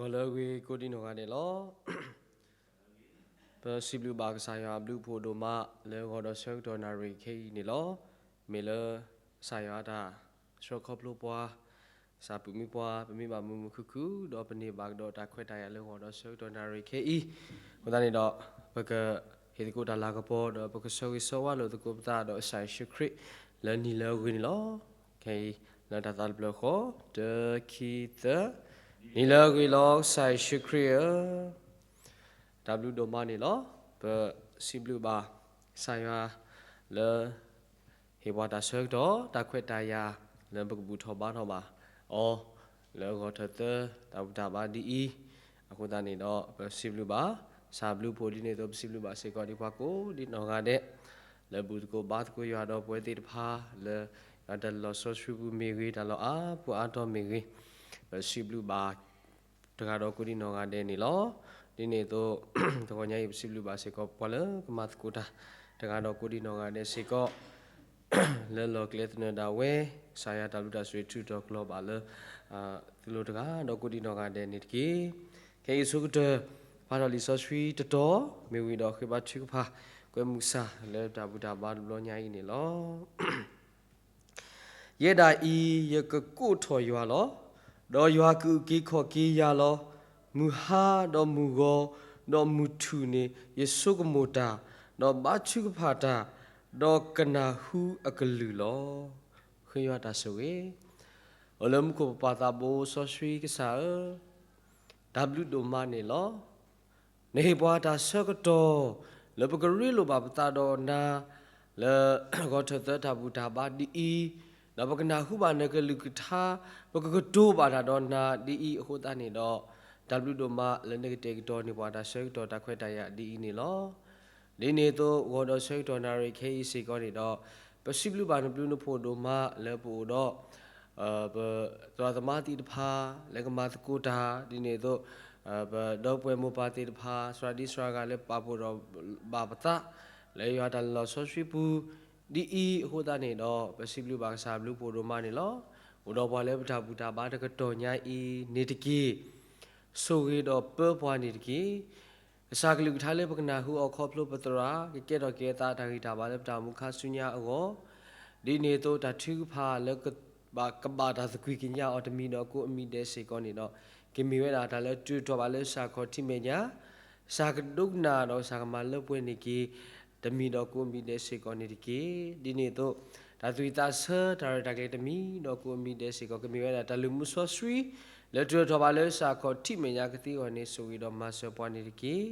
ဂီၤလၢအဂ့ၤကိးဒံနီၢ်ဂၤဒဲးလီၤ. ပစံးဘျုးဘၣ်ကစၢ်ယွၤအဘျုးအဖှိၣ်ဒိၣ်မး လၢဂီၤဒီးဆၢကတီၢ်နၣ်ရံၣ်ခဲအံၤန့ၣ်လီၤ. မ့ၢ်လၢကစၢ်ယွၤတၢ်ဆှၢခီဖျိပှၤ, ကစၢ်ပာ်မူပှၤ, ပမ့ၢ်ဘၣ်မုာ်မုာ်ခုၣ်ခုၣ် ဒီးပန့ၢ်ဘၣ်ကဒီးတၢ်ခွဲးတၢ်ယာ်လၢဂီၤဒီးဆၢကတီၢ်နၣ်ရံၣ်ခဲအံၤ, အဃိသတးန့ၣ်ဒီး ပကဟ့ၣ်သကိးတၢ်လၤကပီၤ ဒီးပကဆၢဂ့ၤဆၢဝါလိာ်သကိးပသးဒီးကစၢ်ယ့ၣ်ၡူးခရံာ် လၢနံၤလၢအဂ့ၤန့ၣ်လီၤ. ခဲအံၤ လၢတၢ်သးတဖျၢၣ်ဃီ, တၢ ခံ သၢ, နံၤလၢအဂ့ၤလီၤ ကစၢ်ယ့ၣ်ၡူးခရံာ်ဧၢ, တၢ်ဘျုးဒိၣ်မးန့ၣ်လီၤ. ပစံးဘျုးဘၣ်ကစၢ်ယွၤလၢ ဟ့ၣ်ပှၤတၢ်ဆၢကတီၢ် တၢ်ခွဲးတၢ်ယာ် လၢပကဘူၣ်ထီၣ်ဘါထီၣ်ဘၣ်အီၤ လၢဂီၤထၢၣ်သၢ တၢ်ဘူၣ်တၢ်ဘါဒ်အံၤ, အဃိသတးန့ၣ်ဒီး ပစံးဘျုးဘၣ် ကစၢ်ဘျုးဖှိၣ်ဒ်န့ၣ်အသိး ပစံးဘျုးဘၣ်စ့ၢ်ကီးဒ်ပှၤကိးဒံနီၢ်ဂၤဒဲး လၢဘူၣ်သကိးဘါသကိးယွၤဒီးပဝဲသ့ၣ်တဖၣ် လၢယွၤတၢ်လီၤစီဆှံပူၤမ့ၢ်ဂ့ၤ တၢ်လီၢ်အါပူၤအါတီၤမ့ၢ်ဂ့ၤ, ပစံးဘျုးဘၣ် တဂၤဒီးကိးဒံနီၢ်ဂၤဒဲးန့ၣ်လီၤ. ဒ်န့ၣ်အသိး တဂီၤညါအံၤ ပစံးဘျုးဘၣ်စ့ၢ်ကီးပှၤလၢကမၤသကိးတၢ် တဂၤဒီးကိးဒံနီၢ်ဂၤဒဲးစ့ၢ်ကီး လၢလီၢ်ကျဲသနၢၣ်ဒၣ်ဝဲ, ကစၢ်ယွၤတၢ်ဘျုးတၢ်ဆိၣ်ဂ့ၤထုးထီၣ်ကျီၤဘၣ်လၢ သုလိၤတဂၤဒီးကိးဒံနီၢ်ဂၤဒဲးန့ၣ်တက့ၢ်. ခဲအံၤအဆိကတၢၢ် ဖးထီၣ်လံာ်စီဆှံတတီၤ မ့ၢ်ဝံၤဒီးဃ့ဘါထုကဖၣ် ကွဲမုာ်ကစၢ်လၢတၢ်ဘူၣ်တၢ်ဘါတဘျီညါအံၤန့ၣ်လီၤ. ယဲဒၣ်အံၤ ယကကိးထီၣ်ယွၤလီၤ. ဒီးယွၤကအုၣ်က့ၤခီၣ်က့ၤယၤလီၤ. မုၢ်ဟါဒီးမုၢ်ဂီၤ ဒီးမုၢ်ထူၣ်န့ၣ် ယဆိကမိၣ်တၢ်, ဒီးဘါထုကဖၣ်တၢ်, ဒီးကနၢ်ဟူအကလုၢ်လီၤ. ဃ့ယွၤတၢ်ဆိၣ်ဂ့ၤ, အိၣ်လၢမူခိၣ်ပပၢ်သးဘိစီဆှံကစၢ်ဧၢ, တၢ်ဘျုးဒိၣ်မးန့ၣ်လီၤ. နဟ့ၣ်ပှၤတၢ်ဆၢကတီၢ် လၢပကရ့လိာ်ဘၣ်ပသးဒီးနၤ လၢဂီၤထၢၣ်သၢတၢ်ဘူၣ်တၢ်ဘါဒ်အံၤ, ဒီးပကနၢ်ဟူဘၣ်နကလုၢ်ကထါ, ပကကတိၤဘၣ်တၢ်ဒီးနၤဒ်အံၤအဃိသတးန့ၣ်ဒီး, တၢ်ဘျုးဒိၣ်မးလၢနကတဲာ်ကတီၤန့ၢ်ပှၤတၢ်ဆၢကတီၢ်တၢ်ခွဲးတၢ်ယာ်ဒ်အံၤန့ၣ်လီၤ. ဒ်န့ၣ်အသိး ဂီၤဒီးဆၢကတီၢ်နၣ်ရံၣ်ခဲအံၤစ့ၢ်ကီးန့ၣ်ဒီး, ပစံးဘျုးဘၣ်နဘျုးနဖှိၣ်ဒိၣ်မးလၢပအိၣ်ဒီး ပသရၣ်သမါသ့ၣ်တဖၣ် လၢကမၤသကိးတၢ်ဒ်န့ၣ်အသိး, ပဒီပုၢ်ဝဲၢ်မိၢ်ပၢ်သ့ၣ်တဖၣ် သရၣ်ဒံသရၣ်ဂၤလၢပာ်ဖှိၣ်ဒီးဘၣ်ပသး လၢယွၤတၢ်လီၤစီဆှံပူၤ ဒ်အံၤအဃိသတးန့ၣ်ဒီး, ပစံးဘျုးဘၣ်ကစၢ်ဘျုးဖှိၣ်ဒိၣ်မးန့ၣ်လီၤ. အိၣ်ဒီးပှၤလၢပတၢ်ဘူၣ်တၢ်ဘါတကတီၢ်ညါအံၤန့ၣ်တက့ၢ်. ဆိၣ်ဂ့ၤဒီးပၢပှၤန့ၣ်တက့ၢ်. ကစၢ်ကလုၢ်ကထါလၢပကနၢ်ဟူအီၤခီဖျိပသရၣ် ကကဲထီၣ်က့ၤအသးတၢ်ဂံၢ်တၢ်ဘါလၢပတၢ်အိၣ်မူခါဆူညါအဂီၢ်, ဒ်န့ၣ်အသိး တၢ်ထုကဖၣ်လၢကဘၣ်တၢ်သကွံာ်ကညးအီၤတမံၤဒီးကိးအမံၤဒဲးစ့ၢ်ကီးန့ၣ်ဒီး, ကမ့ၢ်ဝဲဒၣ်တၢ်လၢတုၤထီၣ်ဘၣ်လၢစ့ၢ်ကီးထံမဲာ်ညါ, ကစၢ်ကဒိကနၣ်ဒီးကစၢ်ကမၤလၢပှဲၤန့ၣ်က့ၤ တမံၤဒီးကိးအမံၤဒဲးစ့ၢ်ကီးန့ၣ်တက့ၢ်. ဒ်န့ၣ်အသိး တၢ်သူၣ်ဝံၣ်သးဆၢတၢ်ရဲၣ်တၢ်ကျဲၤတမံၤဒီးကိးအမံၤဒဲးစ့ၢ်ကီး ကမ့ၢ်ဝဲဒၣ်တၢ်လုၢ်မူစီဆှံ လၢတုၤထီၣ်ဘၣ်လၢစ့ၢ်ကီးထံမဲာ်ညါကသ့အဂီၢ်န့ၣ် ဆိၣ်ဂ့ၤဒီးမၤစၢၤပှၤန့ၣ်တက့ၢ်.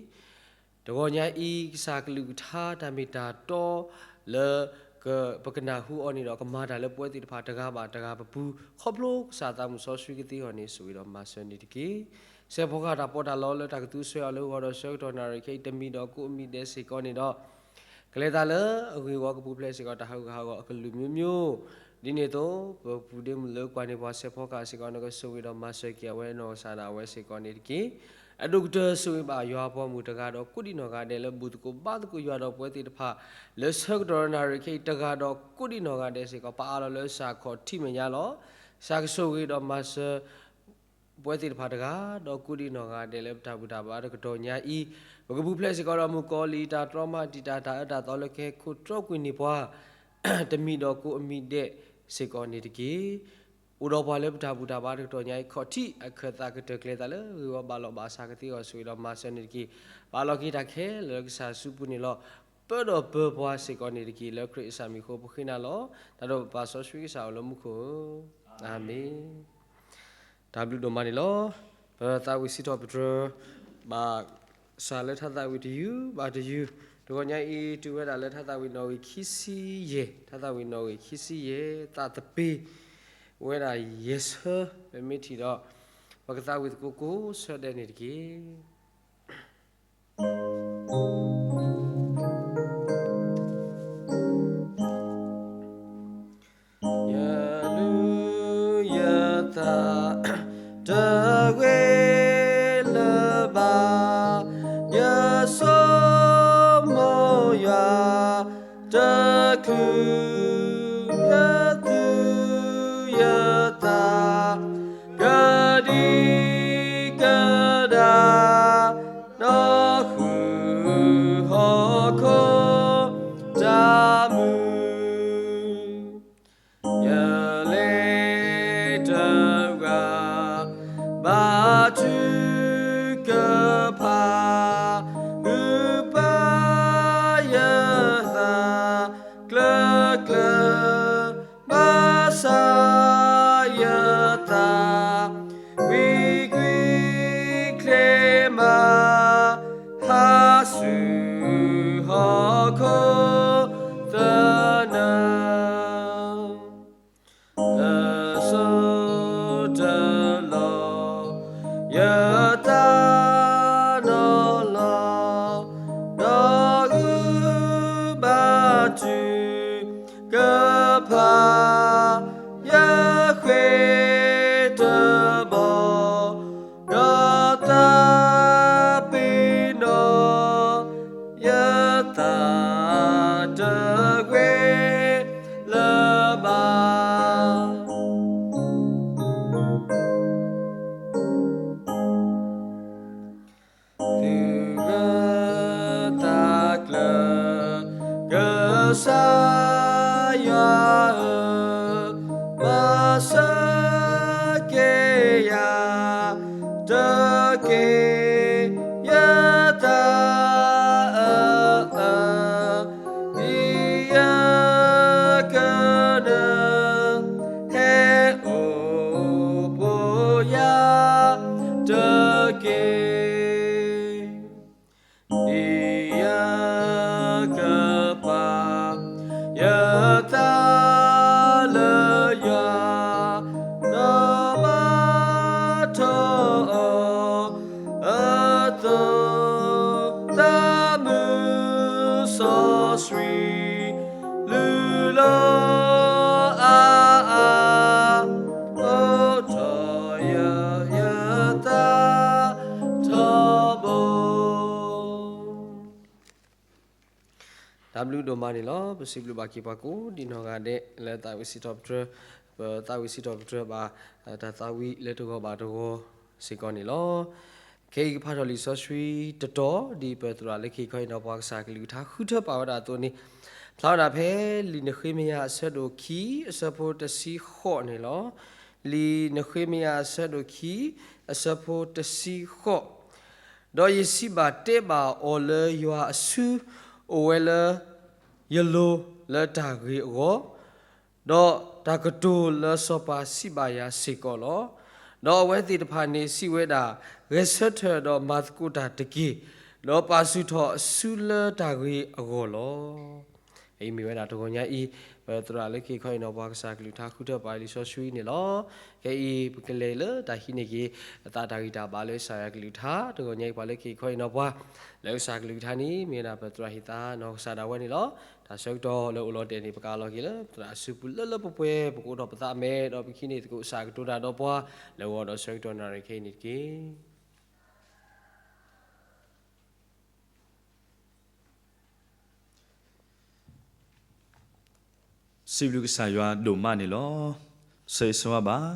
တဂီၤညါအံၤ ကစၢ်ကလုၢ်ကထါတၢ်မ့ၢ်တၢ်တီလၢ ပကနၢ်ဟူအီၤန့ၣ်ဒီး ကမၤတၢ်လၢပဝဲသ့ၣ်တဖၣ်တဂၤဘၣ်တဂၤပပူၤ ခီဖျိကစၢ်သးမုၣ်စီဆှံကသ့အဂီၢ်န့ၣ် ဆိၣ်ဂ့ၤဒီးမၤစၢၤန့ၣ်တက့ၢ်. စဲးဖီကဟၣ်တၢ်ပီးတၢ်လီလၢတၢ်ကသူဆှၢအီၤလၢဂီၤဒီးဆၢကတီၢ်နၣ်ရံၣ်ခဲအံၤ တမံၤဒီးကိးအမံၤဒဲးစ့ၢ်ကီးန့ၣ်ဒီး ကလဲၤသးလၢအဂ့ၢ်အဂီၢ် ကပူၤဖျဲးစ့ၢ်ကီးတၢ်ဟးဂူာ်ဟးဂီၤအကလုာ်မျိုးမျိုး, ဒ်န့ၣ်အသိး ပပူၤဒ့မုၣ်လၢကွၢ်န့ၢ်ပှၤစဲးဖီကဟၣ်စ့ၢ်ကီး နကဆိၣ်ဂ့ၤဒီးမၤစၢၤက့ၤအဝဲ နီၢ်ကစၢ်ဒၣ်ဝဲစ့ၢ်ကီးန့ၣ်တက့ၢ်. အဒိၣ်ကတၢၢ်ဆိၣ်ဂ့ၤဘၣ်ယွၤအပှၤမုၣ်တဂၤဒီးကိးဒံနီၢ်ဂၤဒဲးလၢဘူၣ်သကိးဘါသကိးယွၤဒီးပဝဲသ့ၣ်တဖၣ် လၢဆၢကတီၢ်နၣ်ရံၣ်ခဲအံၤတဂၤဒီးကိးဒံနီၢ်ဂၤဒဲးစ့ၢ်ကီး ပအၢၣ်လီၤလၢစ့ၢ်ကီးထံမဲာ်ညါလီၤ. ကစၢ်ကဆိၣ်ဂ့ၤဒီးမၤစၢၤ ပဝဲသ့ၣ်တဖၣ်တဂၤဒီးကိးဒံနီၢ်ဂၤဒဲးလၢပတၢ်ဘူၣ်တၢ်ဘါတကတီၢ်ညါအံၤ, ပကပူၤဖျဲးစ့ၢ်ကီးဒီးမုၣ်ကီၤလံၢ်တၢ်တြီမးတံာ်တာ်တၢ်အၢတၢ်သီလၢကဟဲခိးတြီကွံာ်န့ၢ်ပှၤ တမံၤဒီးကိးအမံၤဒဲးစ့ၢ်ကီးန့ၣ်တက့ၢ်. အိၣ်ဒီးပှၤလၢပတၢ်ဘူၣ်တၢ်ဘါတကတီၢ်ညါအံၤ ခီၣ်ထံးအခၢၣ်သးကတၢၢ်ကျဲၤသးလၢဂ့ၢ်ဝီဘၣ်လီၤဘၣ်စးကသ့အဂီၢ် ဆိၣ်ဂ့ၤဒီးမၤစၢၤန့ၣ်တက့ၢ်. ပအၢၣ်လီၤက့ၤတၢ်ခဲလၢာ်လၢကစၢ်စုပူၤန့ၣ်လီၤ. ပၢဒီးပၢပှၤစ့ၢ်ကီးန့ၣ်တက့ၢ်. လၢခရံာ်အစၢ်မံၤအဃိပဃ့နၤလီၤ. တၢ်ဒီးပပၢ်စီဆှံကစၢ်အိၣ်လၢမူခိၣ်ဧၢ, အၤမ့ၣ်. တၢ်ဘျုးဒိၣ်မးန့ၣ်လီၤ. ပသးဝံၣ်စံးထီၣ်ပတြၢၤ ဘၣ်ကစၢ်လၢထါသးဝံၣ်တယုၢ်ဘၣ်တယုၢ်, တဂီၤညါအံၤ တုၤဝဲဒၣ်လၢထါသးဝံၣ်နီၣ်ဂံၢ်ခံဆံယဲၢ်, ထါသးဝံၣ်နီၣ်ဂံၢ်ခံဆံယဲၢ်, သးသပ့ၤ အိၣ်ဝဲဒၣ်ယဲၢ်ဆၢ, ပမ့ၢ်ထံၣ်ဒီး ပကသးဝံၣ်သကိးကိးဆၢဒဲးန့ၣ်တက့ၢ်. ယလူၤယသးတဂ့ၤလၢၤဘၣ်, ယဆိမိၣ်ယွၤတချုးယသူၣ်ယသး, ကဒံက ဘါထုကဖၣ်, ဂုာ်ပာ်ယသးကျၢၤကျၢၤ, ဘၣ်ဆၣ်ယသးကွံကွံချ့မး, ဟးဆူဟီၣ်ခိၣ်သနၢၣ် တစိၢ်တလီၢ်, ယတၢ်နီၢ်လီၤ, ဒီးဂုာ်ဘါထုကဖၣ်, ယဃ့တဘီ, ဒီးတၢ်ပ့ၤနီၣ် ယသးတဂ့ၤလၢၤဘၣ်. သုဂၢၢ်တၢ်ကျၢၤ ကစၢ်ယွၤဧၢ, မၤစၢၤက့ၤယၤတက့ၢ်, ယတၢ်အၢအၢ ဒ်ယကနၢၤ ဟဲအိၣ်ပိယၤတက့ၢ်. ဒ်ယကပာ်ယသးလၢယွၤ, ဒီးဘါထုအီၤအသိး, သးမုၢ်စီဆှံ လုၢ်လီၤအါအါ, အိးထီၣ်ယၤ ယသးထီဘိ. တၢ်ဘျုးဒိၣ်မးန့ၣ်လီၤ. ပစံးဘျုးဘၣ်က့ၤပှၤကိးဒံနီၢ်ဂၤဒဲး လၢသးဝံၣ်စံးထီၣ်ပတြၢၤ, ပသးဝံၣ်စံးထီၣ်ပတြၢၤဘၣ် တၢ်သးဝံၣ်လၢတဂီၤဘၣ်တဂီၤစ့ၢ်ကီးန့ၣ်လီၤ. ခဲအံၤကဖးထီၣ်လံာ်စီဆှံတတီၤ ဒ်ပသရၣ်လၢခံခီအံၤနီၤ ပှၤကစၢ်ကလုၢ်ကထါဃုထၢပာ်ဝဲဒၣ်အသိးန့ၣ်, ဖျါဝဲဒၣ်ဖဲလံာ်နဃ့မယၤအဆၢဒိၣ်ခံ အဆၢဖိတဆံဃိးန့ၣ်လီၤ. လံာ်နဃ့မယၤအဆၢဒိၣ်ခံ အဆၢဖိတဆံဃိး, ဒီးယစံးဘၣ်တဲဘၣ်အီၤလၢယွၤအစု အိၣ်ဝဲလၢယလိၤလၢတၢ်ဂ့ၤအဂီၢ်, ဒီးတၢ်ကတိၤလၢစီၤပၤစံးဘၣ်ယၤစ့ၢ်ကီးလီၤ. ဒီးအဝဲသ့ၣ်တဖၣ်န့ၣ်စံးဝဲဒၣ်, ဂဲၤဆၢထၢၣ်ဒီးမၤသကိးတၢ်တက့ၢ်, ဒီးပာ်ဆူၣ်ထီၣ်အစုလၢတၢ်ဂ့ၤအဂီၢ်လီၤ. အအံၤမ့ၢ်ဝဲဒၣ်တဂီၤညါအံၤ ပသရၣ်လၢခံခီအံၤနီၤ ပှၤကစၢ်ကလုၢ်ကထါဃုထၢပာ်လံာ်စီဆှံန့ၣ်လီၤ. ခဲအံၤပကလဲၤလၢတၢ်ဟံးန့ၢ်က့ၤ အသးတၢ်ဂံၢ်တၢ်ဘါလၢကစၢ်ယွၤကလုၢ်ကထါ တဂီၤညါအံၤ ပှၤလၢခံခီအံၤနီၤ ပှၤလၢကစၢ်ကလုၢ်ကထါန့ၣ် မ့ၢ်ဝဲဒၣ်ပသရၣ်ဟ့ၣ်သးနီၢ်ကစၢ်ဒၣ်ဝဲန့ၣ်လီၤ. တၢ်ဆၢကတီၢ်လၢအိၣ်လီၤတဲာ်န့ၣ် ပကအးလီၤက့ၤလၢပသရၣ်အစုပူၤလၢလၢပှဲၤပှဲၤ ပကအိးထီၣ်ပသးအမဲာ် ဒီးပကဟံးန့ၢ်သကိးကစၢ်ကတိၤတၢ်ဒီးပှၤ လၢဂီၤဒီးဆၢကတီၢ်နၣ်ရံၣ်ခဲအံၤန့ၣ်တက့ၢ်. စံးဘျုးကစၢ်ယွၤဒိၣ်မးန့ၣ်လီၤ. ဆၢဂ့ၤဆၢဝါဘၣ်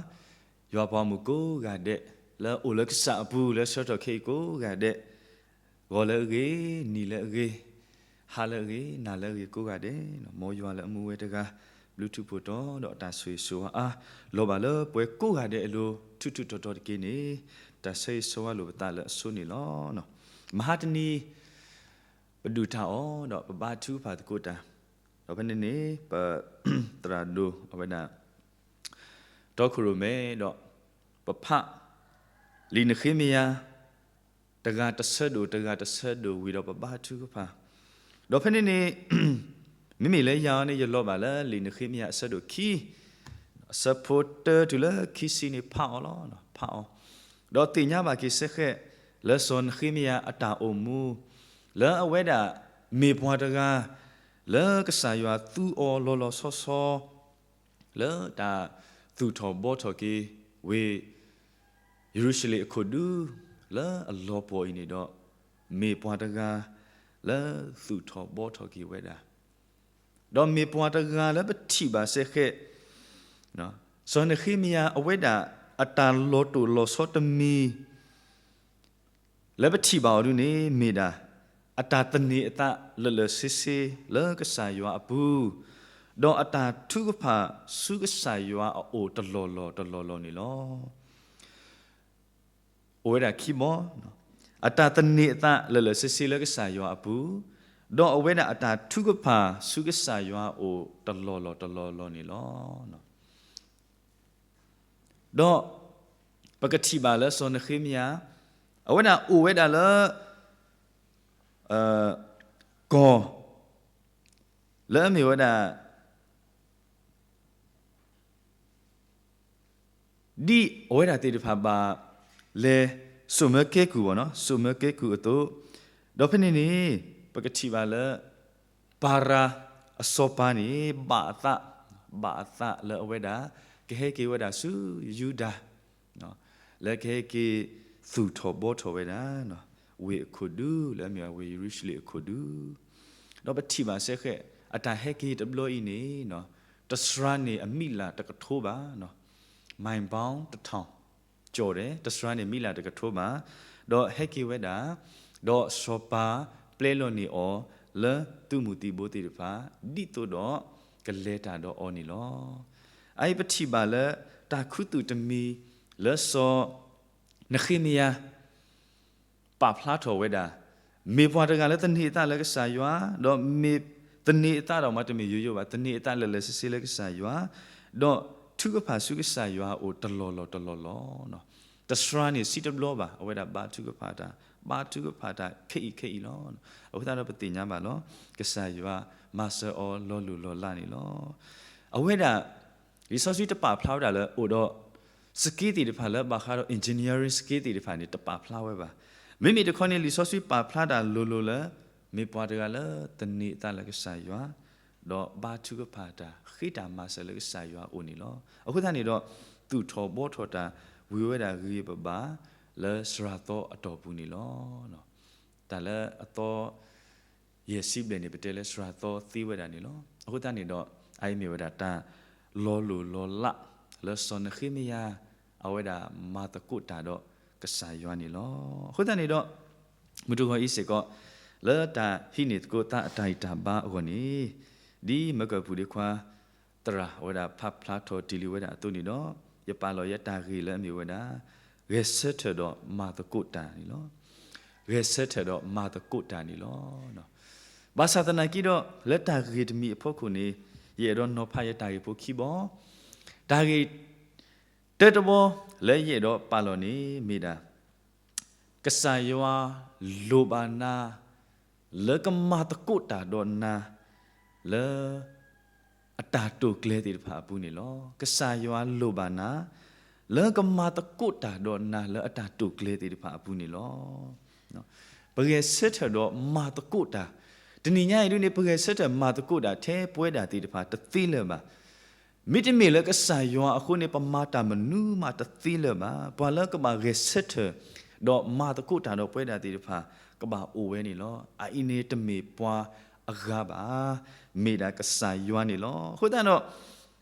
ယွၤပှၤမုၣ်ကိးဂၤဒဲး လၢအိၣ်လၢကစၢ်အပူၤ လၢဆၢကတီၢ်ခဲအံၤကိးဂၤဒဲး, ဂီၤလၢအဂ့ၤ, နံၤလၢအဂ့ၤ, ဟါလၢအဂ့ၤ, နၤလၢအဂ့ၤကိးဂၤဒဲး, မ်ယွၤလၢအမူဝဲတဂၤ ဘျုးထူးဖှိၣ်တီဒီးအတၢ်ဆိၣ်ဂ့ၤဆိၣ်ဝါအါ လီၤဘၣ်လၢပှၤကိးဂၤဒဲးအလိၤ ထူးထူးတီၤတီၤတက့ၢ်န့ၣ် တၢ်ဆၢဂ့ၤဆၢဝါလိာ်ပသးလၢအဆိန့ၣ်လီၤ. မဟါတနံၤ ပဒုၣ်တၢ်အီၤ ဒီးပဘါထုကဖၣ်သကိးတၢ်, ဒီးဖဲန့ၣ်န့ၣ် ပ သရၣ်ဒိၣ်အဝဲဒၣ် တီခိၣ်ရိၣ်မဲဒီး ပဖး လံာ်နဃ့မယၤ တဂၤတဆၢဒိၣ် တဂၤတဆၢဒိၣ်ဝံၤဒီးပဘါထုကဖၣ်, ဒီးဖဲန့ၣ်န့ၣ် မ့မ့ၢ်လၢယၤအီၤန့ၣ် ယလီၤဘၣ်လၢလံာ်နဃ့မယၤအဆၢဒိၣ်ခံ အဆၢဖိတၢတုၤလၢခံဆံန့ၣ် ဖးအီၤလီၤ. ဖးအီၤ ဒီးသ့ၣ်ညါဘၣ်က့ၤစ့ၢ်ကီး လၢစီၤနဃ့မယၤအတၢ်အိၣ်မူ လၢအဝဲဒၣ်မ့ၢ်ပှၤတဂၤ လၢကစၢ်ယွၤသူအီၤလီၤလီၤဆီဆီ လၢတၢ်သူၣ်ထီၣ်ဘှီထီၣ်က့ၤဝ့ၢ် ယရူၤၡလ့ၣ်အခိၣ်ဒူ လၢအလီၤပှီၢ်အံၤန့ၣ်ဒီး မ့ၢ်ပှၤတဂၤ လၢသူၣ်ထီၣ်ဘှီထီၣ်က့ၤဝဲဒၣ် ဒီးမ့ၢ်ပှၤတဂၤလၢပထံၣ်ဘၣ်စ့ၢ်ကီး စီၤနဃ့မယၤအဝဲဒၣ် အတၢ်လီၤတိၢ်လီၤဆီတမံၤ လၢပထံၣ်ဘၣ်အီၤဒ်န့ၣ် မ့ၢ်ဒၣ် အတၢ်သန့ၤအသးလၢာ်လၢာ်ဆ့ဆ့လၢကစၢ်ယွၤအပူၤ, ဒီးအတၢ်ထုကဖၣ်ဆူကစၢ်ယွၤအအိၣ်တလီၢ်လီၢ်တလီၢ်လီၢ်န့ၣ်လီၤ. အိၣ်ဝဲဒၣ်ခံဘီ, အတၢ်သန့ၤအသးလၢာ်လၢာ်ဆ့ဆ့လၢကစၢ်ယွၤအပူၤ, ဒီးအဝဲဒၣ်အတၢ်ထုကဖၣ်ဆူကစၢ်ယွၤအအိၣ်တလီၢ်လီၢ်တလီၢ်လီၢ်န့ၣ်လီၤ. ဒီးပကထံၣ်ဘၣ်လၢစီၤနဃ့မယၤ, အဝဲဒၣ်အိၣ်ဝဲဒၣ်လၢ ကီၢ် လၢအမ့ၢ်ဝဲဒၣ် ဒ်အဝဲဒၣ်သ့ၣ်တဖၣ်ဘၣ်လဲၤစိာ်မၢကဲကုၢ်ဘၣ်နီၤ, စိာ်မၢကဲကုၢ်အသိး, ဒီးဖဲန့ၣ်န့ၣ် ပကထံၣ်ဘၣ်လၢ ပၤရၤအစီၤပၤန့ၣ် ဘၣ်အသး, ဘၣ်အသးလၢအဝဲဒၣ် ကဟဲက့ၤဝဲဒၣ်ဆူယူဒၤ လၢကဟဲက့ၤသူၣ်ထီၣ်ဘှီထီၣ်ဝဲဒၣ် ဝ့ၢ်အခိၣ်ဒူ လၢအမ့ၢ်ဝဲဝ့ၢ်ယရူၤၡလ့ၣ်အခိၣ်ဒူ, ဒီးပထံၣ်ဘၣ်စ့ၢ်ကီး အတၢ်ဟဲက့ၤတဘျီအံၤန့ၣ် တစှၤန့ၢ်အမံးလးတကထိဘၣ်, မံးဘၣ်တထောင် ကၠီၣ်ဒဲး တစှၤန့ၢ်မံးလးတကထိဘၣ်, ဒီးဟဲက့ၤဝဲဒၣ်, ဒီးစီၤပၤပျဲလီၤန့ၢ်အီၤလၢသုးမုၢ်သံၣ်ဘိသ့ၣ်တဖၣ် ဒ်သိးဒီးကလဲၤတၢ်ဒီးအီၤန့ၣ်လီၤ. အအံၤပထံၣ်ဘၣ်လၢတၢ်ခူသူၣ်တမံၤလၢစီၤနဃ့မယၤ ပာ်ဖျါထီၣ်ဝဲဒၣ်, မ့ၢ်ပှၤတဂၤလၢသန့ၤအသးလၢကစၢ်ယွၤ, ဒီးမ့ၢ်သန့ၤအသးဒီးမ့တမ့ၢ်ယိယိဘၣ်, သန့ၤအသးလၢာ်လၢာ်ဆ့ဆ့လၢကစၢ်ယွၤ, ဒီးထုကဖၣ်ဆူကစၢ်ယွၤအအိၣ်တလီၢ်လီၢ်တလီၢ်လီၢ်, တစှၤန့ၢ်စံတဘျီဘၣ်, အဝဲဒၣ်ဘါထုကဖၣ်တၢ်, ဘါထုကဖၣ်တၢ်ခဲအံၤခဲအံၤလီၤ. အဃိသတးဒီးပသ့ၣ်ညါဘၣ်လီၤ, ကစၢ်ယွၤမၤစၢၤအီၤလီၤလိၢ်လီၤလးန့ၣ်လီၤ. အဝဲဒၣ် လံာ်စီဆှံတပာ်ဖျါဝဲဒၣ်လၢအိၣ်ဒီး စက့သ့ၣ်တဖၣ်လၢဘၣ်ဃးဒီး engineering စက့သ့ၣ်တဖၣ်န့ၣ် တပာ်ဖျါဝဲဘၣ်. မ့မ့ၢ်တခီန့ၣ် လံာ်စီဆှံပာ်ဖျါတၢ်လိၤလိၤလၢ မ့ၢ်ပှၤတဂၤလၢသန့ၤအသးလၢကစၢ်ယွၤ, ဒီးဘါထုကဖၣ်တၢ် ဃ့တၢ်မၤစၢၤလၢကစၢ်ယွၤအအိၣ်န့ၣ်လီၤ. အဃိသတးန့ၣ်ဒီး သူၣ်ထီၣ်ဘှီထီၣ်တၢ် ဝံၤဝဲဒၣ်ဂ့ၤပဘၣ် လၢစှၤသီအတီၢ်ပူၤန့ၣ်လီၤ. တၢ်လၢအသီ ယဲၢ်ဆံဘျဲၣ်န့ၣ် ပတဲလၢစှၤသီသ့ဝဲဒၣ်န့ၣ်လီၤ. အဃိသတးန့ၣ်ဒီး အအံၤမ့ၢ်ဝဲဒၣ်တၢ်လီၤလိၢ်လီၤလး လၢစီၤနဃ့မယၤ အဝဲဒၣ်မၤသကိးတၢ်ဒီးကစၢ်ယွၤန့ၣ်လီၤ. အဃိသတးန့ၣ်ဒီး မုၢ်တဂီၤအံၤစ့ၢ်ကီး လၢတၢ်ဟံးန့ၢ်သကိးသးအတၢ်ဂံၢ်တၢ်ဘါအဂီၢ်န့ၣ် ဒ်မၢကၢၢ်ပူၤဒ့ခွါ သရၣ်အဝဲဒၣ်ဖးဖျါထီၣ်တ့ၢ်လံဝဲဒၣ်အသိးန့ၣ်ဒီး ယပာ်လီၤယတၢ်ဂ့ၢ်လၢအမ့ၢ်ဝဲဒၣ် ဂဲၤဆၢထၢၣ်ဒီးမၤသကိးတၢ်န့ၣ်လီၤ. ဂဲၤဆၢထၢၣ်ဒီးမၤသကိးတၢ်န့ၣ်လီၤ. ဘၣ်ဆၣ်သနာ်က့ဒီး လၢတၢ်ဂ့ၢ်တမံၤအဖီခိၣ်န့ၣ် ယအဲၣ်ဒိးနီၤဖးယတၢ်ဂ့ၢ်ဖိခံဘီ, တၢ်ဂ့ၢ်တၢတဘီ လၢယအဲၣ်ဒိးပာ်လီၤန့ၣ်မ့ၢ်ဒၣ် ကစၢ်ယွၤလိၣ်ဘၣ်နၤ လၢကမၤသကိးတၢ်ဒီးနၤ လၢအတၢ်တိာ်ကျဲၤသ့ၣ်တဖၣ်အပူၤန့ၣ်လီၤ. ကစၢ်ယွၤလိၣ်ဘၣ်နၤ လၢကမၤသကိးတၢ်ဒီးနၤလၢအတၢ်တိာ်ကျဲၤသ့ၣ်တဖၣ်အပူၤန့ၣ်လီၤ. ပဂဲၤဆၢထၢၣ်ဒီးမၤသကိးတၢ်, တနံၤညါအံၤဒ်န့ၣ် ပဂဲၤဆၢထၢၣ်မၤသကိးတၢ်ထဲပဝဲဒၣ်သ့ၣ်တဖၣ်တသ့လၢၤဘၣ်. မ့တမ့ၢ်လၢကစၢ်ယွၤအဃိန့ၣ် ပမၤတၢ်မနုၤမးတသ့လၢၤဘၣ်. ပှၤလၢကဘၣ်ဂဲၤဆၢထၢၣ် ဒီးမၤသကိးတၢ်ဒီးပဝဲဒၣ်သ့ၣ်တဖၣ် ကဘၣ်အိၣ်ဝဲန့ၣ်လီၤ. အအံၤန့ၣ်တမ့ၢ်ပှၤအဂၤဘၣ်, မ့ၢ်ဒၣ်ကစၢ်ယွၤန့ၣ်လီၤ. အဃိသတး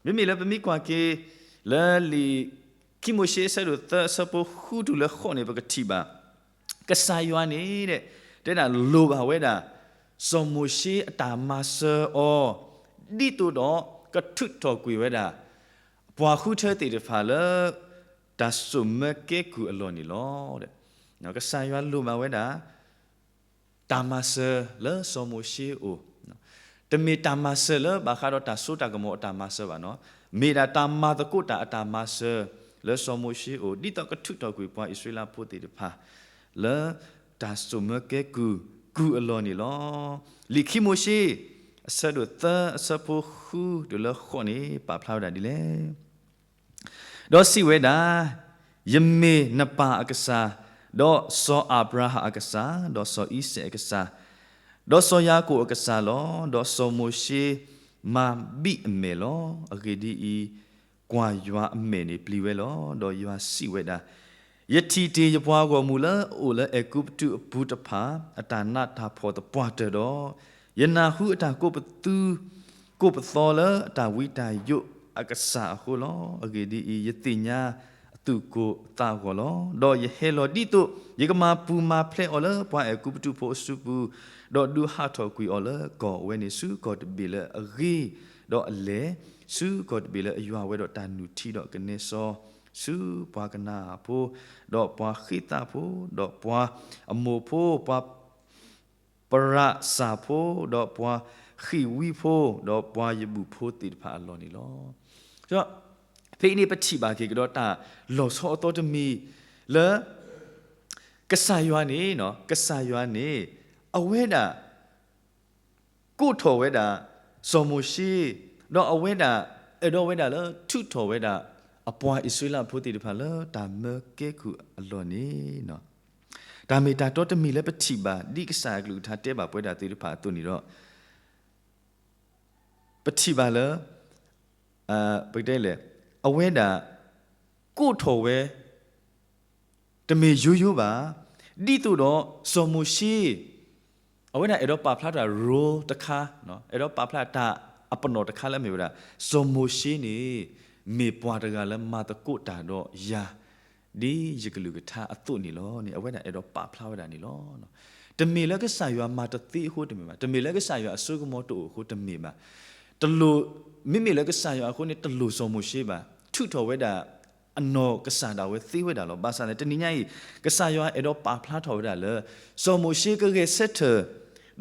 ဒီး မ့မ့ၢ်လၢပမ့ၢ်ကွၢ်က့ၤ လၢလံာ်ခံမိၤၡ့အဆၢဒိၣ်သၢ အဆၢဖိဃုတုၤလၢဃိးန့ၣ် ပကထံၣ်ဘၣ် ကစၢ်ယွၤန့ၣ် တဲဒၣ်လိၣ်ဘၣ်ဝဲဒၣ် စီၤမိၤၡ့အတၢ်မၤစၢၤအီၤ ဒ်သိးဒီးကထုးထီၣ်ကွံာ်ဝဲဒၣ် ပှၤဃုထၢသ့ၣ်တဖၣ်လၢ တၢ်စိာ်မၢကဲကုၢ်အလီၢ်န့ၣ်လီၤ. ကစၢ်ယွၤလိၣ်ဘၣ်ဝဲဒၣ် တၢ်မၤစၢၤလၢစီၤမိၤၡ့အအိၣ်, တမ့ၢ်တၢ်မၤစၢၤလၢဘၣ်ဃးဒီးတၢ်စိတၢ်ကမီၤအတၢ်မၤစၢၤဘၣ်နီၤ, မ့ၢ်ဒၣ်တၢ်မၤသကိးတၢ်အတၢ်မၤစၢၤလၢစီၤမိၤၡ့အအိၣ် ဒ်သိးကထုးထီၣ်ကွံာ်ပှၤအံၣ်စရ့လးဖိသ့ၣ်တဖၣ် လၢတၢ်စိာ်မၢကဲကုၢ် ကုၢ်အလီၢ်န့ၣ်လီၤ. လံာ်ခံမိၤၡ့ အဆၢဒိၣ်သၢ အဆၢဖိဃုတုၤလၢဃိးန့ၣ် ပာ်ဖျါဝဲဒၣ်ဒ်လဲၣ်. ဒီးစံးဝဲဒၣ်, ယမ့ၢ်နပၢ်အကစၢ်, ဒီးစီၤအၤဘြၤဟၣ်အကစၢ်, ဒီးစီၤအံၤစဲးအကစၢ်, ဒီးစီၤယၤကိာ်အကစၢ်လီၤ. ဒီးစီၤမိၤၡ့မၤဘံၣ်အမဲာ်လီၤ. အဂ့ၢ်ဒ်အံၤ, ကွၢ်ယွၤအမဲာ်န့ၣ်ပျံၤဝဲလီၤ. ဒီးယွၤစံးဝဲဒၣ်, ယထံၣ်တ့ၢ်ယပှၤဂီၢ်မုၢ်လၢအအိၣ်လၢအဲၤကူပတူးအပူၤတဖၣ် အတၢ်နးတၢ်ဖှီၣ်သပှၢ်တၢၢ်ဒီး, ယနၢ်ဟူအတၢ်ကိးပသူ ကိးပသီလၢအတၢ်ဝံတၢ်ယိးအကစၢ်အဃိလီၤ. အဂ့ၢ်ဒ်အံၤ, ယသ့ၣ်ညါအသူၣ်ကိၢ်သးဂီၤလီၤ. ဒီးယဟဲလီၤဒ်သိးယကမၤပူၤမၤဖျဲးအီၤလၢပှၤအဲၤကူပတူးဖိအစုပူၤ, ဒီးဒုးဟးထီၣ်ကွံာ်အီၤလၢကီၢ်ဝဲန့ၣ် ဆူကီၢ်တဘ့ၣ်လၢအဂ့ၤဒီးအလဲၢ်, ဆူကီၢ်တဘ့ၣ်လၢအယွၤဝဲဒီးတၢ်နုၢ်ထံဒီးကနဲစီ ဆူပှၤကနၤအၣ်ဖိ, ဒီးပှၤဃ့ၣ်သးဖိ, ဒီးပှၤအမိၢ်ဖိ, ပှၤပရးစၢ်ဖိ, ဒီးပှၤဃ့ၣ်ဝံဖိ, ဒီးပှၤယဘူၣ်ဖိသ့ၣ်တဖၣ်အလီၢ်န့ၣ်လီၤ. ဒီးဖဲအံၤန့ၣ် ပထံၣ်ဘၣ်က့ၤကဒီးတၢ်လီၤဆီအသီတမံၤလၢ ကစၢ်ယွၤန့ၣ်, ကစၢ်ယွၤန့ၣ် အဝဲဒၣ် ကိးထီၣ်ဝဲဒၣ် စီၤမိၤၡ့, ဒီးအဝဲဒၣ်အဲၣ်ဒိးဝဲဒၣ်လၢထုးထီၣ်ဝဲဒၣ် အပှၤအံၣ်စရ့လးဖိသ့ၣ်တဖၣ်လၢတၢ်မၢကဲကုၢ်အလီၢ်န့ၣ်, တၢ်မ့ၢ်တၢ်တီတမံၤလၢပထံၣ်ဘၣ် ဒ်ကစၢ်အကလုၢ်ကထါတဲဘၣ်ပဝဲဒၣ်သ့ၣ်တဖၣ်အသိးန့ၣ်ဒီး ပထံၣ်ဘၣ်လၢ ပကတဲလဲၣ်, အဝဲဒၣ် ကိးထီၣ်ဝဲ တမ့ၢ်ယိယိဘၣ်. ဒ်သိးဒီး စီၤမိၤၡ့ အဝဲဒၣ်အဲၣ်ဒိးပာ်ဖျါတၢ် role တခါ, အဲၣ်ဒိးပာ်ဖျါတၢ်အပနီၣ်တခါလၢအမ့ၢ်ဝဲဒၣ် စီၤမိၤၡ့န့ၣ် မ့ၢ်ပှၤတဂၤလၢမၤသကိးတၢ်ဒီးယၤ ဒ်ယကလုၢ်ကထါအသိးန့ၣ်လီၤန့ၣ် အဝဲဒၣ်အဲၣ်ဒိးပာ်ဖျါဝဲဒၣ်န့ၣ်လီၤ. တမ့ၢ်လၢကစၢ်ယွၤမၤတသ့အဃိတမ့ၢ်ဘၣ်, တမ့ၢ်လၢကစၢ်ယွၤအစိကမီၤတအိၣ်အဃိတမ့ၢ်ဘၣ်, တလိၣ်, မ့မ့ၢ်လၢကစၢ်ယွၤအဃိန့ၣ် တလိၣ်စီၤမိၤၡ့ဘၣ်, ထုးထီၣ်ဝဲဒၣ် အနီၢ်ကစၢ်ဒၣ်ဝဲသ့ဝဲဒၣ်လီၤ. ဘၣ်ဆၣ်န့ၣ် တနံၤညါအံၤ ကစၢ်ယွၤအဲၣ်ဒိးပာ်ဖျါထီၣ်ဝဲဒၣ်လၢ စီၤမိၤၡ့ကဂဲၤဆၢထၢၣ်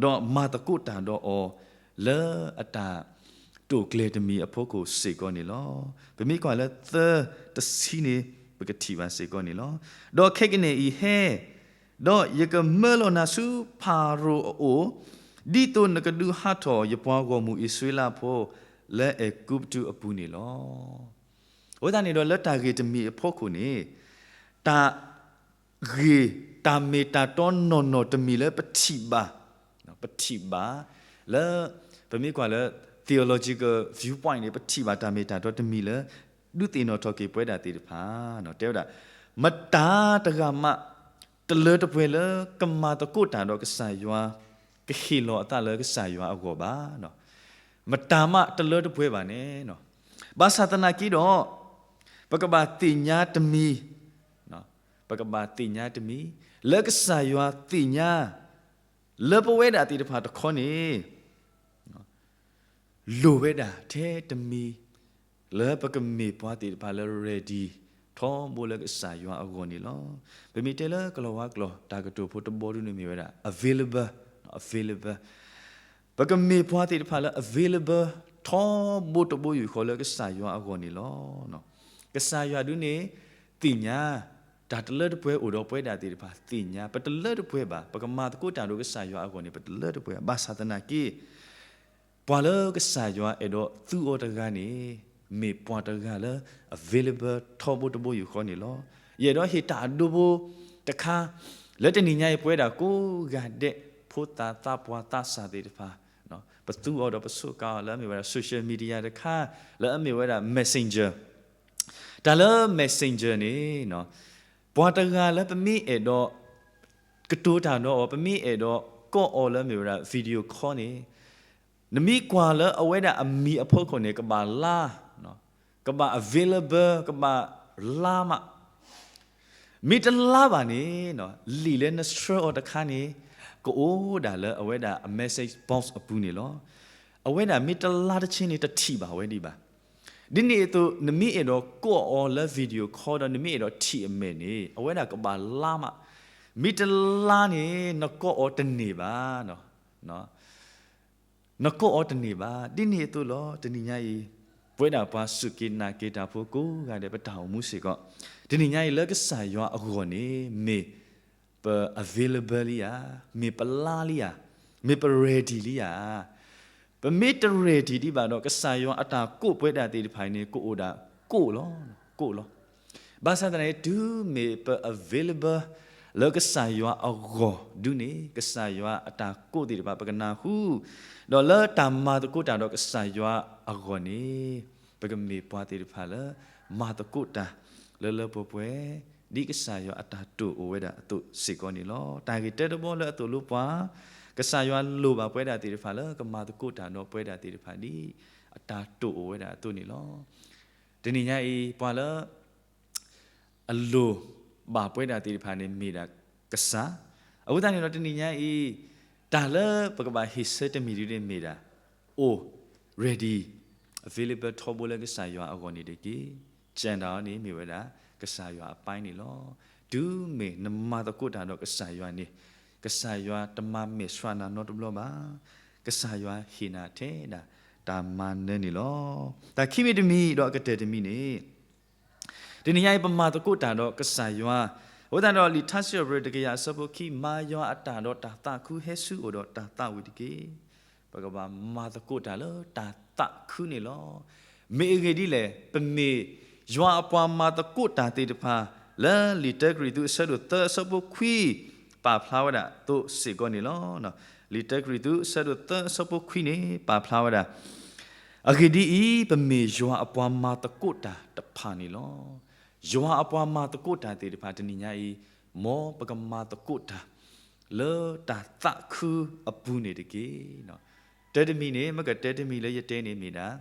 ဒီးမၤသကိးတၢ်ဒီးအီၤ လၢအတၢ်တိာ်ကျဲၤတမံၤအဖီခိၣ်စ့ၢ်ကီးန့ၣ်လီၤ. ပမ့ၢ်ကွၢ်လၢသၢ တဆံန့ၣ် ပကထံၣ်ဘၣ်စ့ၢ်ကီးန့ၣ်လီၤ. ဒီးခဲကနံၣ်အံၤဟဲ, ဒီးယကမၢလီၤနၤဆူဖၤရိၤအအိၣ်, ဒ်သိးနကဒုးဟးထီၣ်ယပှၤဂီၢ်မုၢ်အံၣ်စရ့လးဖိ လၢအဲၤကူပတူးအပူၤန့ၣ်လီၤ. အဃိသတးန့ၣ်ဒီးလၢတၢ်ဂ့ၢ်တမံၤအဖီခိၣ်န့ၣ် တၢ် ဂ့ၢ်, တၢ်မ့ၢ်တၢ်တီနီၢ်နီၢ်တမံၤလၢပထံၣ်ဘၣ်, ပထံၣ်ဘၣ်လၢ ပမ့ၢ်ကွၢ်လၢ theological viewpoint န့ၣ် ပထံၣ်ဘၣ်တၢ်မ့ၢ်တၢ်တီတမံၤလၢ ဒုးသ့ၣ်နီၣ်ထီၣ်က့ၤပဝဲဒၣ်သ့ၣ်တဖၣ်, တဲဝဲဒၣ် မတၤတဂၤမး တလၢတပှဲၤလၢကမၤသကိးတၢ်ဒီးကစၢ်ယွၤ ကဟ့ၣ်လီၤအသးလၢကစၢ်ယွၤအဂီၢ်ဘၣ်. မတၤမးတလၢတပှဲၤဘၣ်န့ၣ်, ဘၣ်ဆၣ်သနာ်က့ဒီး ပကဘၣ်သ့ၣ်ညါတမံၤ, ပကဘၣ်သ့ၣ်ညါတမံၤ လၢကစၢ်ယွၤသ့ၣ်ညါ လၢပဝဲဒၣ်သ့ၣ်တဖၣ်တခီန့ၣ် လိၣ်ဝဲဒၣ်ထဲတမံၤ လၢပကမ့ၢ်ပှၤသ့ၣ်တဖၣ်လၢ ready ထီဘိလၢကစၢ်ယွၤအဂီၢ်န့ၣ်လီၤ. ပမ့ၢ်တဲလၢကလီၤဝါကျိာ် တၢ်ကတိၤဖိတဘီဒုန့ၣ်မ့ၢ်ဝဲဒၣ် available, available ပကမ့ၢ်ပှၤသ့ၣ်တဖၣ်လၢ available ထီဘိတဘိယူၢ်ဃီလၢကစၢ်ယွၤအဂီၢ်န့ၣ်လီၤ. ကစၢ်ယွၤဒုန့ၣ် သ့ၣ်ညါ တၢ်တလၢတပှဲၤအိၣ်ဒီးပဝဲဒၣ်သ့ၣ်တဖၣ်သ့ၣ်ညါ, ပတလၢတပှဲၤဘၣ်, ပကမၤသကိးတၢ်ဒီးကစၢ်ယွၤအဂီၢ်န့ၣ် ပတလၢတပှဲၤဘၣ်. ဘၣ်ဆၣ်သနာ်က့ ပှၤလၢကစၢ်ယွၤအဲၣ်ဒိးသူအီၤတဂၤန့ၣ် မ့ၢ်ပှၤတဂၤလၢ available ထီဘိတဘိယူၢ်ဃီန့ၣ်လီၤ. ယအဲၣ်ဒိးဟ့ၣ်တၢ်အဒိဖိတခါ လၢတနံၤညါအံၤ ပဝဲဒၣ်ကိးဂၤဒဲး ဖိသၣ်သးပှၢ်သးစၢ်သ့ၣ်တဖၣ် ပသူအီၤဒီးပစူးကါအီၤလၢအမ့ၢ်ဝဲဒၣ် social media တခါ လၢအမ့ၢ်ဝဲဒၣ် Messenger. တၢ်လၢ Messenger န့ၣ် ပှၤတဂၤလၢပမ့ၢ်အဲၣ်ဒိး ကတိၤတၢ်ဒီးအီၤ, ပမ့ၢ်အဲၣ်ဒိးကိးအီၤလၢအမ့ၢ်ဝဲဒၣ် video call န့ၣ် နမ့ၢ်ကွၢ်လၢအဝဲဒၣ်အမံၤအဖီခိၣ်န့ၣ် ကဘၣ်လါ, ကဘၣ် available, ကဘၣ်လါမး. မ့ၢ်တလါဘၣ်န့ၣ် လံာ်လၢနဆှၢအီၤတခါန့ၣ် ကအိၣ်ဒၣ်လၢအဝဲဒၣ်အ message box အပူၤန့ၣ်လီၤ. အဝဲဒၣ်မ့ၢ်တလါတဆ့န့ၣ် တထံၣ်ဘၣ်ဝဲဒံးဘၣ်. ဒ်န့ၣ်အသိး နမ့ၢ်အဲၣ်ဒိးကိးအီၤလၢ video call ဒီး နမ့ၢ်အဲၣ်ဒိးထံၣ်အမဲာ်န့ၣ် အဝဲဒၣ်ကဘၣ်လါမး. မ့ၢ်တလါန့ၣ် နကိးအီၤတန့ၢ်ဘၣ်. နကိးအီၤတန့ၢ်ဘၣ်. ဒ်န့ၣ်အသိးလီၤ တနံၤညါအံၤ ပဝဲဒၣ်ပှၤစူၢ်က့ၤနာ်က့ၤတၢ်ဖိကိးဂၤဒဲး ပတၢ်အိၣ်မူစ့ၢ်ကီး တနံၤညါအံၤလၢကစၢ်ယွၤအဂီၢ်န့ၣ် မ့ၢ်ပ available လံဧါ, မ့ၢ်ပလါလံဧါ, မ့ၢ်ပ ready လံဧါ. ပမ့ၢ်တ ready ဒံးဘၣ်ဒီး ကစၢ်ယွၤအတၢ်ကိးပဝဲဒၣ်သ့ၣ်တဖၣ်အံၤန့ၣ် ကအိၣ်ဒၣ်ကိးလီၤ, ကိးလီၤ. ဘၣ်ဆၣ်သနာ်က့ တုၤမ့ၢ်ပ available လၢကစၢ်ယွၤအဂီၢ်ဒုန့ၣ် ကစၢ်ယွၤအတၢ်ကိးသ့ၣ်တဖၣ် ပကနၢ်ဟူ, ဒီးလၢတၢ်မၤသကိးတၢ်ဒီးကစၢ်ယွၤအဂီၢ်န့ၣ် ပကမ့ၢ်ပှၤသ့ၣ်တဖၣ်လၢ မၤသကိးတၢ်လၢလၢပှဲၤပှဲၤ ဒ်ကစၢ်ယွၤအတၢ်တိာ်အိၣ်ဝဲဒၣ်အသိးစ့ၢ်ကီးန့ၣ်လီၤ. တၢ်ဂ့ၢ်တၢတဘီလၢအသိၣ်လိပှၤ, ကစၢ်ယွၤလိၣ်ဘၣ်ပဝဲဒၣ်သ့ၣ်တဖၣ်လၢ ကမၤသကိးတၢ်ဒီးပဝဲဒၣ်သ့ၣ်တဖၣ်ဒ်အတၢ်တိာ်အိၣ်ဝဲဒၣ်အသိးန့ၣ်လီၤ. တနံၤညါအံၤ ပှၤလၢ အလိၣ်ဘၣ်ပဝဲဒၣ်သ့ၣ်တဖၣ်န့ၣ်မ့ၢ်ဒၣ်ကစၢ်, အဃိသတးန့ၣ်ဒီးတနံၤညါအံၤ တၢ်လၢပကဘၣ်ဟ့ၣ်ဆၢတမံၤဒုန့ၣ်မ့ၢ်ဒၣ် အိၣ် ready, available ထီဘိလၢကစၢ်ယွၤအဂီၢ်န့ၣ်တက့ၢ်. စဲးတၢ်အီၤန့ၣ်မ့ၢ်ဝဲဒၣ် ကစၢ်ယွၤအပၢ်န့ၣ်လီၤ. တုၤမ့ၢ်နမၤသကိးတၢ်ဒီးကစၢ်ယွၤန့ၣ်, ကစၢ်ယွၤတမၤမဲာ်ဆှးနၤနီတဘျီဘၣ်. ကစၢ်ယွၤဟ့ၣ်နၤထဲဒၣ်တၢ်မၤနၢၤန့ၣ်လီၤ. တၢ်ခံမံၤတမံၤဒီးအကတၢၢ်တမံၤန့ၣ် တနံၤညါအံၤ ပမၤသကိးတၢ်ဒီးကစၢ်ယွၤ, အဃိသတးဒီး လံာ်ထါစံးပတြၢၤတကယၤအဆၢဖိခံ, မၤယွၤအတၢ်ဒီးတၢ်သးခု, ဟဲဆူအအိၣ်ဒီးတၢ်သးဝံၣ်တက့ၢ်. ပကဘၣ်မၤသကိးတၢ်လၢတၢ်သးခုန့ၣ်လီၤ. မ့ၢ်အဂ့ၢ်ဒ်လဲၣ်, ပမ့ၢ်ယွၤအပှၤမၤသကိးတၢ်သ့ၣ်တဖၣ် လၢလံာ်တၢကရံၣ်သူးအဆၢဒိၣ်သၢအဆၢဖိခွံ ပာ်ဖျါဝဲဒၣ်အသိးစ့ၢ်ကီးန့ၣ်လီၤ. လံာ်တၢကရံၣ်သူးအဆၢဒိၣ်သၢအဆၢဖိခွံန့ၣ် ပာ်ဖျါဝဲဒၣ် အဂ့ၢ်ဒ်အံၤ, ပမ့ၢ်ယွၤအပှၤမၤသကိးတၢ်တဖၣ်န့ၣ်လီၤ. ယွၤအပှၤမၤသကိးတၢ်သ့ၣ်တဖၣ်တနံၤညါအံၤ, မ်ပကမၤသကိးတၢ် လၢတၢ်သးခုအပူၤန့ၣ်တက့ၢ်. တၢတမံၤန့ၣ် မ့ၢ်ကတၢတမံၤလၢယတဲန့ၣ်မ့ၢ်ဒၣ်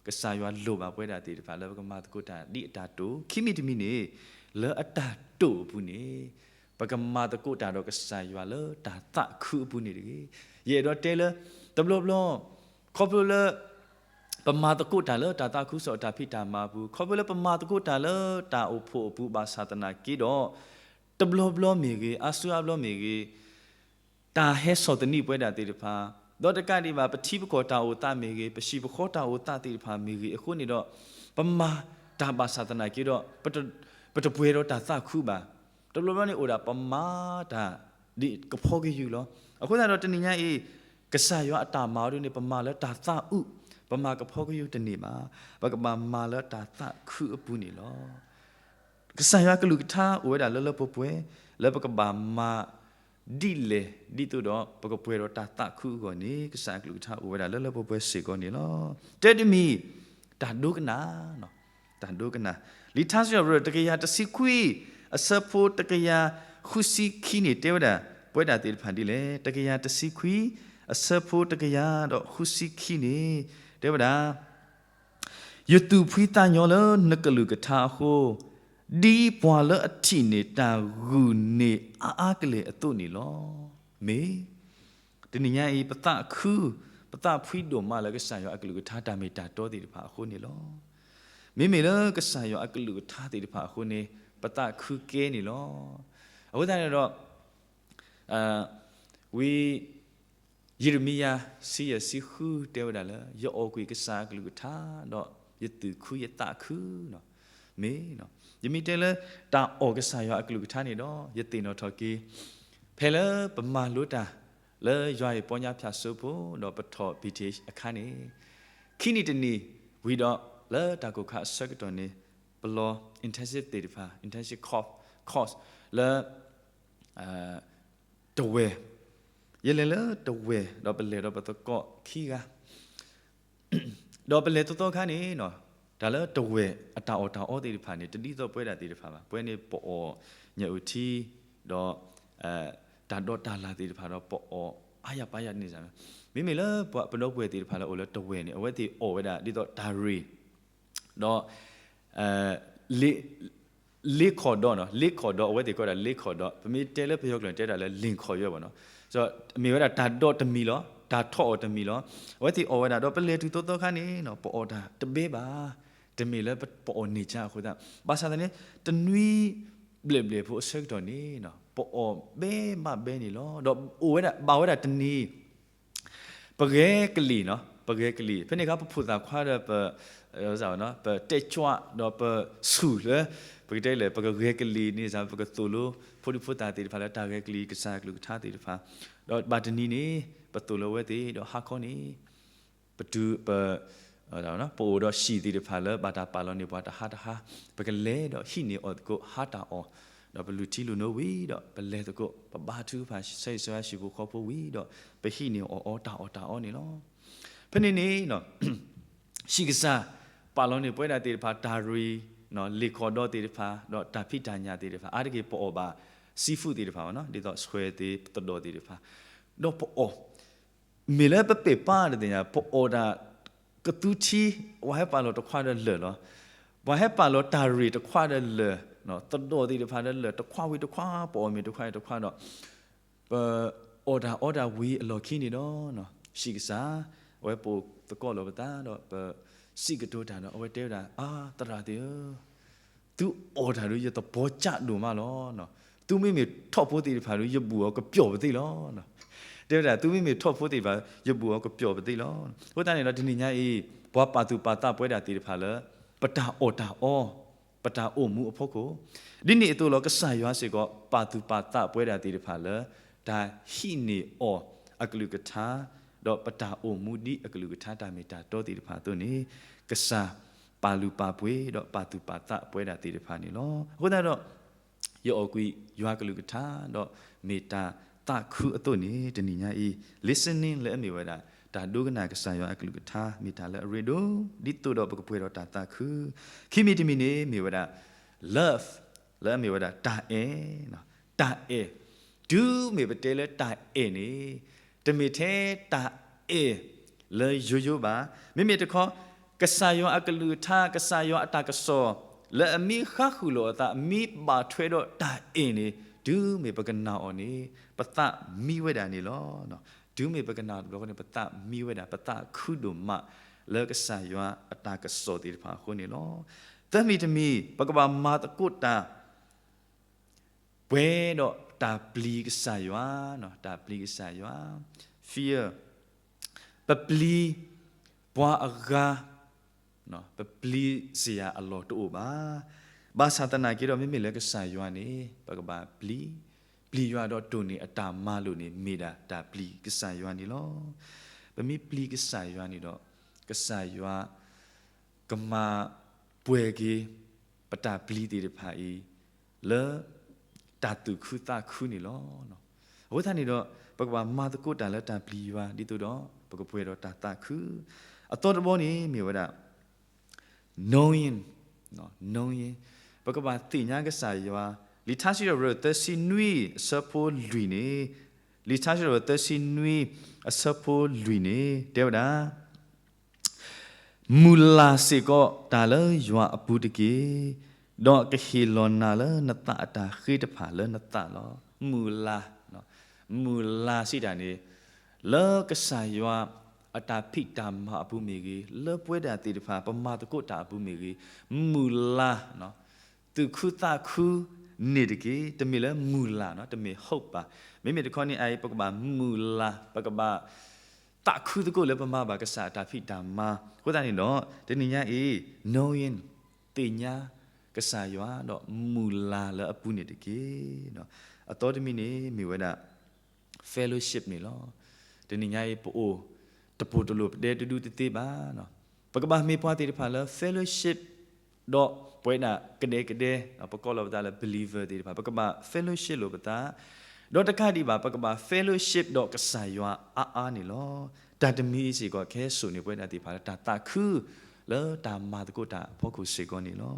ကစၢ်ယွၤလိၣ်ဘၣ်ပဝဲဒၣ်သ့ၣ်တဖၣ်လၢပကမၤသကိးတၢ်ဒ်အတၢ်တိာ်, ခံမံၤတမံၤန့ၣ် လၢအတၢ်တိာ်အပူၤန့ၣ် ပကမၤသကိးတၢ်ဒီးကစၢ်ယွၤလၢတၢ်သးခုအပူၤန့ၣ်တဂ့ၤ. ယအဲၣ်ဒိးတဲလၢ တဘျီဘျီ ခီဖျိလၢ ပမၤသကိးတၢ်လၢတၢ်သးခုစီၣ်အတၢ်ဖံးတၢ်မၤအပူၤ, ခီဖျိလၢပမၤသကိးတၢ်လၢတၢ်အိၣ်ဖှိၣ်အပူၤဘၣ်ဆၣ်သနာ်က့ဒီး တဘျီဘျီမ့ၢ်ဂ့ၤ, အါစုအါဘျီမ့ၢ်ဂ့ၤ, တၢ်ဟဲဆီၣ်သနံးပဝဲဒၣ်သ့ၣ်တဖၣ်, ဒီးတကးဒံးဘၣ် ပထံပကီၢ်တၢ်အိၣ်သးမ့ၢ်ဂ့ၤ, ပဟံၣ်ပဃီတၢ်အိၣ်သးသ့ၣ်တဖၣ်မ့ၢ်ဂ့ၤအဃိန့ၣ်ဒီး ပမၤတၢ်ဘၣ်ဆၣ်သနာ်က့ဒီး ပတပှဲၤဒီးတၢ်သးခုဘၣ်. တဘျီဘျီန့ၣ်အိၣ်ဒၣ်ပမၤတၢ်ဒ်ကဖီကယုၢ်လီၤ. အဃိသတးဒီးတနံၤညါအံၤ ကစၢ်ယွၤအတၢ်မၤအီၤဒ်န့ၣ် ပမၤလၢတၢ်သးအုး, ပမၤကဖီကယုၢ်တန့ၢ်ဘၣ်. ပကဘၣ်မၤလၢတၢ်သးခုအပူၤန့ၣ်လီၤ. ကစၢ်ယွၤကလုၢ်ကထါအိၣ်ဝဲဒၣ်လၢလၢပှဲၤပှဲၤ လၢပကဘၣ်မၤဒ်လဲၣ်ဒ်သိးဒီး ပကပှဲၤဒီးတၢ်သးခုအဂီၢ်န့ၣ် ကစၢ်ယွၤကလုၢ်ကထါအိၣ်ဝဲဒၣ်လၢလၢပှဲၤပှဲၤစ့ၢ်ကီးန့ၣ်လီၤ. တၢတမံၤ တၢ်ဒိကနၣ်, တၢ်ဒိကနၣ်, လံာ်ထါစံးပတြၢၤတကယၤတဆံခွံ အဆၢဖိတကယၤဃုဆံခံန့ၣ် တဲဝဲဒၣ် ပဝဲဒၣ်သ့ၣ်တဖၣ်ဒ်လဲၣ်. တကယၤတဆံခွံ အဆၢဖိတကယၤဒီးဃုဆံခံန့ၣ် တဲဝဲဒၣ် ယသူၣ်ဖှံသးညီလၢနကလုၢ်ကထါအဃိ, ဒ်ပှၤလၢအထံၣ်န့ၢ်တၢ်ဂုာ်န့ၢ် အါအါကလဲာ်အသိးန့ၣ်လီၤ. မ့ၢ် တနံၤညါအံၤ ပသးခု, ပသးဖှံဒိၣ်မးလၢကစၢ်ယွၤအကလုၢ်ကထါတၢ်မ့ၢ်တၢ်တီသ့ၣ်တဖၣ်အဃိန့ၣ်လီၤ. မ့မ့ၢ်လၢကစၢ်ယွၤအကလုၢ်ကထါသ့ၣ်တဖၣ်အဃိန့ၣ် ပသးခုကဲန့ၣ်လီၤ. အဃိသတးန့ၣ်ဒီး ဝံ ယံးရမံယၤ ဆံယဲၢ်ဆံဃု တဲဝဲဒၣ်လၢ ယအီၣ်ကွံာ်ကစၢ်အကလုၢ်ကထါ ဒီးယသူၣ်ခုယသးခု, မ့ၢ် ယမ့ၢ်တဲလၢ တၢ်အီၣ်ကစၢ်ယွၤအကလုၢ်ကထါန့ၣ်ဒီး ယသ့ၣ်နီၣ်ထီၣ်က့ၤ ဖဲလၢပမၤလိတၢ်လၢယွၤအံၤပီညါဖၠၣ်စိဖိ ဒီးပထီၣ် B Th အခါန့ၣ် ခံနံၣ်တနံၣ်ဝံၤဒီး လၢတၢ်ကိၢ်ခါအဆၢကတီၢ်န့ၣ် ပလီၤ intensive သ့ၣ်တဖၣ် intensive course လၢ တဝဲၢ်, ယလဲၤလၢတဝဲၢ် ဒီးပလဲၤဒီးပသကိးခံဂၤ, ဒီးပလဲၤသီသီခါန့ၣ် တၢ်လၢတဝဲၢ်အတၢ်အီၣ်တၢ်အီသ့ၣ်တဖၣ်န့ၣ် တဒ်သိးပဝဲဒၣ်သ့ၣ်တဖၣ်ဘၣ်. ပဝဲန့ၣ်ပအီၣ်ညၣ်အုၣ်ထံ ဒီး တၢ်ဒိးတၢ်လၣ်သ့ၣ်တဖၣ်ဒီးပအီၣ်အါယၤပါယၤန့ၣ်စ့ၢ်, မ့မ့ၢ်လၢပှၤပဒီပုၢ်ဝဲၢ်သ့ၣ်တဖၣ်လၢအိၣ်လၢတဝဲၢ်န့ၣ် အဝဲသ့ၣ်အီၣ်ဝဲဒၣ်ဒ်သိးတၢ်ရ့ၣ် ဒီး လ့ခီၣ်ဒီး, လ့ခီၣ်ဒီး အဝဲသ့ၣ်ကိးဒၣ်လ့ခီၣ်ဒီး ပမ့ၢ်တဲလၢပယီၤကျိာ်န့ၣ် တဲဒၣ်လၢ လ့ခီၣ်ယီၤ ဘၣ်နီၤ. မ့ၢ်ဝဲဒၣ်တၢ်ဒိးတမံၤလီၤ, တၢ်ထီၣ်အီၣ်တမံၤလီၤ. အဝဲသ့ၣ်အီၣ်ဝဲဒၣ်ဒီး ပလဲၤတုၤသီသီခါန့ၣ် ပအီၣ်တၢ်တဘဲဘၣ်, တမ့ၢ်လၢပအီၣ်န့ၢ်ကါအဃိသတး, ဘၣ်ဆၣ်သနာ်က့ တနွံဘျဲၣ်ဘျဲၣ်ဖိအဆၢကတီၢ်န့ၣ် ပအီၣ်ဘဲဘၣ်ဘဲန့ၣ်လီၤ. ဒီးအိၣ်ဝဲဒၣ် ဘၣ်ဝဲဒၣ်တနံၤ ပဂဲၤကလံၣ်နီၤ, ပဂဲၤကလံၣ်, ဖဲန့ၣ်အခါ ပဖိသၣ်ခွါဒီးပ ပတဲာ်ကွၢ်ဒီးပဆူၣ်လၢ ပကတဲလဲၣ် ပကဂဲၤကလံၣ်န့ၣ်စ့ၢ်, ပကသိၣ်လိဖိဒံဖိသၣ်သ့ၣ်တဖၣ်လၢတၢ်ဂဲၤကလံၣ် ကစၢ်အကလုၢ်ကထါသ့ၣ်တဖၣ်, ဒီးဘၣ်တနံၤန့ၣ် ပသိၣ်လိဝဲသ့ၣ်ဒီးဟါခီန့ၣ် ပတုၤပ ပအိၣ်ဒီးဟံၣ်သ့ၣ်တဖၣ်လၢဘၣ်တၢ်ပာ်လီၤန့ၢ်ပှၤတဟါတဟါ, ပကလဲၤဒီးဟံးန့ၢ်အီၣ်သကိးဟါတၢ်အီၣ်, ဒီးပလုၢ်ထံလုၢ်နိဝံၤဒီး ပလဲၤသကိး ပဘါထုကဖၣ်ဆၢဂ့ၤဆၢဝါဟံၣ်ဖိဃီဖိဝံၤဒီး ပဟံးန့ၢ်အီၣ်အီတၢ်အီၣ်တၢ်အီန့ၣ်လီၤ. ဖဲန့ၣ်န့ၣ် ဟံၣ်ကစၢ် ပာ်လီၤန့ၢ်ပဝဲဒၣ်သ့ၣ်တဖၣ် တၢ်ရ့ၣ်, လ့ၣ်ခီၣ်ဒီးသ့ၣ်တဖၣ် ဒီးတၢ်ဖံးတၢ်ညၣ်သ့ၣ်တဖၣ်, အါတက့ၢ်ပအီၣ်ဘၣ် seafood သ့ၣ်တဖၣ်ဘၣ်နီၤ, ဒ်သိး ဆွဲသ့ၣ် သဒီၣ်သ့ၣ်တဖၣ်, ဒီးပအီၣ် မ့ၢ်လၢပပဲာ်ပၢ်တသ့ၣ်ညါ ပအီၣ်တၢ်ကသူထံ, ပှၤဟဲပာ်လီၤတခွးဒီးလၢၢ်လီၤ. ပှၤဟဲပာ်လီၤတၢ်ရ့ၣ်တခွးဒီးလၢၢ်, သဒီၣ်သ့ၣ်တဖၣ်ဒီးလၢၢ်, တခွးဝံၤတခွး ပအီၣ်မ့ၤတခွးတခွးဒီး ပအီၣ်တၢ်အီတၢ်ဝံၤအလီၢ်ခံန့ၣ်ဒီး ဟံၣ်ကစၢ် အဝဲပအိၣ်သကိးလိာ်ပသးဒီး ပ စံးကတိၤတၢ်ဒီး အဝဲတဲဝဲဒၣ်, အါ သရၣ်သ့ၣ်ဧၢ, သုအီၣ်တၢ်ဒီး ယသပီၤကၢ်ဒိၣ်မးလီၤ. သုမ့မ့ၢ်ထီၣ်ဖိသ့ၣ်တဖၣ်ဒီး ယဘူးအီၤကပျီၣ်ပသ့လီၤ. တဲဝဲဒၣ်, သုမ့မ့ၢ်ထီၣ်ဖိသ့ၣ်တဖၣ် ယဘူးအီၤကပျီၣ်ပသ့လီၤ. အဃိသတးန့ၣ်ဒီး တနံၤညါအံၤ ပှၤပာ်သူၣ်ပာ်သးပဝဲဒၣ်သ့ၣ်တဖၣ်လၢ ပတၢ်အီၣ်တၢ်အီ ပတၢ်အိၣ်မူအဖီခိၣ်, ဒ်န့ၣ်အသိးလီၤ ကစၢ်ယွၤစ့ၢ်ကီး ပာ်သူၣ်ပာ်သးပဝဲဒၣ်သ့ၣ်တဖၣ်လၢ တၢ်ဟံးန့ၢ်အီၣ်အကလုၢ်ကထါ, ဒီးပတၢ်အိၣ်မူဒ်အကလုၢ်ကထါ တၢ်မ့ၢ်တၢ်တီသ့ၣ်တဖၣ်အသိးန့ၣ်, ကစၢ်ပာ်လုၢ်ပာ်ပှ့ၤ ဒီးပာ်သူၣ်ပာ်သးပဝဲဒၣ်သ့ၣ်တဖၣ်န့ၣ်လီၤ. အဃိသတးဒီး ယအီၣ်ကွံာ်ယွၤကလုၢ်ကထါ ဒီးမ့ၢ်တၢ်သးခုအသိးန့ၣ် တနံၤညါအံၤ listening လၢအမ့ၢ်ဝဲဒၣ် တၢ်ဒိကနၣ်ကစၢ်ယွၤအကလုၢ်ကထါ မ့ၢ်တၢ်လၢအရ့ဒိၣ် ဒ်သိးဒီးပကပှဲၤဒီးတၢ်သးခု. ခံမံၤတမံၤန့ၣ် မ့ၢ်ဝဲဒၣ် love လၢအမ့ၢ်ဝဲဒၣ်တၢ်အဲၣ်, တၢ်အဲၣ်, တုၤမ့ၢ်ပတဲလၢတၢ်အဲၣ်န့ၣ် တမ့ၢ်ထဲတၢ်အဲၣ်လၢယိယိဘၣ်. မ့မ့ၢ်တခီ ကစၢ်ယွၤအကလုၢ်ကထါ ကစၢ်ယွၤအတၢ်ကစီၣ် လၢအမ့ၢ်ဃါဃုာ်လိာ်အသး မ့ၢ်ဘၣ်ထွဲဒီးတၢ်အဲၣ်န့ၣ် တုၤမ့ၢ်ပကနၣ်အီၤန့ၣ် ပသးမံဝဲဒၣ်န့ၣ်လီၤ. တုၤမ့ၢ်ပကနၣ်တဘျီဃီန့ၣ် ပသးမံဝဲဒၣ် ပသးခုဒိၣ်မး လၢကစၢ်ယွၤအတၢ်ကစီၣ်သ့ၣ်တဖၣ်အဃိန့ၣ်လီၤ. သၢမံၤတမံၤ ပကဘၣ်မၤသကိးတၢ် ပှဲၤဒီးတၢ်ပျံၤကစၢ်ယွၤ, တၢ်ပျံၤကစၢ်ယွၤ, fear, ပပျံၤပှၤအဂၤ, ပပျံၤစ့ၢ်ယၤအလီၢ်တအိၣ်ဘၣ်. ဘၣ်ဆၣ်သနာ်က့ဒီး မ့မ့ၢ်လၢကစၢ်ယွၤန့ၣ် ပကဘၣ်ပျံၤ, ပျံၤယွၤဒီးတိၢ်န့ၢ်အတၢ်မၤလိာ်န့ၣ် မ့ၢ်ဒၣ်တၢ်ပျံၤကစၢ်ယွၤန့ၣ်လီၤ. ပမ့ၢ်ပျံၤကစၢ်ယွၤန့ၣ်ဒီး ကစၢ်ယွၤ ကမၤပှဲၤက့ၤ ပတၢ်ပျံၤသ့ၣ်တဖၣ်အံၤ လၢတၢ်သူၣ်ခုသးခုန့ၣ်လီၤ. အဃိသတးန့ၣ်ဒီး ပကဘၣ်မၤသကိးတၢ်လၢတၢ်ပျံၤယွၤ ဒ်သိးဒီး ပကပှဲၤဒီးတၢ်သးခု. အသီတဘီန့ၣ် မ့ၢ်ဝဲဒၣ် knowing, knowing, ပကဘၣ်သ့ၣ်ညါကစၢ်ယွၤ, လံာ်ထါစံးထီၣ်ပတြၢၤသၢဆံနွံ အဆၢဖိလွံၢ်န့ၣ်, လံာ်ထါစံးထီၣ်ပတြၢၤသၢဆံနွံ အဆၢဖိလွံၢ်န့ၣ် တဲဝဲဒၣ် မုၢ်လၢ်စ့ၢ်ကီးတၢ်လၢယွၤအပူၤတက့ၢ်, ဒီးကဟ့ၣ်လီၤနၤလၢနသးအတၢ်ဃ့တဖၣ်လၢနသးလီၤ. မုၢ်လၢ်, မုၢ်လၢ်စံးတၢ်န့ၣ် လၢကစၢ်ယွၤအတၢ်ဖံးတၢ်မၤအပူၤမ့ၢ်ဂ့ၤ, လၢပဝဲဒၣ်သ့ၣ်တဖၣ် ပမၤသကိးတၢ်အပူၤမ့ၢ်ဂ့ၤ, မုၢ်လၢ် သူၣ်ခုသးခုန့ၣ်တက့ၢ်. တမ့ၢ်လၢမုၢ်လၢ်နီၤ, တမ့ၢ် hope ဘၣ်. မ့မ့ၢ်တခီန့ၣ်အံၤ ပကဘၣ်မုၢ်လၢ်, ပကဘၣ်သးခုသကိးလၢပမၤဘၣ်ကစၢ်အတၢ်ဖံးတၢ်မၤ. အဃိသတးန့ၣ်ဒီး တနံၤညါအံၤ knowing သ့ၣ်ညါကစၢ်ယွၤ ဒီးမုၢ်လၢ်လၢအပူၤန့ၣ်တက့ၢ်. အသီတမံၤန့ၣ် မ့ၢ်ဝဲဒၣ် fellowship န့ၣ်လီၤ. တနံၤညါအံၤ ပအိၣ်တပူၤတလိၤ ပတဲတဒူတသ့ဘၣ်. ပကဘၣ်မ့ၢ်ပှၤသ့ၣ်တဖၣ်လၢ fellowship ဒီးပဝဲဒၣ်ကဒဲကဒဲ, ပကိးလီၤပသးလၢ believer သ့ၣ်တဖၣ်, ပကဘၣ် fellowship လိာ်ပသး, ဒီးတကးဒံးဘၣ် ပကဘၣ် fellowship ဒီးကစၢ်ယွၤအါအါန့ၣ်လီၤ. တၢ်တမံၤအံၤစ့ၢ်ကီး ကဟဲစိာ်န့ၢ်ပဝဲဒၣ်သ့ၣ်တဖၣ်လၢတၢ်သးခု လၢတၢ်မၤသကိးတၢ်အဖီခိၣ်စ့ၢ်ကီးန့ၣ်လီၤ.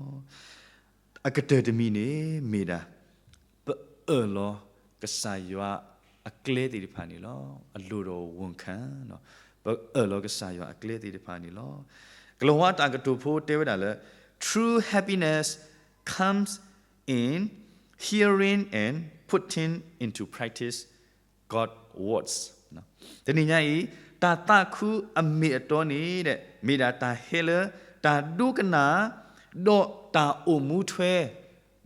အကတၢၢ်တမံၤန့ၣ် မ့ၢ်ဒၣ် ပအၢၣ်လီၤကစၢ်ယွၤအကျဲသ့ၣ်တဖၣ်န့ၣ်လီၤ. အလိၣ်ဒီးဝန်ခံ, ပအၢၣ်လီၤကစၢ်ယွၤအကျဲသ့ၣ်တဖၣ်န့ၣ်လီၤ. ကလၤဝါတၢ်ကတိၤဖိတဲဝဲဒၣ်လၢ true happiness comes in hearing and putting into practice God's words. တနံၤညါအံၤ တၢ်သးခုအမ့ၢ်အတီန့ၣ် မ့ၢ်ဒၣ်တၢ်ဟဲလၢ တၢ်ဒိကနၣ် ဒီးတၢ်အိၣ်မူထွဲ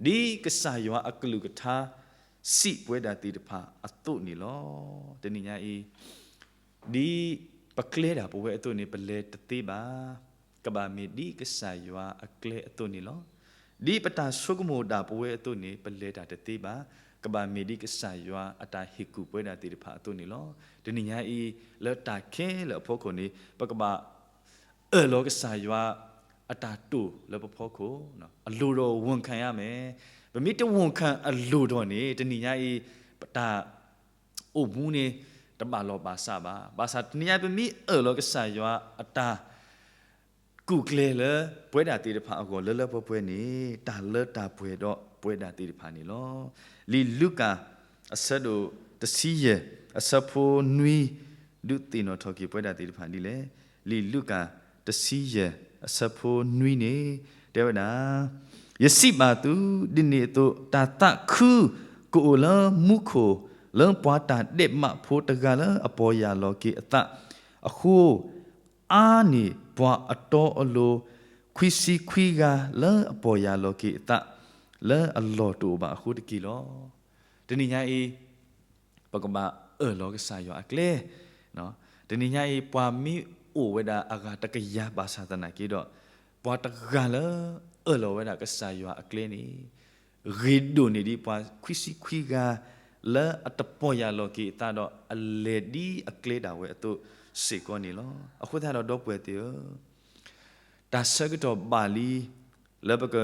ဒ်ကစၢ်ယွၤအကလုၢ်ကထါ စံးပဝဲဒၣ်သ့ၣ်တဖၣ်အသိးန့ၣ်လီၤ. တနံၤညါအံၤ ဒ်ပကျဲဒၣ်ပဝဲအသိးန့ၣ် ပလဲၤတသ့ဘၣ်. ကဘၣ်မ့ၢ်ဒ်ကစၢ်ယွၤအကျဲအသိးန့ၣ်လီၤ. ဒ်ပတၢ်ဆိကမိၣ်ဒၣ်ပဝဲအသိးန့ၣ် ပလဲၤတၢ်တသ့ဘၣ်. ကဘၣ်မ့ၢ်ဒ်ကစၢ်ယွၤအတၢ်ဟ့ၣ်ကူၣ်ပဝဲဒၣ်သ့ၣ်တဖၣ်အသိးန့ၣ်လီၤ. တနံၤညါအံၤ လၢတၢ်ခဲလၢာ်အဖီခိၣ်န့ၣ် ပကဘၣ် အၢၣ်လီၤကစၢ်ယွၤအတၢ်တိာ်လၢပဖီခိၣ်, အလိၣ်ဒီးဝန်ခံရမယ်. ပမ့ၢ်တဝန်ခံအလိၣ်ဒီးန့ၣ် တနံၤညါအံၤ ပတၢ်အိၣ်မူန့ၣ် တဘၣ်လီၢ်ဘၣ်စးဘၣ်. ဘၣ်ဆၣ်တနံၤညါအံၤ ပမ့ၢ်အၢၣ်လီၤကစၢ်ယွၤအတၢ် ကူၣ်ကျဲၤလၢပဝဲဒၣ်သ့ၣ်တဖၣ်အဂီၢ်လၢလၢပှဲၤပှဲၤန့ၣ် တၢ်လၢတၢ်ပှဲၤဒီးပဝဲဒၣ်သ့ၣ်တဖၣ်န့ၣ်လီၤ. လံာ်လူၤကၣ် အဆၢဒိၣ်တဆံယဲၢ် အဆၢဖိနွံ ဒုးသ့ၣ်နီၣ်ထီၣ်က့ၤပဝဲဒၣ်သ့ၣ်တဖၣ်ဒ်လဲၣ်. လံာ်လူၤကၣ် တဆံယဲၢ် အဆၢဖိနွံန့ၣ် တဲဝဲဒၣ်, ယစံးဘၣ်သု, ဒ်န့ၣ်အသိး တၢ်သးခုကအိၣ်လၢမူခိၣ် လၢပှၤတၢ်ဒဲးဘးဖိတဂၤလၢအပီၢ်ယၢ်လီၤက့ၤအသးအဃိ, အါန့ၢ်ပှၤအတီအလိၤ ခွံဆံခွံဂၤလၢအပီၢ်ယၢ်လီၤက့ၤအသး လၢအလီၢ်တအိၣ်ဘၣ်အဃိတက့ၢ်လီၤ. တနံၤညါအံၤ ပကဘၣ်အၢၣ်လီၤကစၢ်ယွၤအကျဲ, တနံၤညါအံၤ ပှၤမ့ၢ်အိၣ်ဝဲဒၣ်အဂၤတကယၤဘၣ်ဆၣ်သနာ်က့ဒီး ပှၤတဂၤလၢအၢၣ်လီၤဝဲဒၣ်ကစၢ်ယွၤအကျဲန့ၣ် ဂ့ၤဒိၣ်န့ၢ်ဒံးပှၤခွံဆံခွံဂၤ လၢအတပီၢ်ယၢ်လီၤက့ၤအသးဒီး အလဲၤဒ်အကျဲဒၣ်ဝဲအသိးစ့ၢ်ကီးန့ၣ်လီၤ. အဃိသတးဒီး ဒီပုၢ်ဝဲၢ်သ့ၣ်ဧၢ, တၢ်ဆၢကတီၢ်ဘၣ်လံ လၢပက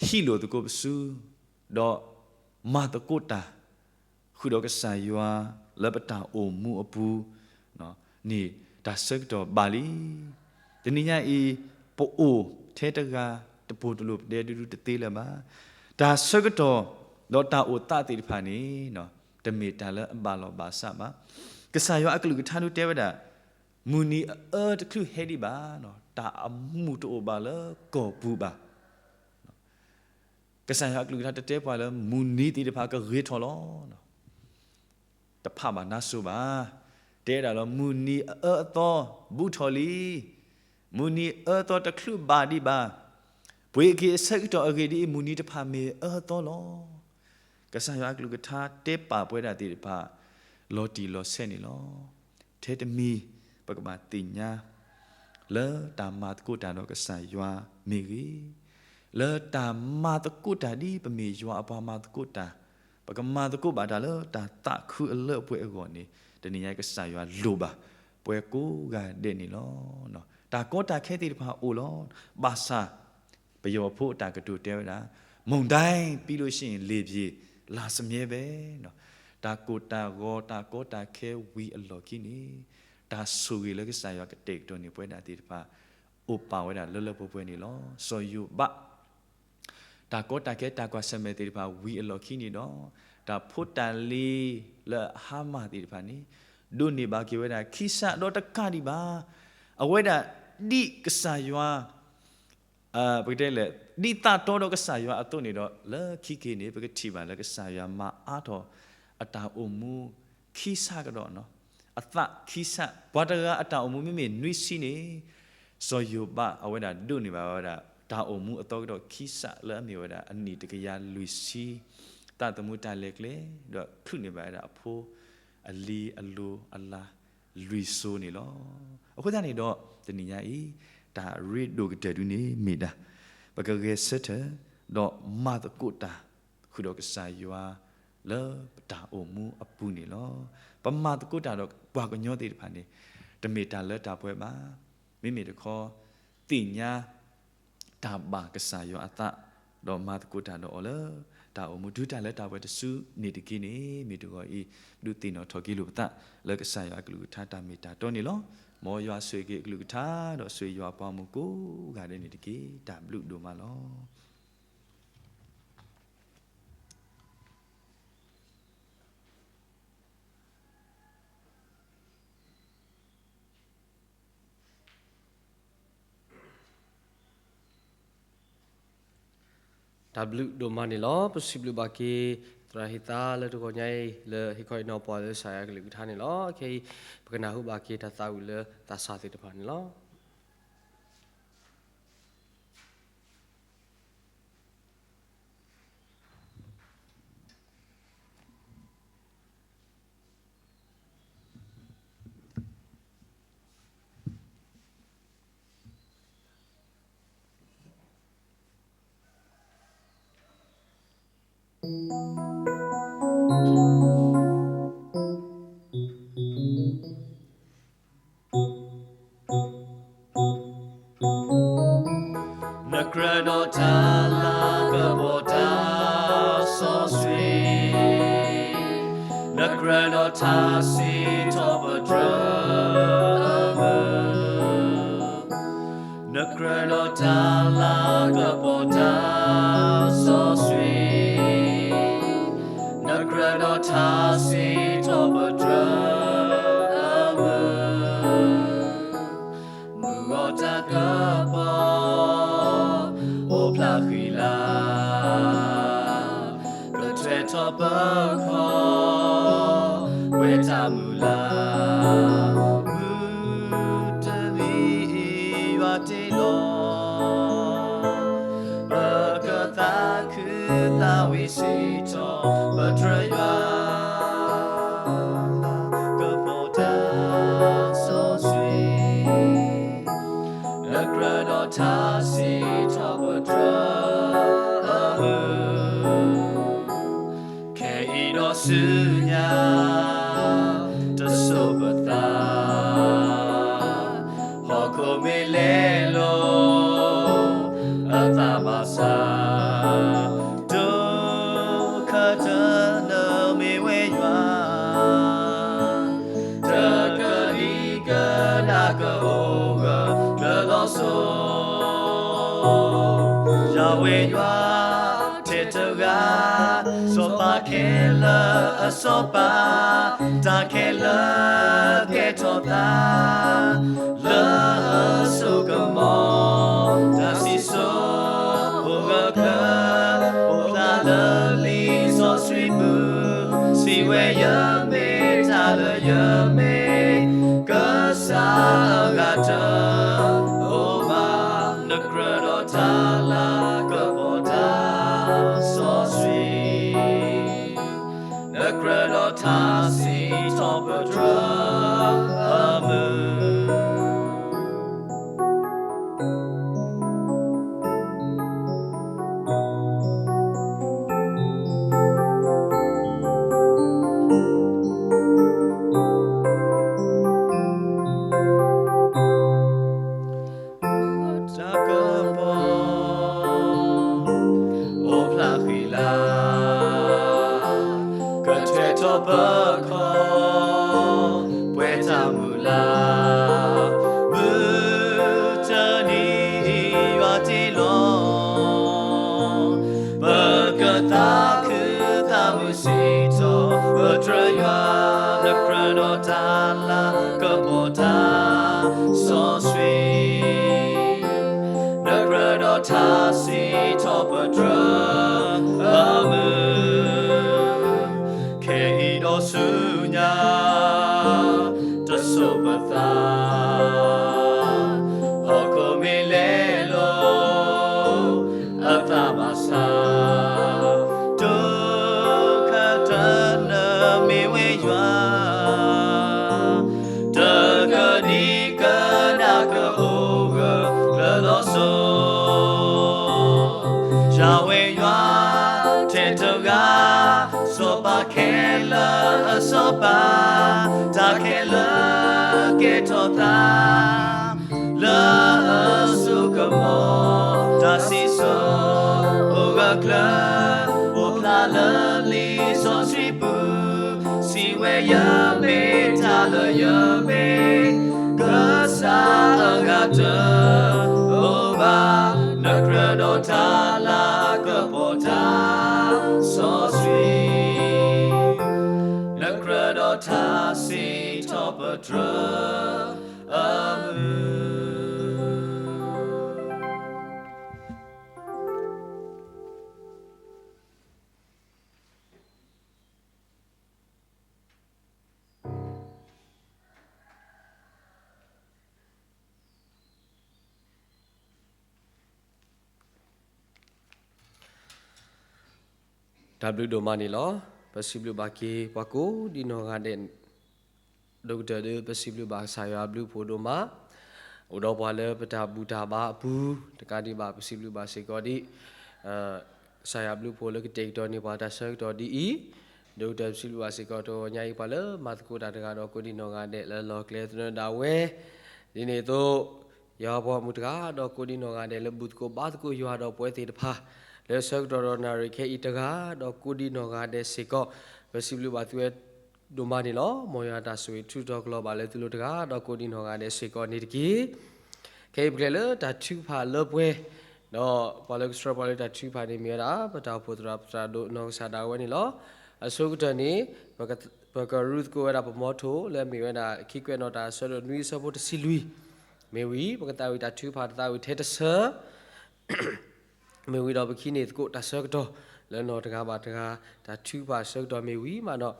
ဟံးလိာ်သကိးပစု, ဒီးမၤသကိးတၢ် ဃုာ်ဒီးကစၢ်ယွၤ လၢပတၢ်အိၣ်မူအပူၤန့ၣ် တၢ်ဆၢကတီၢ်ဘၣ်လံ. တနံၤညါအံၤ ပအိၣ်ထဲတဂၤ တပိၤတလိၤ ပဒဲဒူဒူတသ့လၢၤဘၣ်. တၢ်ဆၢကတီၢ် ဒီးတၢ်အိၣ်သးသ့ၣ်တဖၣ်န့ၣ် တမ့ၢ်တၢ်လၢအဘၣ်လီၤဘၣ်စးဘၣ်. ကစၢ်ယွၤအကလုၢ်ကထါဒုးတဲဝဲဒၣ် မုၢ်နံၤအအၢတချုးဟဲဒံးဘၣ်, တၢ်အမူးတအိၣ်ဘၣ်လၢကီၢ်ပူၤဘၣ်. ကစၢ်ယွၤအကလုၢ်ကထါတတဲပှၤလၢ မုၢ်နံၤသ့ၣ်တဖၣ်ကဂ့ၤထီၣ်လီၤ. တဖးဘၣ်နါစိၤဘၣ်. တဲဒၣ်လီၤ မုၢ်နံၤအအၢအသီဘူးထီၣ်လံ. မုၢ်နံၤအအၢအသီတချုးဘၣ်ဒံးဘၣ်. ပှ့ၤက့ၤအဆၢကတီၢ်အဂ့ၢ်ဒ်အံၤ မုၢ်နံၤတဖၣ်မ့ၢ်အအၢအသီလီၤ. ကစၢ်ယွၤအကလုၢ်ကထါတဲပာ်ပဝဲဒၣ်သ့ၣ်တဖၣ် လီၤတံၢ်လီၤဆဲးန့ၣ်လီၤ. ထဲတမံၤ ပကဘၣ်သ့ၣ်ညါ လၢတၢ်မၤသကိးတၢ်ဒီးကစၢ်ယွၤမ့ၢ်ဂ့ၤ, လၢတၢ်မၤသကိးတၢ်ဒ်ပမ့ၢ်ယွၤအပှၤမၤသကိးတၢ်, ပကမၤသကိးဘၣ်တၢ်လၢတၢ်သးခုအလၢအပှဲၤအဂီၢ်န့ၣ် တနံၤညါကစၢ်ယွၤလိၣ်ဘၣ်ပှၤကိးဂၤဒဲးန့ၣ်လီၤ. တၢ်ကီတၢ်ခဲသ့ၣ်တဖၣ်အိၣ်လီၤ. ဘၣ်ဆၣ် ပယီၤဖိအတၢ်ကတိၤတဲဝဲဒၣ် မုန်တိုင်းပြီးလို့ရှိရင် လေပြေလာစမြဲပဲ. တၢ်ကိၢ်တၢ်ဂီၤ တၢ်ကီတၢ်ခဲဝံၤအလီၢ်ခံန့ၣ် တၢ်ဆိၣ်ဂ့ၤလၢကစၢ်ယွၤကတဲာ်ကတီၤန့ၢ်ပဝဲဒၣ်သ့ၣ်တဖၣ် အိၣ်ပာ်ဝဲဒၣ်လၢလၢပှဲၤပှဲၤန့ၣ်လီၤ. စီၤယိၤဘး တၢ်ကီတၢ်ခဲတၢ်ကွၢ်ဆၢၣ်မဲာ်သ့ၣ်တဖၣ်ဝံၤအလီၢ်ခံန့ၣ်ဒီး တၢ်ဖိတၢ်လံၤလၢအဟါမၢ်သ့ၣ်တဖၣ်န့ၣ် ဒိးန့ၢ်ဘၣ်က့ၤဝဲဒၣ်ခံစးဒီးတကးဒံးဘၣ်. အဝဲဒၣ်ဒ်ကစၢ်ယွၤ ပကတဲလဲၣ် ဒ်သးတီဒီးကစၢ်ယွၤအသိးန့ၣ်ဒီး လၢခံက့ၤန့ၣ် ပကထံၣ်ဘၣ်လၢကစၢ်ယွၤမၤအါထီၣ်အတၢ်အိၣ်မူခံစးကဒီး, အသးခံစး, ပှၤတဂၤအတၢ်အိၣ်မူမ့မ့ၢ်နွံဆံန့ၣ် စီၤယိၤဘးအဝဲဒၣ်ဒိးန့ၢ်ဘၣ်ဝဲဒၣ် တၢ်အိၣ်မူအသီကဒီးခံစးလၢအမ့ၢ်ဝဲဒၣ်အနံၣ်တကယၤလွံၢ်ဆံ သးသမူတၢ်လဲၤကျဲ ဒီးချုးန့ၢ်ဘၣ်ဝဲဒၣ်အဖိ အလံၤအလိၤအလၤ လွံၢ်စိၤန့ၣ်လီၤ. အဃိသတးန့ၣ်ဒီး တနံၤညါအံၤ တၢ်ရ့ဒိၣ်ကတၢၢ်ဒုန့ၣ်မ့ၢ်ဒၣ် ပကဂဲၤဆၢထၢၣ် ဒီးမၤသကိးတၢ် ဃုာ်ဒီးကစၢ်ယွၤ လၢပတၢ်အိၣ်မူအပူၤန့ၣ်လီၤ. ပမၤသကိးတၢ်ဒီးပှၤကညီသ့ၣ်တဖၣ်န့ၣ် တမ့ၢ်တၢ်လၢတၢ်ပှဲၤဘၣ်. မ့မ့ၢ်တခီ သ့ၣ်ညါ တၢ်ဘၣ်ကစၢ်ယွၤအသး ဒီးမၤသကိးတၢ်ဒီးအီၤလၢ တၢ်အိၣ်မူတုၤတၢ်လၢတၢ်ပှဲၤတစုန့ၣ်တက့ၢ်န့ၣ် မ့ၢ်တဂီၤအံၤ ဒုးသ့ၣ်နီၣ်ထီၣ်က့ၤလိာ်ပသး လၢကစၢ်ယွၤအကလုၢ်ကထါတၢ်မ့ၢ်တၢ်တီန့ၣ်လီၤ. မ်ယွၤဆိၣ်ဂ့ၤက့ၤအကလုၢ်ကထါ ဒီးဆိၣ်ဂ့ၤယွၤအပှၤမုၣ်ကိးဂၤဒဲးန့ၣ်တက့ၢ်. တၢ်ဘျုးဒိၣ်မးလီၤ. တၢ်ဘျုးဒိၣ်မးန့ၣ်လီၤ. ပစံးဘျုးဘၣ်က့ၤ သရၣ်ဟ့ၣ်သါလၢတဂီၤညါအံၤ လၢဟ့ၣ်ခီဟ့ၣ်နီၤပှၤလၢကစၢ်ယွၤအကလုၢ်ကထါန့ၣ်လီၤ. ခဲအံၤ ပကနၢ်ဟူဘၣ်က့ၤတၢ်သးဝံၣ်လၢသးစၢ်သ့ၣ်တဖၣ်န့ၣ်လီၤ. နကြၢးဒီးတၢ်လၤကပီၤတၢ်စီဆှံ, နကြၢးဒီးတၢ်စံးထီၣ်ပတြၢၤအမုၢ်, နကြၢးဒီးတၢ်လၤကပီၤတၢ်စီဆှံ, နကြၢးဒီးတၢ်စံးထီၣ်ပတြၢၤအမုၢ် မုၢ်ဂီၤတၢ်ကပီၤ အိၣ်ဖျါဃံလၤ, ကထွဲထီၣ်ပခီၣ် ပှဲၤတၢ်မုၢ်လၢ် မုၢ်တ စံးထီၣ်ပတြၢၤယွၤ ကပီၤတၢ်စီဆှံ, နကြၢးဒီးတၢ်စံးထီၣ်ပတြၢၤအမုၢ် ခဲအံၤဒီးဆူညါ တစိၤပသး ဟီၣ်ခိၣ်မ့ၢ်လဲၤလိာ်အသးဘၣ်ဆၣ်, ဒိးခါတၢ်နမ့ၢ်ဝဲယွၤ တကဒံကဒါကအိၣ်ဂၢၢ်ကျၢၤလီၤစိၤ, ယၤဝဲယွၤ ထဲတဂၤ, စီၤပၤခဲလၢာ်အစီၤပၤ, တၢ်ခဲလၢာ်ကဲထီၣ်သး လၢအစိကမီၤ, တၢ်စံၣ်စိၤအိၣ်ဂၢၢ်ကျၢၤ, အိၣ်ဖျါလၢလံာ်စီဆှံပူၤ, စံးဝဲယမ့ၢ်တၢ်လၢယမ့ၢ်ကစၢ်အဂၤတအိၣ်ဘၣ်, နကြၢးဒီးတၢ်လၤကပီၤတၢ်စီဆှံ နကြၢးဒီးတၢ်စံးထီၣ်ပတြၢၤအမုၢ် တၢ်ကပီၤ အိၣ်ဖျါဃံလၤ, ကထွဲထီၣ်ပခီၣ် ပှဲၤတၢ်မုၢ်လၢ်, မုၢ်တနံၤယွၤတ့လီၤ ပကသးခုသးမုာ်စံးထီၣ်ပတြၢၤယွၤ, နကြၢးဒီးတၢ်လၤကပီၤတၢ်စီဆှံ, နကြၢးဒီးတၢ်စံးထီၣ်ပတြၢၤအမုၢ် ခဲအံၤဒီးဆူညါ တစိၤပသး, ဟီၣ်ခိၣ်မ့ၢ်လဲၤလိာ်အသးဘၣ်ဆၣ်, ဒိးခါတၢ်နမ့ၢ်ဝဲယွၤ တကဒံကဒါကအိၣ်ဂၢၢ်ကျၢၤလီၤစိၤ, ယၤဝဲယွၤ ထဲတဂၤ, စီၤပၤခဲလၢာ်အစီၤပၤ, တၢ်ခဲလၢာ်ကဲထီၣ်သး လၢအစိကမီၤ, တၢ်စံၣ်စိၤအိၣ်ဂၢၢ်ကျၢၤ, အိၣ်ဖျါလၢလံာ်စီဆှံပူၤ, စံးဝဲယမ့ၢ်တၢ်လၢယမ့ၢ် ကစၢ်အဂၤတအိၣ်ဘၣ်, နကြၢးဒီးတၢ်လၤကပီၤတၢ်စီဆှံ, နကြၢးဒီးတၢ်စံးထီၣ်ပတြၢၤအမုၢ် တၢ်ဘျုးဒိၣ်မးန့ၣ်လီၤ. ပစံးဘျုးဘၣ်က့ၤပှၤကိးဒံနီၢ်ဂၤဒဲး ဒိၣ်ကတၢၢ်ဒီး ပစံးဘျုးဘၣ်ကစၢ်ယွၤအဘျုးအဖှိၣ်ဒိၣ်မး, အိၣ်ဒီးပှၤလၢပတၢ်ဘူၣ်တၢ်ဘါအပူၤ, တကးဒံးဘၣ် ပစံးဘျုးဘၣ်စ့ၢ်ကီးဒံး ကစၢ်ယွၤအဘျုးအဖှိၣ်လၢကတဲာ်ကတီၤန့ၢ်ပှၤတၢ်ဆၢကတီၢ်ဒ်အံၤ, ဒိၣ်ကတၢၢ်ပစံးဘျုးဘၣ်စ့ၢ်ကီး တဂီၤညါအံၤ ပှၤလၢမၤသကိးတၢ်တဂၤဒီးကိးဒံနီၢ်ဂၤဒဲးလၢလီၢ်ကျဲသနၢၣ်ဒၣ်ဝဲ, ဒ်န့ၣ်အသိး ယွၤပှၤမုၢ်တဂၤဒီးကိးဒံနီၢ်ဂၤဒဲးလၢဘူၣ်သကိးဘါသကိးယွၤဒီးပဝဲသ့ၣ်တဖၣ် လၢဆၢကတီၢ်ဒီးနၣ်ရံၣ်ခဲအံၤတဂၤဒီးကိးဒံနီၢ်ဂၤဒဲးစ့ၢ်ကီး ပစံးဘျုးဘၣ်သုဝဲဒိၣ်မးန့ၣ်လီၤ. မ်ယွၤတၢ်ဆိၣ်ဂ့ၤထုးထီၣ်ကလီၤဘၣ်လၢသုလိၤတဂၤဒီးကိးဒံနီၢ်ဂၤဒဲးစ့ၢ်ကီးန့ၣ်တက့ၢ်. ခဲအံၤပကလဲၤလၢတၢ်ထုကဖၣ်လၢပှဲၤ, ဒီးပှၤလၢကဆှၢပှၤလၢတၢ်ထုကဖၣ်န့ၣ်မ့ၢ်ဝဲဒၣ် ပတၢ်အိၣ်ဖှိၣ်သရၣ်ပသရၣ်ဒိၣ်နီၢ်ကစၢ်ဒၣ်ဝဲန့ၣ်လီၤ. အဆိကတၢၢ်န့ၣ် ပကရူၢ်သကိးဝဲဒၣ်ပမီထိလၢအမ့ၢ်ဝဲဒၣ် ခံကွဲးနီၣ်တၢ်အဆၢဒိၣ်နွံအဆၢဖိတဆံလွံၢ်, မ့ၢ်ဝံၤ ပကသးဝံၣ်တၢ်ထုကဖၣ်တသးဝံၣ်ထဲတဆၢ မ့ၢ်ဝံၤဒီးပကဟံးန့ၢ်သကိးတၢ်ဆၢကတီၢ် လၢနီၢ်တဂၤဘၣ်တဂၤ တၢ်ထုကဖၣ်ဆၢကတီၢ်မ့ၢ်ဝံၤမးဒီး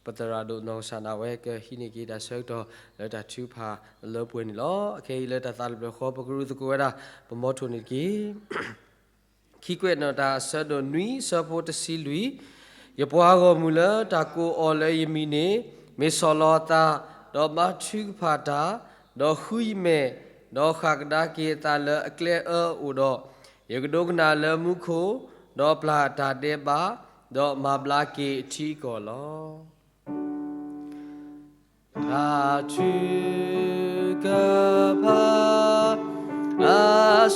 ပသရၣ်ဒိၣ်နီၢ်ကစၢ်ဒၣ်ဝဲကဟံးန့ၢ်က့ၤတၢ်ဆၢကတီၢ်လၢတၢ်ထုကဖၣ်လၢပှဲၤန့ၣ်လီၤ. အခဲအံၤလၢတၢ်သးတဖျၢၣ်ဃီ ပကရူၢ်သကိးဝဲဒၣ် ပမီထိၣ်န့ၣ်တက့ၢ်. ခံကွဲးနီၣ်တၢ်အဆၢဒိၣ်နွံ အဆၢဖိတဆံလွံၢ်, ယပှၤဂီၢ်မုၢ်လၢတၢ်ကိးအီၤလၢယမံၤန့ၣ်, မ့ၢ်ဆီၣ်လီၤအသး, ဒီးဘါထုကဖၣ်တၢ်, ဒီးဃုယမဲာ်, ဒီးဃၣ်ကဒါက့ၤအသးလၢအကျဲအၢအိၣ်ဒီး, ယကဒိကနၣ်လၢမူခိၣ်, ဒီးပျၢ်တၢ်ဒဲးဘး, ဒီးမၤဘျါက့ၤအထံအကီၢ်လီၤ. တၢ်ထုကဖၣ် အ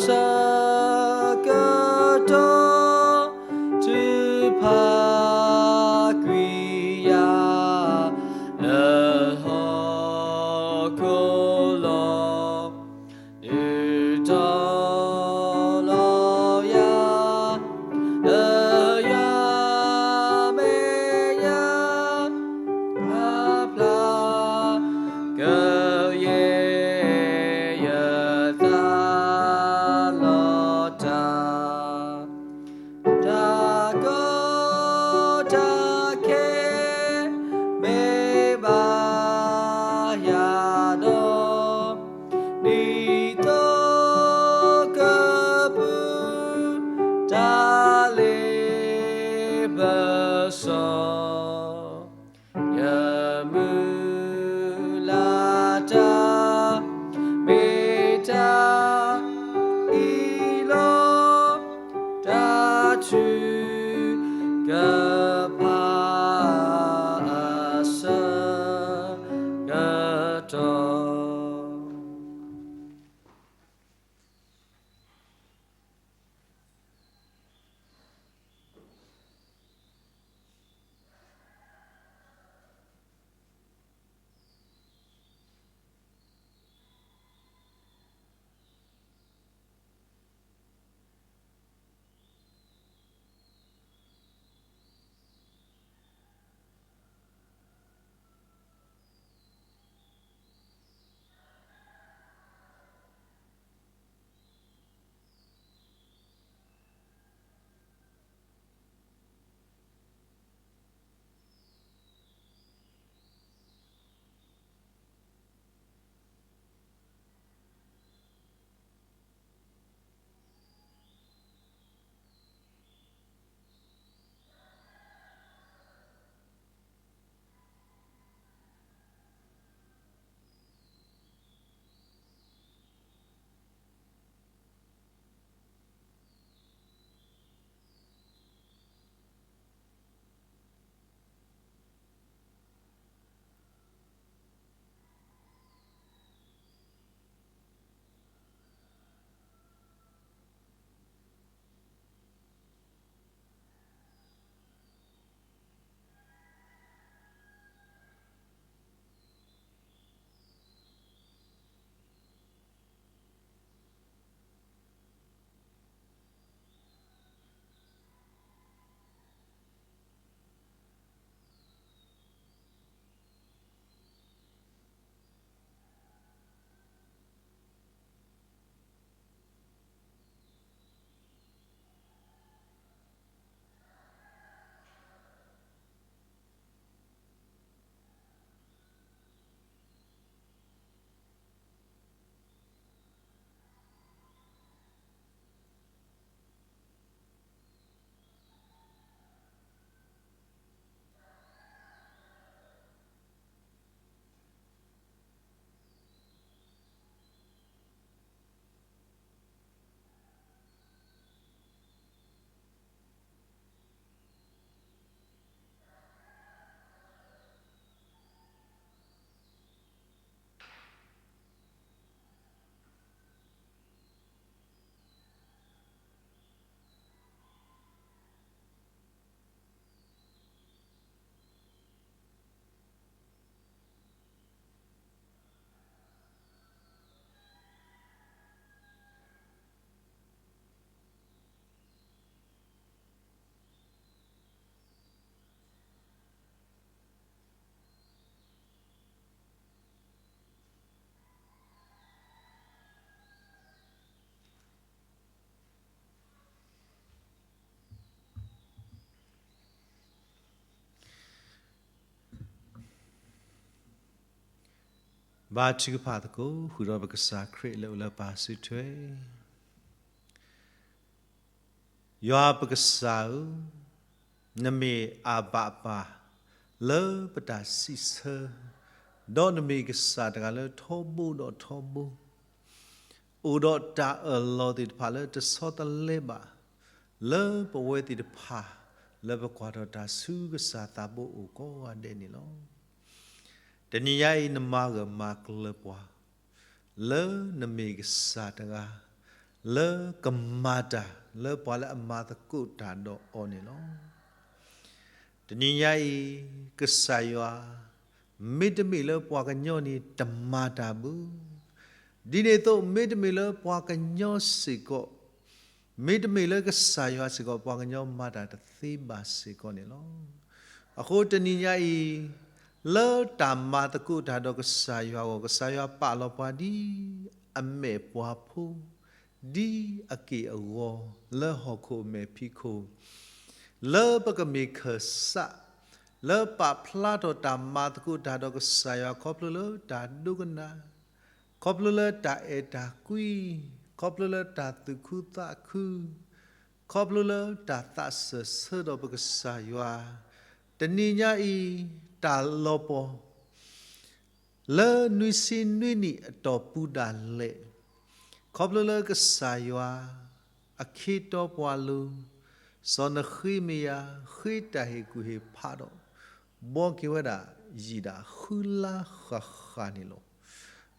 ဆၢကတီၢ် ထုးဖးကွံာ်ယၤ လၢဟီၣ်ခိၣ်လီၤ. ဒုးတီလီၤယၤ လၢယွၤမဲာ်ညါ အဖျါ ကယဲၢ်ယသးလီၤတၢ် တၢ်ကီတၢ်ခဲ မ့ၢ်ဘၣ်ယၤဒီး ဒ်သိးကပုၢ် တၢ်လ့ပစီ ယမုၢ်လၢ်တၢ် မ့ၢ်တၢ်အံၤလီၤ. တၢ်ထုကဖၣ် အဆၢကတီၢ်ဘါထုကဖၣ်သကိး ဃုာ်ဒီးပကစၢ်ခရံာ်လၢအိၣ်လၢပၢ်စုထွဲ ယွၤပကစၢ်ဧၢ, နမ့ၢ်အဘၣ်အပၢ်လၢပတၢ်စံးဆၢ, ဒီးနမ့ၢ်ကစၢ်တဂၤလၢထီဘိဒီးထီဘိ, အိၣ်ဒီးတၢ်အၢၣ်လီၤသ့ၣ်တဖၣ်လၢတဆီတလဲဘၣ်, လၢပဝဲသ့ၣ်တဖၣ် လၢပကွၢ်ထီၣ်တၢ်ဆူကစၢ်သးဘိအိၣ်ကိးဂၤဒဲးန့ၣ်လီၤ. တနံၤညါအံၤ နမၤဂၢၢ်မၤကျၢၤပှၤ လၢနမ့ၢ်ကစၢ်တဂၤ လၢကမၤတၢ်လၢပှၤလၢအမၤသကိးတၢ်ဒီးအီၤန့ၣ်လီၤ. တနံၤညါအံၤ ကစၢ်ယွၤ မ့တမ့ၢ်လၢပှၤကညီန့ၣ်တမၤတၢ်ဘၣ်, ဒ်န့ၣ်အသိး မ့တမ့ၢ်လၢပှၤကညီစ့ၢ်ကီး, မ့တမ့ၢ်လၢကစၢ်ယွၤစ့ၢ်ကီး ပှၤကညီမၤတၢ်တသ့ဘၣ်စ့ၢ်ကီးန့ၣ်လီၤ. အဃိတနံၤညါအံၤ လၢတၢ်မၤသကိးတၢ်ဒီးကစၢ်ယွၤအဂီၢ် ကစၢ်ယွၤပာ်လီၤပှၤဒ်အမဲာ်ပှၤဖိ ဒ်အက့ၢ်အဂီၤလၢဟီၣ်ခိၣ်အမဲာ်ဖံးခိၣ်, လၢပကမ့ၢ်ခၢၣ်စး လၢပာ်ဖျါထီၣ်တၢ်မၤသကိးတၢ်ဒီးကစၢ်ယွၤ ခီဖျိလၢတၢ်ဒိကနၣ်, ခီဖျိလၢတၢ်အဲၣ်တၢ်ကွံ, ခီဖျိလၢတၢ်သူၣ်ခုသးခု, ခီဖျိလၢတၢ်သးစၢၢ်ဆၢဒီးပကစၢ်ယွၤ, တနံၤညါအံၤ တၢ်လီၤပှီၢ် လၢနွံဆံနွံနံၣ်အတီၢ်ပူၤဒၣ်လဲာ်, ခီဖျိလၢကစၢ်ယွၤ အခ့တီပှၤလိၤ, စီၤနဃ့မယၤ ဃ့တၢ်ဟ့ၣ်ကူၣ်ဟ့ၣ်ဖးဒီး ဘှီက့ၤဝဲဒၣ်ယံာ်ဒၣ်ဃုလါဃၣ်ဃၣ်န့ၣ်လီၤ.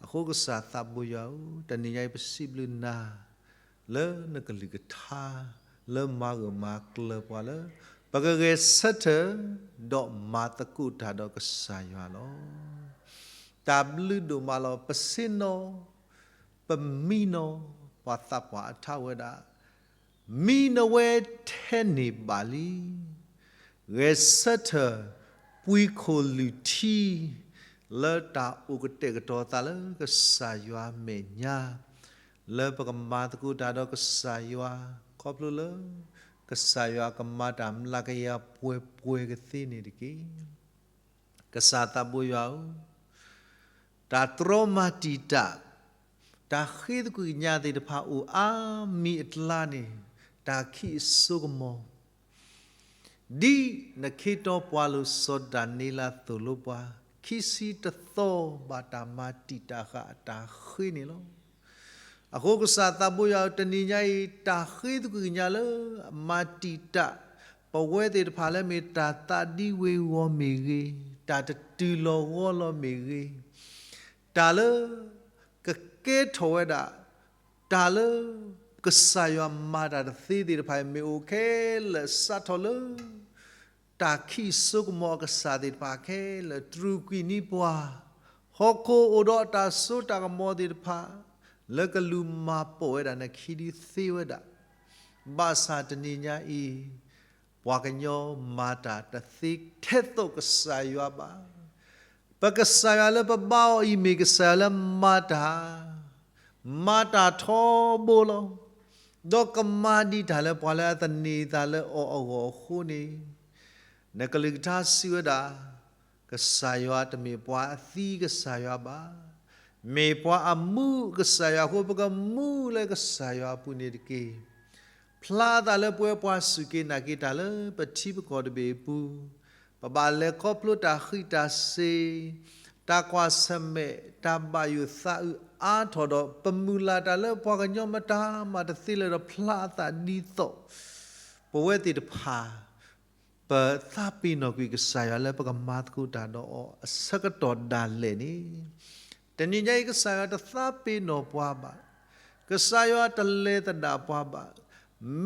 အဃိကစၢ်သးဘိယွၤဧၢ, တနံၤညါအံၤပစံးဘျုးနၤ လၢနကလုၢ်ကထါ လၢမၤဂၢၢ်မၤကျၢၤပှၤလၢ ပကဂဲၤဆၢထၢၣ် ဒီးမၤသကိးတၢ်ဒီးကစၢ်ယွၤလီၤ. တၢ်ဘျုးဒိၣ်မးလီၤ. ပဆ့ၣ်နီၤ ပမံနီၤ ပှၤသးပှၢ်အထါဝဲဒၣ် မံနဝဲထဲန့ၣ်ဘၣ်လံ. ဂဲၤဆၢထၢၣ် ပှံၤခိၣ်လုၢ်ထံ လၢတၢ်အိၣ်ကတဲာ်ကတီၤသးလၢကစၢ်ယွၤမဲာ်ညါ, လၢပကမၤသကိးတၢ်ဒီးကစၢ်ယွၤ ခီဖျိလၢ ကစၢ်ယွၤကမၤတၢ်မျးကယၤပှဲၤပှဲၤကသ့န့ၣ်တက့ၢ်. ကစၢ်သးဘိယွၤဧၢ, တၢ်တြီမၤတံာ်တာ် တၢ်ဃ့သကွံာ်ကညးသ့ၣ်တဖၣ်အိၣ်အါမံၤအကျါန့ၣ် တၢ်ခံးအစိကမီၤ ဒ်နခ့တီပှၤလိၤစီၤဒၤနံးယ့လးသိၣ်လိပှၤ ခံဆံတသီဘၣ်တၢ်မၤတံာ်တာ်ဃာ်အတၢ်ဃ့န့ၣ်လီၤ. အဃိကစၢ်သးဘိယွၤဧၢ, တနံၤညါအံၤ တၢ်ဃ့သကွံာ်ကညးလၢအမၤတံာ်တာ် ပဝဲသ့ၣ်တဖၣ်လၢမ့ၢ်တၢ်သးဒံဝ့ၤဝီၤမ့ၢ်ဂ့ၤ, တၢ်တတုၤလီၤဝီလီၤမ့ၢ်ဂ့ၤ, တၢ်လၢ ကကဲထီၣ်ဝဲဒၣ် တၢ်လၢကစၢ်ယွၤမၤတၢ်တသ့သ့ၣ်တဖၣ်အံၤ မ့ၢ်အိၣ်ခဲလၢာ်စးထီၣ်လၢ တၢ်ခံးစိကမီၤအကစၢ်သ့ၣ်တဖၣ်ခဲလၢာ် တြူာ်ကွံာ်န့ၢ်ပှၤ, ဟီၣ်ခိၣ်အိၣ်ဒီးတၢ်စိတၢ်ကမီၤသ့ၣ်တဖၣ် လၢကလူၤမၤပိာ်ဝဲဒၣ်နခံဒုသ့ဝဲဒၣ်, ဘၣ်ဆၣ်တနံၤညါအံၤ ပှၤကညီမၤတၢ်တသ့ထဲသိးကစၢ်ယွၤဘၣ်. ပကစၢ်ယွၤလၢပဘါအီၤအံၤမ့ၢ်ကစၢ်ယွၤလၢမၤတၢ် မၤတၢ်ထီဘိလီၤ. ဒီးကမၤဒံးတၢ်လၢပှၤလၢအသန့ၤသးလၢအီၤအဂီၢ်အဃိန့ၣ်, နကလုၢ်ကထါစံးဝဲဒၣ်, ကစၢ်ယွၤတမ့ၢ်ပှၤအသံကစၢ်ယွၤဘၣ်. မ့ၢ်ပှၤအမူအကစၢ်ယွၤအဃိ ပကမူလၢကစၢ်ယွၤအပူၤန့ၣ်တက့ၢ်. ဖျါသးလၢပဝဲပှၤစူၢ်က့ၤနာ်က့ၤတၢ်လၢပထံပကီၢ်တဘ့ၣ်အပူၤ, ပဘၣ်လဲၤခီဖျိတၢ်ဃံးတၢ်စ့ၤ, တၢ်ကွၢ်ဆၢၣ်မဲာ်, တၢ်ဘၣ်ယိၣ်သးအုးအါထီၣ်ဒီး ပမုၢ်လၢ်တၢ်လၢပှၤကညီမတၤမၤတသ့လၢၤဒီး ဖျါသးဒ်သိး ပဝဲသ့ၣ်တဖၣ် ပသးပ့ၤနီၣ်ကွံာ်ကစၢ်ယွၤလၢပကမၤသကိးတၢ်ဒီးအီၤအဆၢကတီၢ်ဒၣ်လဲာ်န့ၣ်, တနံၤညါအံၤ ကစၢ်ယွၤတသးပ့ၤနီၣ်ပှၤဘၣ်. ကစၢ်ယွၤတလဲၤသဒၣ်ပှၤဘၣ်.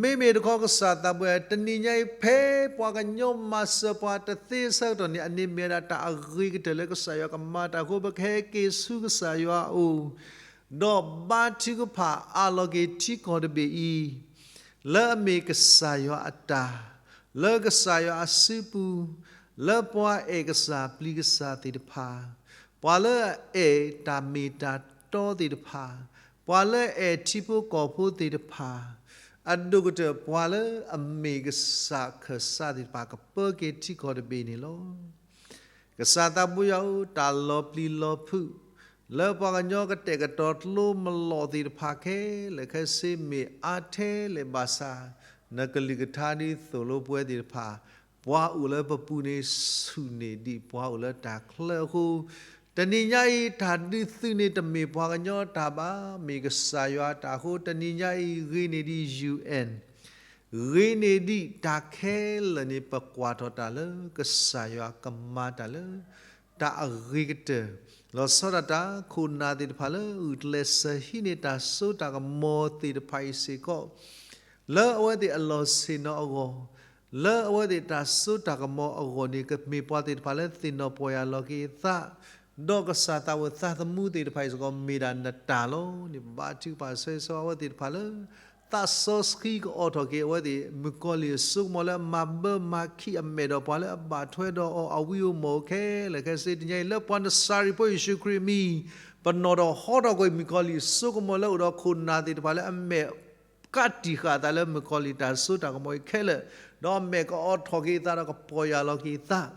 မ့မ့ၢ်တခီ ကစၢ်သးဘိယွၤ တနံၤညါအံၤ ဖဲပှၤကညီမၤစၢၤပှၤတသ့အဆၢကတီၢ်န့ၣ် အန့ၣ်မ့ၢ်ဝဲဒၣ်တၢ်အဂ့ၤကတၢၢ်လၢကစၢ်ယွၤကမၤတၢ်အဃိ ပကဟဲက့ၤဆူကစၢ်ယွၤအအိၣ် ဒီးဘါထုကဖၣ်အးလီၤက့ၤထံကီၢ်တဘ့ၣ်အံၤ လၢအမ့ၢ်ကစၢ်ယွၤအတၢ်, လၢကစၢ်ယွၤအစုပူၤ, လၢပှၤအဲၣ်ကစၢ်ပျံၤကစၢ်သ့ၣ်တဖၣ်, ပှၤလၢအအဲၣ်တၢ်မ့ၢ်တၢ်တီသ့ၣ်တဖၣ်, ပှၤလၢအအဲၣ်ထံဖိကီၢ်ဖိသ့ၣ်တဖၣ်, အဒိၣ်ကတၢၢ်ပှၤလၢအမ့ၢ်ကစၢ်ခၢၣ်စးသ့ၣ်တဖၣ် ကပၢက့ၤထံကီၢ်တဘ့ၣ်န့ၣ်လီၤ. ကစၢ်သးဘိယွၤဧၢ, တၢ်လီၤပျံၤလီၤဖုး လၢပှၤကညီကတဲာ်ကတီၤကျိမလီၤသ့ၣ်တဖၣ်ခဲလၢာ်ခဲဆ့ မ့ၢ်အါထဲလဲၣ်ဘၣ်ဆၣ်, နကလုၢ်ကထါဒ်သိးလိပဝဲသ့ၣ်တဖၣ်, ပှၤအိၣ်လၢပပူၤန့ၣ်ဆူၣ်န့ၢ်ဒံးပှၤအိၣ်လၢတၢ်ချၢအဃိ, တနံၤညါအံၤ တၢ်ဒုးသုးန့ၣ်တမ့ၢ်ပှၤကညီတၢ်ဘၣ်, မ့ၢ်ကစၢ်ယွၤအတၢ်အဃိ, တနံၤညါအံၤ ဂ့ၤန့ၢ်ဒံး ယူၣ်အဲၣ် ဂ့ၤန့ၢ်ဒံးတၢ်ခဲလၢာ်န့ၣ် ပကွၢ်ထီၣ်တၢ်လၢကစၢ်ယွၤကမၤတၢ်လၢ တၢ်အဂ့ၤကတၢၢ်, လီၤဆီဒၣ်တၢ် ခိၣ်နၢ်သ့ၣ်တဖၣ်လၢဂုာ်ကျဲးစၢးဟံးန့ၢ်တၢ်စိတၢ်ကမီၤသ့ၣ်တဖၣ်အံၤစ့ၢ်ကီး, လၢအဝဲသ့ၣ်အလီၢ်ဆ့ၣ်နီၤအဂီၢ်, လၢအဝဲသ့ၣ်တၢ်စိတၢ်ကမီၤအဂီၢ်န့ၣ် ကမ့ၢ်ပှၤသ့ၣ်တဖၣ်လၢသ့ၣ်နီၣ်ပီၢ်ယၢ်လီၤက့ၤအသး, ဒီးကစၢ်သးဝဲသးသမူသ့ၣ်တဖၣ်အံၤစ့ၢ်ကီး မ့ၢ်ဒၣ်နတၢ်လီၤန့ၣ် ပဘါထုကဖၣ်ဆၢဂ့ၤဆၢဝါအဝဲသ့ၣ်တဖၣ်လၢ သးစီဆှံကအိးထီၣ်က့ၤအဝဲသ့ၣ် မုၣ်ကီၤလံၢ်အစိကမီၤလၢအမၤဘၢမၤခံးအမဲာ်ဒီးပှၤလၢအဘၣ်ထွဲဒီးအီၤ အဝံအီၣ်မီၢ်အိၣ်ခဲလၢာ်ခဲဆ့ တနံၤညါအံၤ လၢပှၤနစၤရ့းဖိယ့ၣ်ၡူးခရံာ်အမံၤ, ပနီၣ်ဒီးဟီထီၣ်ကွံာ်မုၣ်ကီၤလံၢ်အစိကမီၤလၢအိၣ်ဒီးခိၣ်နၢ်သ့ၣ်တဖၣ်လၢအမဲာ် ကးတံာ်ဃာ်အသးလၢမုၣ်ကီၤလံၢ်တၢ်စိတၢ်ကမီၤအံၤခဲလၢာ်, ဒီးအမဲာ်ကအိးထီၣ်က့ၤအသးဒီးကပီၢ်ယၢ်လီၤက့ၤအသး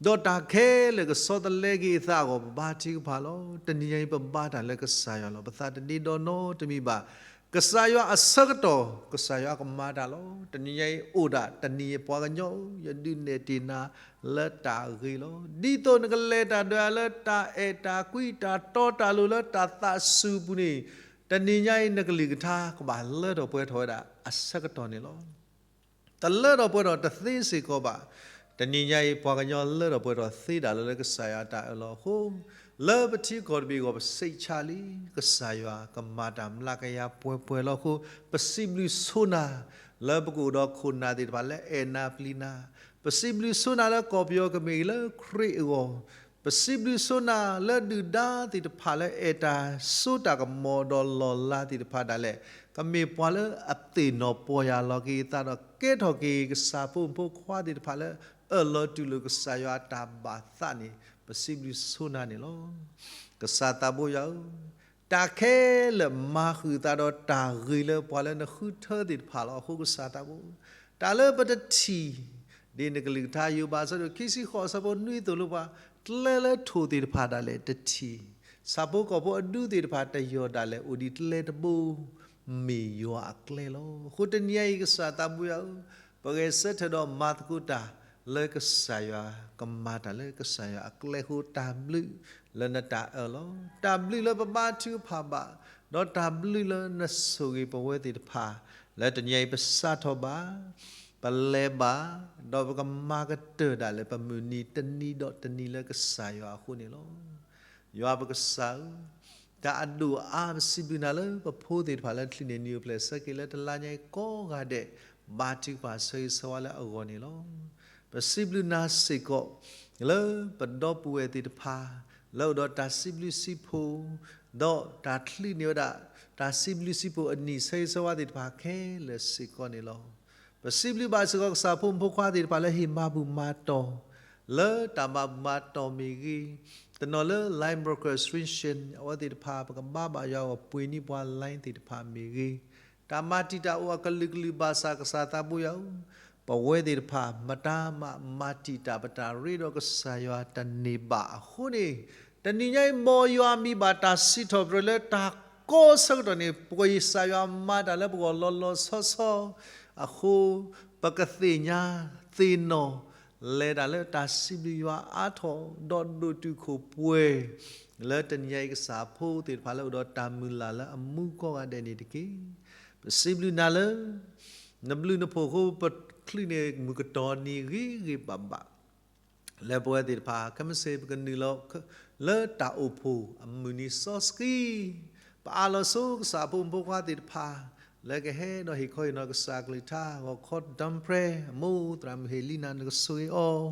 ဒီးတၢ်ခဲလၢာ်ကဆီတလဲက့ၤအသးအဂီၢ် ပဘါထုကဖၣ်လီၤ. တနံၤညါအံၤ ပဘါတၢ်လၢကစၢ်ယွၤလီၤ. ပသးတဒ့ဒီနီတမံၤဘၣ်. ကစၢ်ယွၤအဆၢကတီၢ် ကစၢ်ယွၤကမၤတၢ်လီၤ. တနံၤညါအံၤအိၣ်ဒၣ်တနံၤ ပှၤကညီဧၢ, ယဒုးနဲၣ်တ့ၢ်နၤလၢတၢ်အဂ့ၤလီၤ. ဒ်သိးနကလဲၤတၢ်ဒွဲၣ်လၢတၢ်အဲၣ်တၢ်ကွံ တၢ်တီတၢ်လိၤလၢတၢ်သးစူၤအပူၤန့ၣ်, တနံၤညါအံၤ နကလုၢ်ကထါကဘၣ်လၢထီၣ်ပှဲၤထီၣ်ဝဲဒၣ် အဆၢကတီၢ်န့ၣ်လီၤ. တလၢထီၣ်ပှဲၤထီၣ်တသ့စ့ၢ်ကီးဘၣ်. တနံၤညါအံၤ ပှၤကညီလၢထီၣ်ပှဲၤထီၣ်သ့ဒၣ်လၢ လၢကစၢ်ယွၤအတၢ်အၢၣ်လီၤအဃိ, လၢပထံကီၢ်တဘ့ၣ်အဂီၢ် ပစိတ်ချလံ, ကစၢ်ယွၤကမၤတၢ်မျးကယၤပှဲၤပှဲၤလီၤအဃိ, ပစံးဘျုးဆိနၤ လၢပကအိၣ်ဒီးခိၣ်နၢ်သ့ၣ်တဖၣ်လၢအဲၣ်နၤပျံၤနၤ, ပစံးဘျုးဆိနၤလၢကီၢ်ပယီၤကမ့ၢ်ဂ့ၤ လၢခရံာ်အဂီၢ် ပစံးဘျုးဆိနၤလၢဒုၣ်ဒါသ့ၣ်တဖၣ်လၢအဲၣ်တၢ်စိတၢ်ကမီၤဒီးလီၢ်လၤသ့ၣ်တဖၣ်ဒၣ်လဲာ်, ကမ့ၢ်ပှၤလၢအသ့ၣ်နီၣ်ပီၢ်ယၢ်လီၤက့ၤအသးဒီးကဲထီၣ်က့ၤကစၢ်ဖိမုၣ်ဖိခွါသ့ၣ်တဖၣ်လၢအၢၣ်လီၤတူၢ်လိာ်ကစၢ်ယွၤအတၢ်ဘၣ်သးန့ၣ် ပစံးဘျုးဆိနၤန့ၣ်လီၤ. ကစၢ်သးဘိယွၤဧၢ, တၢ်ခဲလၢာ်မၤဃုာ်သးဒီးတၢ်ဂ့ၤလၢပှၤလၢနဃုထၢသ့ၣ်တဖၣ်လီၤ. အဃိကစၢ်သးဘိ, တၢ်လၢပတထံၣ် ဒ်နကလုၢ်ကထါယိၤဘး အဆၢဒိၣ်ခံဆံဃိး အဆၢဖိနွံသိၣ်လိပှၤ, ကျဲလၢထိၣ်သ့ၣ်တဖၣ်ဒၣ်လဲာ်တထံၣ်, ဆၣ်ဖိကီၢ်ဖိအဒူသ့ၣ်တဖၣ်တယီၢ်ဒၣ်လဲာ် အိၣ်ဒံးကျဲတဘိ, မ့ၢ်ယွၤအကျဲလီၤ. အဃိတနံၤအံၤ ကစၢ်သးဘိယွၤဧၢ, ပဂဲၤဆၢထၢၣ်ဒီးမၤသကိးတၢ်လၢကစၢ်ယွၤ, ကမၤတၢ်လၢကစၢ်ယွၤအကျဲအဃိ တၢ်ဘျုးလၢနတၢ်အၢၣ်လီၤ. တၢ်ဘျုးလၢပဘါထုကဖၣ်ဘၣ်, ဒီးတၢ်ဘျုးလၢနဆိၣ်ဂ့ၤပဝဲသ့ၣ်တဖၣ်, လၢတနံၤအံၤပစးထီၣ်ဘၣ် ပလဲၤဘၣ်, ဒီးပကမၤကတၢၢ်ဒၣ်လဲာ်ပမုၢ်နံၤတနံၤဒီးတနံၤလၢကစၢ်ယွၤအဃိန့ၣ်လီၤ. ယွၤပကစၢ်ဧၢ, တၢ်အဒိၣ်အါ ပစံးဘျုးနၤလၢပဖိသ့ၣ်တဖၣ်လၢချံးန့ၢ်နံၤအိၣ်ဖျဲၣ်ဆၢက့ၤလၢတလါညါအံၤ ကိးဂၤဒဲး ဘါထုကဖၣ်ဆၢဂ့ၤဆၢဝါလၢအဂီၢ်န့ၣ်လီၤ. ပစံးဘျုးနၤစ့ၢ်ကီး လၢပဒီပုၢ်ဝဲၢ်သ့ၣ်တဖၣ် လၢအိၣ်ဒီးတၢ်စံးဘျုးစံးဖှိၣ် ဒီးတၢ်ချံးန့ၢ်ဝဲဒၣ် တၢ်စံးဘျုးစံးဖှိၣ်အနံၣ်ဆၢဂ့ၤဆၢဝါသ့ၣ်တဖၣ်ခဲလၢာ်စ့ၢ်ကီးန့ၣ်လီၤ. ပစံးဘျုးဘၣ်စ့ၢ်ကီးကစၢ်ဖိမုၣ်ဖိခွါသ့ၣ်တဖၣ်လၢဟ့ၣ်မၤဘူၣ်မၤတီၢ် လၢတၢ်မၤဘူၣ်မၤတီၢ်မ့ၢ်ဂ့ၤ, တနီၤလၢ line broadcasting အဝဲသ့ၣ်တဖၣ် ပကဘါဘၣ်ယွၤအဂီၢ်ပှ့ၤန့ၢ်ပှၤ line သ့ၣ်တဖၣ်မ့ၢ်ဂ့ၤ, တၢ်မၤတံာ်တာ်အိၣ်အကလုာ်ကလုာ်ဘၣ်ဆၣ် ကစၢ်သးဘိယွၤဧၢ, ပဝဲသ့ၣ်တဖၣ် မတၤမၤ မၤတံာ်တာ်ပတၢ်ရ့ဒီးကစၢ်ယွၤတန့ၢ်ဘၣ်အဃိန့ၣ်, တနံၤညါအံၤ မ်ယွၤမံၤဘၣ်တၢ်စံးထီၣ်ပတြၢၤလၢတၢ်ကိးဆၢကတီၢ်န့ၣ် ပကစၢ်ယွၤမၤတၢ်လၢပဂီၢ်လီၤလီၤဆီဆီအဃိ, ပကသ့ၣ်ညါသ့ၣ်နီၣ် လဲၤတၢ်လၢတၢ်စံးဘျုးယွၤအါထီၣ် ဒီးဒိၣ်တုာ်ခိၣ်ပှဲၤ လၢတနံၤညါအံၤကစၢ်ဖိသ့ၣ်တဖၣ်လၢအိၣ်ဒီးတၢ်မုၢ်လၢ်လၢအမူကိးဂၤဒဲးန့ၣ်တက့ၢ်. ပစံးဘျုးနၤလၢ နဘျုးနဖှိၣ်အဃိ ပချံးန့ၢ်မုၢ်ကတီၢ်နံၤဂ့ၤဂ့ၤဘၣ်ဘၣ် လၢပဝဲသ့ၣ်တဖၣ် ခဲမုၢ်ဆ့ၣ်ပကနုာ်လီၤ လၢတၢ်အိၣ်ဖှိၣ်အမုၢ်နံၤစီဆှံ, ပအးလီၤဆိကစၢ်ဖိမုၣ်ဖိခွါသ့ၣ်တဖၣ် လၢကဟဲဒီးဟ့ၣ်ခီဟ့ၣ်နီၤကစၢ်ကလုၢ်ကထါ, ဂီၤခီ dump prayer အမိၢ်သရၣ်မုၣ်ဟ့ၣ်လံနၤ နကဆိၣ်ဂ့ၤ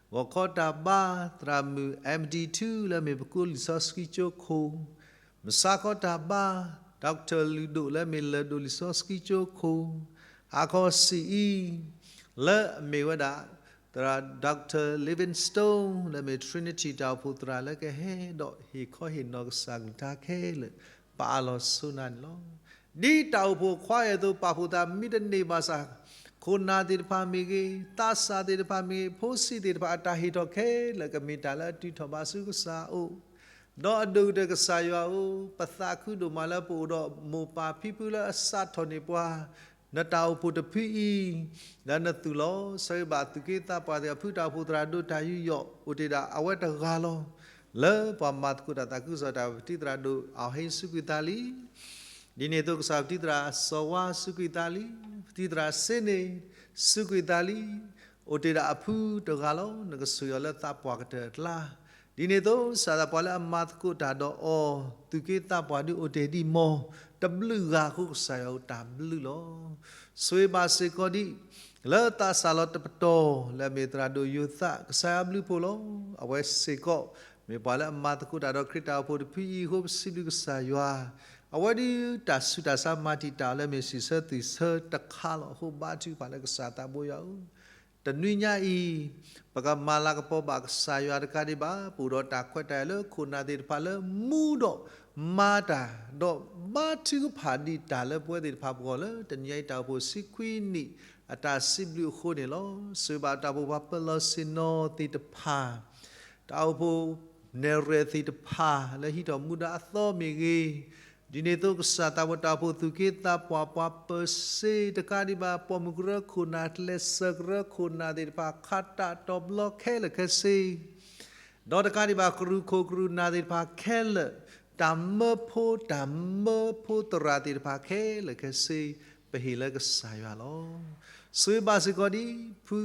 အီၤ, ဂီၤခီတၢ်ဘါ သရၣ်မုၣ် M D two လၢမ့ၢ်ပကိးလံာ်စီဆှံကၠိခိၣ်, မုၢ်ဆါခီတၢ်ဘါ Doctor လုၢ်ဒိၣ် လၢမ့ၢ်လၢၢ်ဒိၣ်လံာ်စီဆှံကၠိခိၣ်, ဟါခီဆံးအံၤ လၢအမ့ၢ်ဝဲဒၣ် သရၣ် Doctor Livingstone လၢမ့ၢ် Trinity တၢ်အိၣ်ဖှိၣ်သရၣ် လၢကဟဲဒီးဟ့ၣ်ခီဟ့ၣ်နီၤကစၢ်ကလုၢ်ကထါခဲလၢာ် ပအးလီၤဆိနၤန့ၣ်လီၤ. ဒ်တၢ်အိၣ်ဖှိၣ်ခွါအဲၣ်အသိး ပာ်ဖှိၣ်သးမ့ၢ်တန့ၢ်ဘၣ်ဆၣ်, ခိၣ်နၢ်သ့ၣ်တဖၣ်မ့ၢ်ဂ့ၤ, သးစၢ်သ့ၣ်တဖၣ်မ့ၢ်ဂ့ၤ, ဖိဆံးသ့ၣ်တဖၣ်အတၢ်ဟ့ၣ်ထီၣ်ခဲလၢာ် ကမ့ၢ်တၢ်လၢအတုၤထီၣ်ဘၣ်ဆူကစၢ်အအိၣ်, ဒီးအဒိၣ်ကတၢၢ်ကစၢ်ယွၤဧၢ, ပသးခုဒိၣ်မးလၢပအိၣ်ဒီးမိၢ်ပၢ်ဖံဖုလၢအစးထီၣ်န့ၢ်ပှၤ နတၢ်အိၣ်ဖှိၣ်တဖုအံၤ လၢနသူၣ်လီၤ ဆၢဂ့ၤဘၣ်သူၣ်က့သးပှၢ်သ့ၣ်တဖၣ် ဖုတၢ်အိၣ်ဖှိၣ်သရၣ်ဒိၣ်တၢ်ယူးယီၣ် အိၣ်တ့ၢ်ဒၣ်အဝဲတဂၤလီၤ. လၢပှၤမၤသကိးတၢ်သးခုကစီၣ်တၢ် ပတံၤသရၣ်ဒိၣ်အီၣ်ဟ့ၣ် စူးကွံာ်သးလံ. ဒ်န့ၣ်အသိးကစၢ် ပတံၤသရၣ်စီၤဝါ စူးကွံာ်သးလံ, ပတံၤသရၣ်စ့န့ၣ် စူးကွံာ်သးလံ. အိၣ်တ့ၢ်ဒၣ်အဖုတဂၤလီၤ. နကဆိၣ်ဂ့ၤအီၤလၢသးပှၢ်ကတၢၢ်အကျါ ဒ်န့ၣ်အသိး ကစၢ်သးပှၢ်လၢအမၤသကိးတၢ်ဒီးအီၤ သူၣ်က့သးပှၢ်ဒုးအိၣ်တ့ၢ်ဒံးမီၢ် တဘျုးဂၤအဃိ ကစၢ်ယွၤအိၣ်တၢ်ဘျုးလီၤ. ဆိၣ်ဂ့ၤဘၣ်စ့ၢ်ကီးဒံး လၢသးစၢ်လီၤတပတီၢ် လၢအမ့ၢ်သရၣ်ဒိၣ်ယိၤသး ကစၢ်ယွၤအဘျုးအဖှိၣ်လီၤ. အဝဲစ့ၢ်ကီး မ့ၢ်ပှၤလၢအမၤသကိးတၢ်ဒီးခရံာ်တၢ်အိၣ်ဖှိၣ်တဖုအံၤအဃိ ပစံးဘျုးကစၢ်ယွၤ, အဝဲဒုးတၢ်ဆူးတၢ်ဆါမၤတံာ်တာ်အီၤလၢအမ့ၢ်စံးဆၢသူၣ်ဆၢတခါလီၤ. အဃိဘါထုကဖၣ်လၢကစၢ်သးဘိယွၤဧၢ တနွံညါအံၤ ပကမၤလၤကပီၤဘၣ်ကစၢ်ယွၤတကးဒံးဘၣ် ပအိၣ်ဒီးတၢ်ခွဲးတၢ်ယာ်လၢခိၣ်နၢ်သ့ၣ်တဖၣ်လၢမူဒီးမၤတၢ် ဒီးဘါထုကဖၣ်ဒံးတၢ်လၢပဝဲသ့ၣ်တဖၣ်ပဂီၢ်လၢတနံၤညါအံၤတၢ်အိၣ်ဖှိၣ်ဆံခွံနံၣ်အတၢ်စံးဘျုးအဃိန့ၣ်လီၤ. ဆိၣ်ဂ့ၤဘၣ်တၢ်အိၣ်ဖှိၣ်ပှၤပၢၤလီၢ်ဆ့ၣ်နီၤသ့ၣ်တဖၣ် တၢ်အိၣ်ဖှိၣ်နဲၣ်ရွဲၣ်သ့ၣ်တဖၣ် လၢဟံးထီၣ်မူဒါအသီမ့ၢ်ဂ့ၤ, ဒ်န့ၣ်အသိးကစၢ်သးဘိတၢ်အိၣ်ဖှိၣ်သူၣ်က့သးပှၢ်ပှၤပၢၤစ့တကးဒံးဘၣ် ပိာ်မုၣ်ကရၢခိၣ်နၢ် ကျဲးစၢးကရၢခိၣ်နၢ်သ့ၣ်တဖၣ် ခးတၢ်တီၤဘျီခဲလၢာ်ခဲဆ့ ဒီးတကးဒံးဘၣ် ကရူၢ်ခိၣ်ကရူၢ်နၢ်သ့ၣ်တဖၣ်ခဲလၢာ်, တၢ်မၢဖိတၢ်မၢဖိသရၣ်သ့ၣ်တဖၣ်ခဲလၢာ်ခဲဆ့, ပဟ့ၣ်လၢကစၢ်ယွၤလီၤ. ဆိၣ်ဂ့ၤဘၣ်စ့ၢ်ကီးဒံး ဖု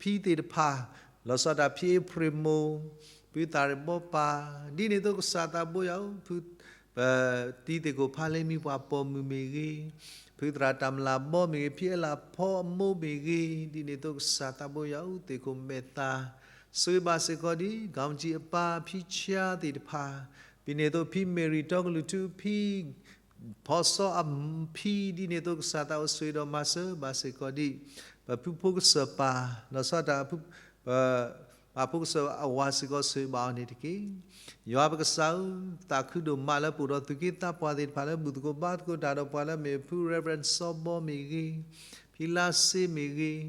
ဖံသ့ၣ်တဖၣ်, လီၤဆီဒၣ်တၢ်ဖံအ့ဖြ့ၣ်မိၢ်, ဖုသးရ့ၣ်ဘီပၢ်, ဒ်န့ၣ်အသိးကစၢ်သးဘိယွၤဧၢ, ဖု ပတံၤသ့ၣ်ခိၣ်ဖါလ့မံပှၤပိာ်မုၣ်မ့ၢ်ဂ့ၤ, ဖုသရၣ်တၢ်မလၤဘီမ့ၢ်ဂ့ၤ, ဖံအဲလးဖီအမိၢ်မ့ၢ်ဂ့ၤ, ဒ်န့ၣ်အသိးကစၢ်သးဘိယွၤဧၢ သ့ၣ်ခိၣ်မဲာ်သၣ်, ဆိၣ်ဂ့ၤဘၣ်စ့ၢ်ကီးဒံး ကီမတံအပၢ် ဖံဆါသ့ၣ်တဖၣ်, ဒ်န့ၣ်အသိးဖံမ့ၢ်ရံၣ်တီကလုၢ်ထူ ဖံ ဖီစီအဖံ, ဒ်န့ၣ်အသိးကစၢ်သးအိၣ်ဆိၣ်ဂ့ၤဒီးမၤစၢၤဘၣ်စ့ၢ်ကီးဒံး ပဖုဖိကစၢၢ်ပၢ်, လီၤဆီဒၣ်တၢ် ပ ပၢ်ဖိကစၢၢ်အဝၤစ့ၢ်ကီး ဆိၣ်ဂ့ၤဘၣ်အီၤန့ၣ်တက့ၢ်. ယွၤပကစၢ်ဧၢ, သးခုဒိၣ်မးလၢပအိၣ်ဒီးသူၣ်က့သးပှၢ်သ့ၣ်တဖၣ်လၢဘူၣ်သကိးဘါသကိးတၢ်ဒီးပှၤလၢမ့ၢ်ဖု Reverend စီဘီမ့ၢ်ဂ့ၤ, ဖံလါစ့မ့ၢ်ဂ့ၤ,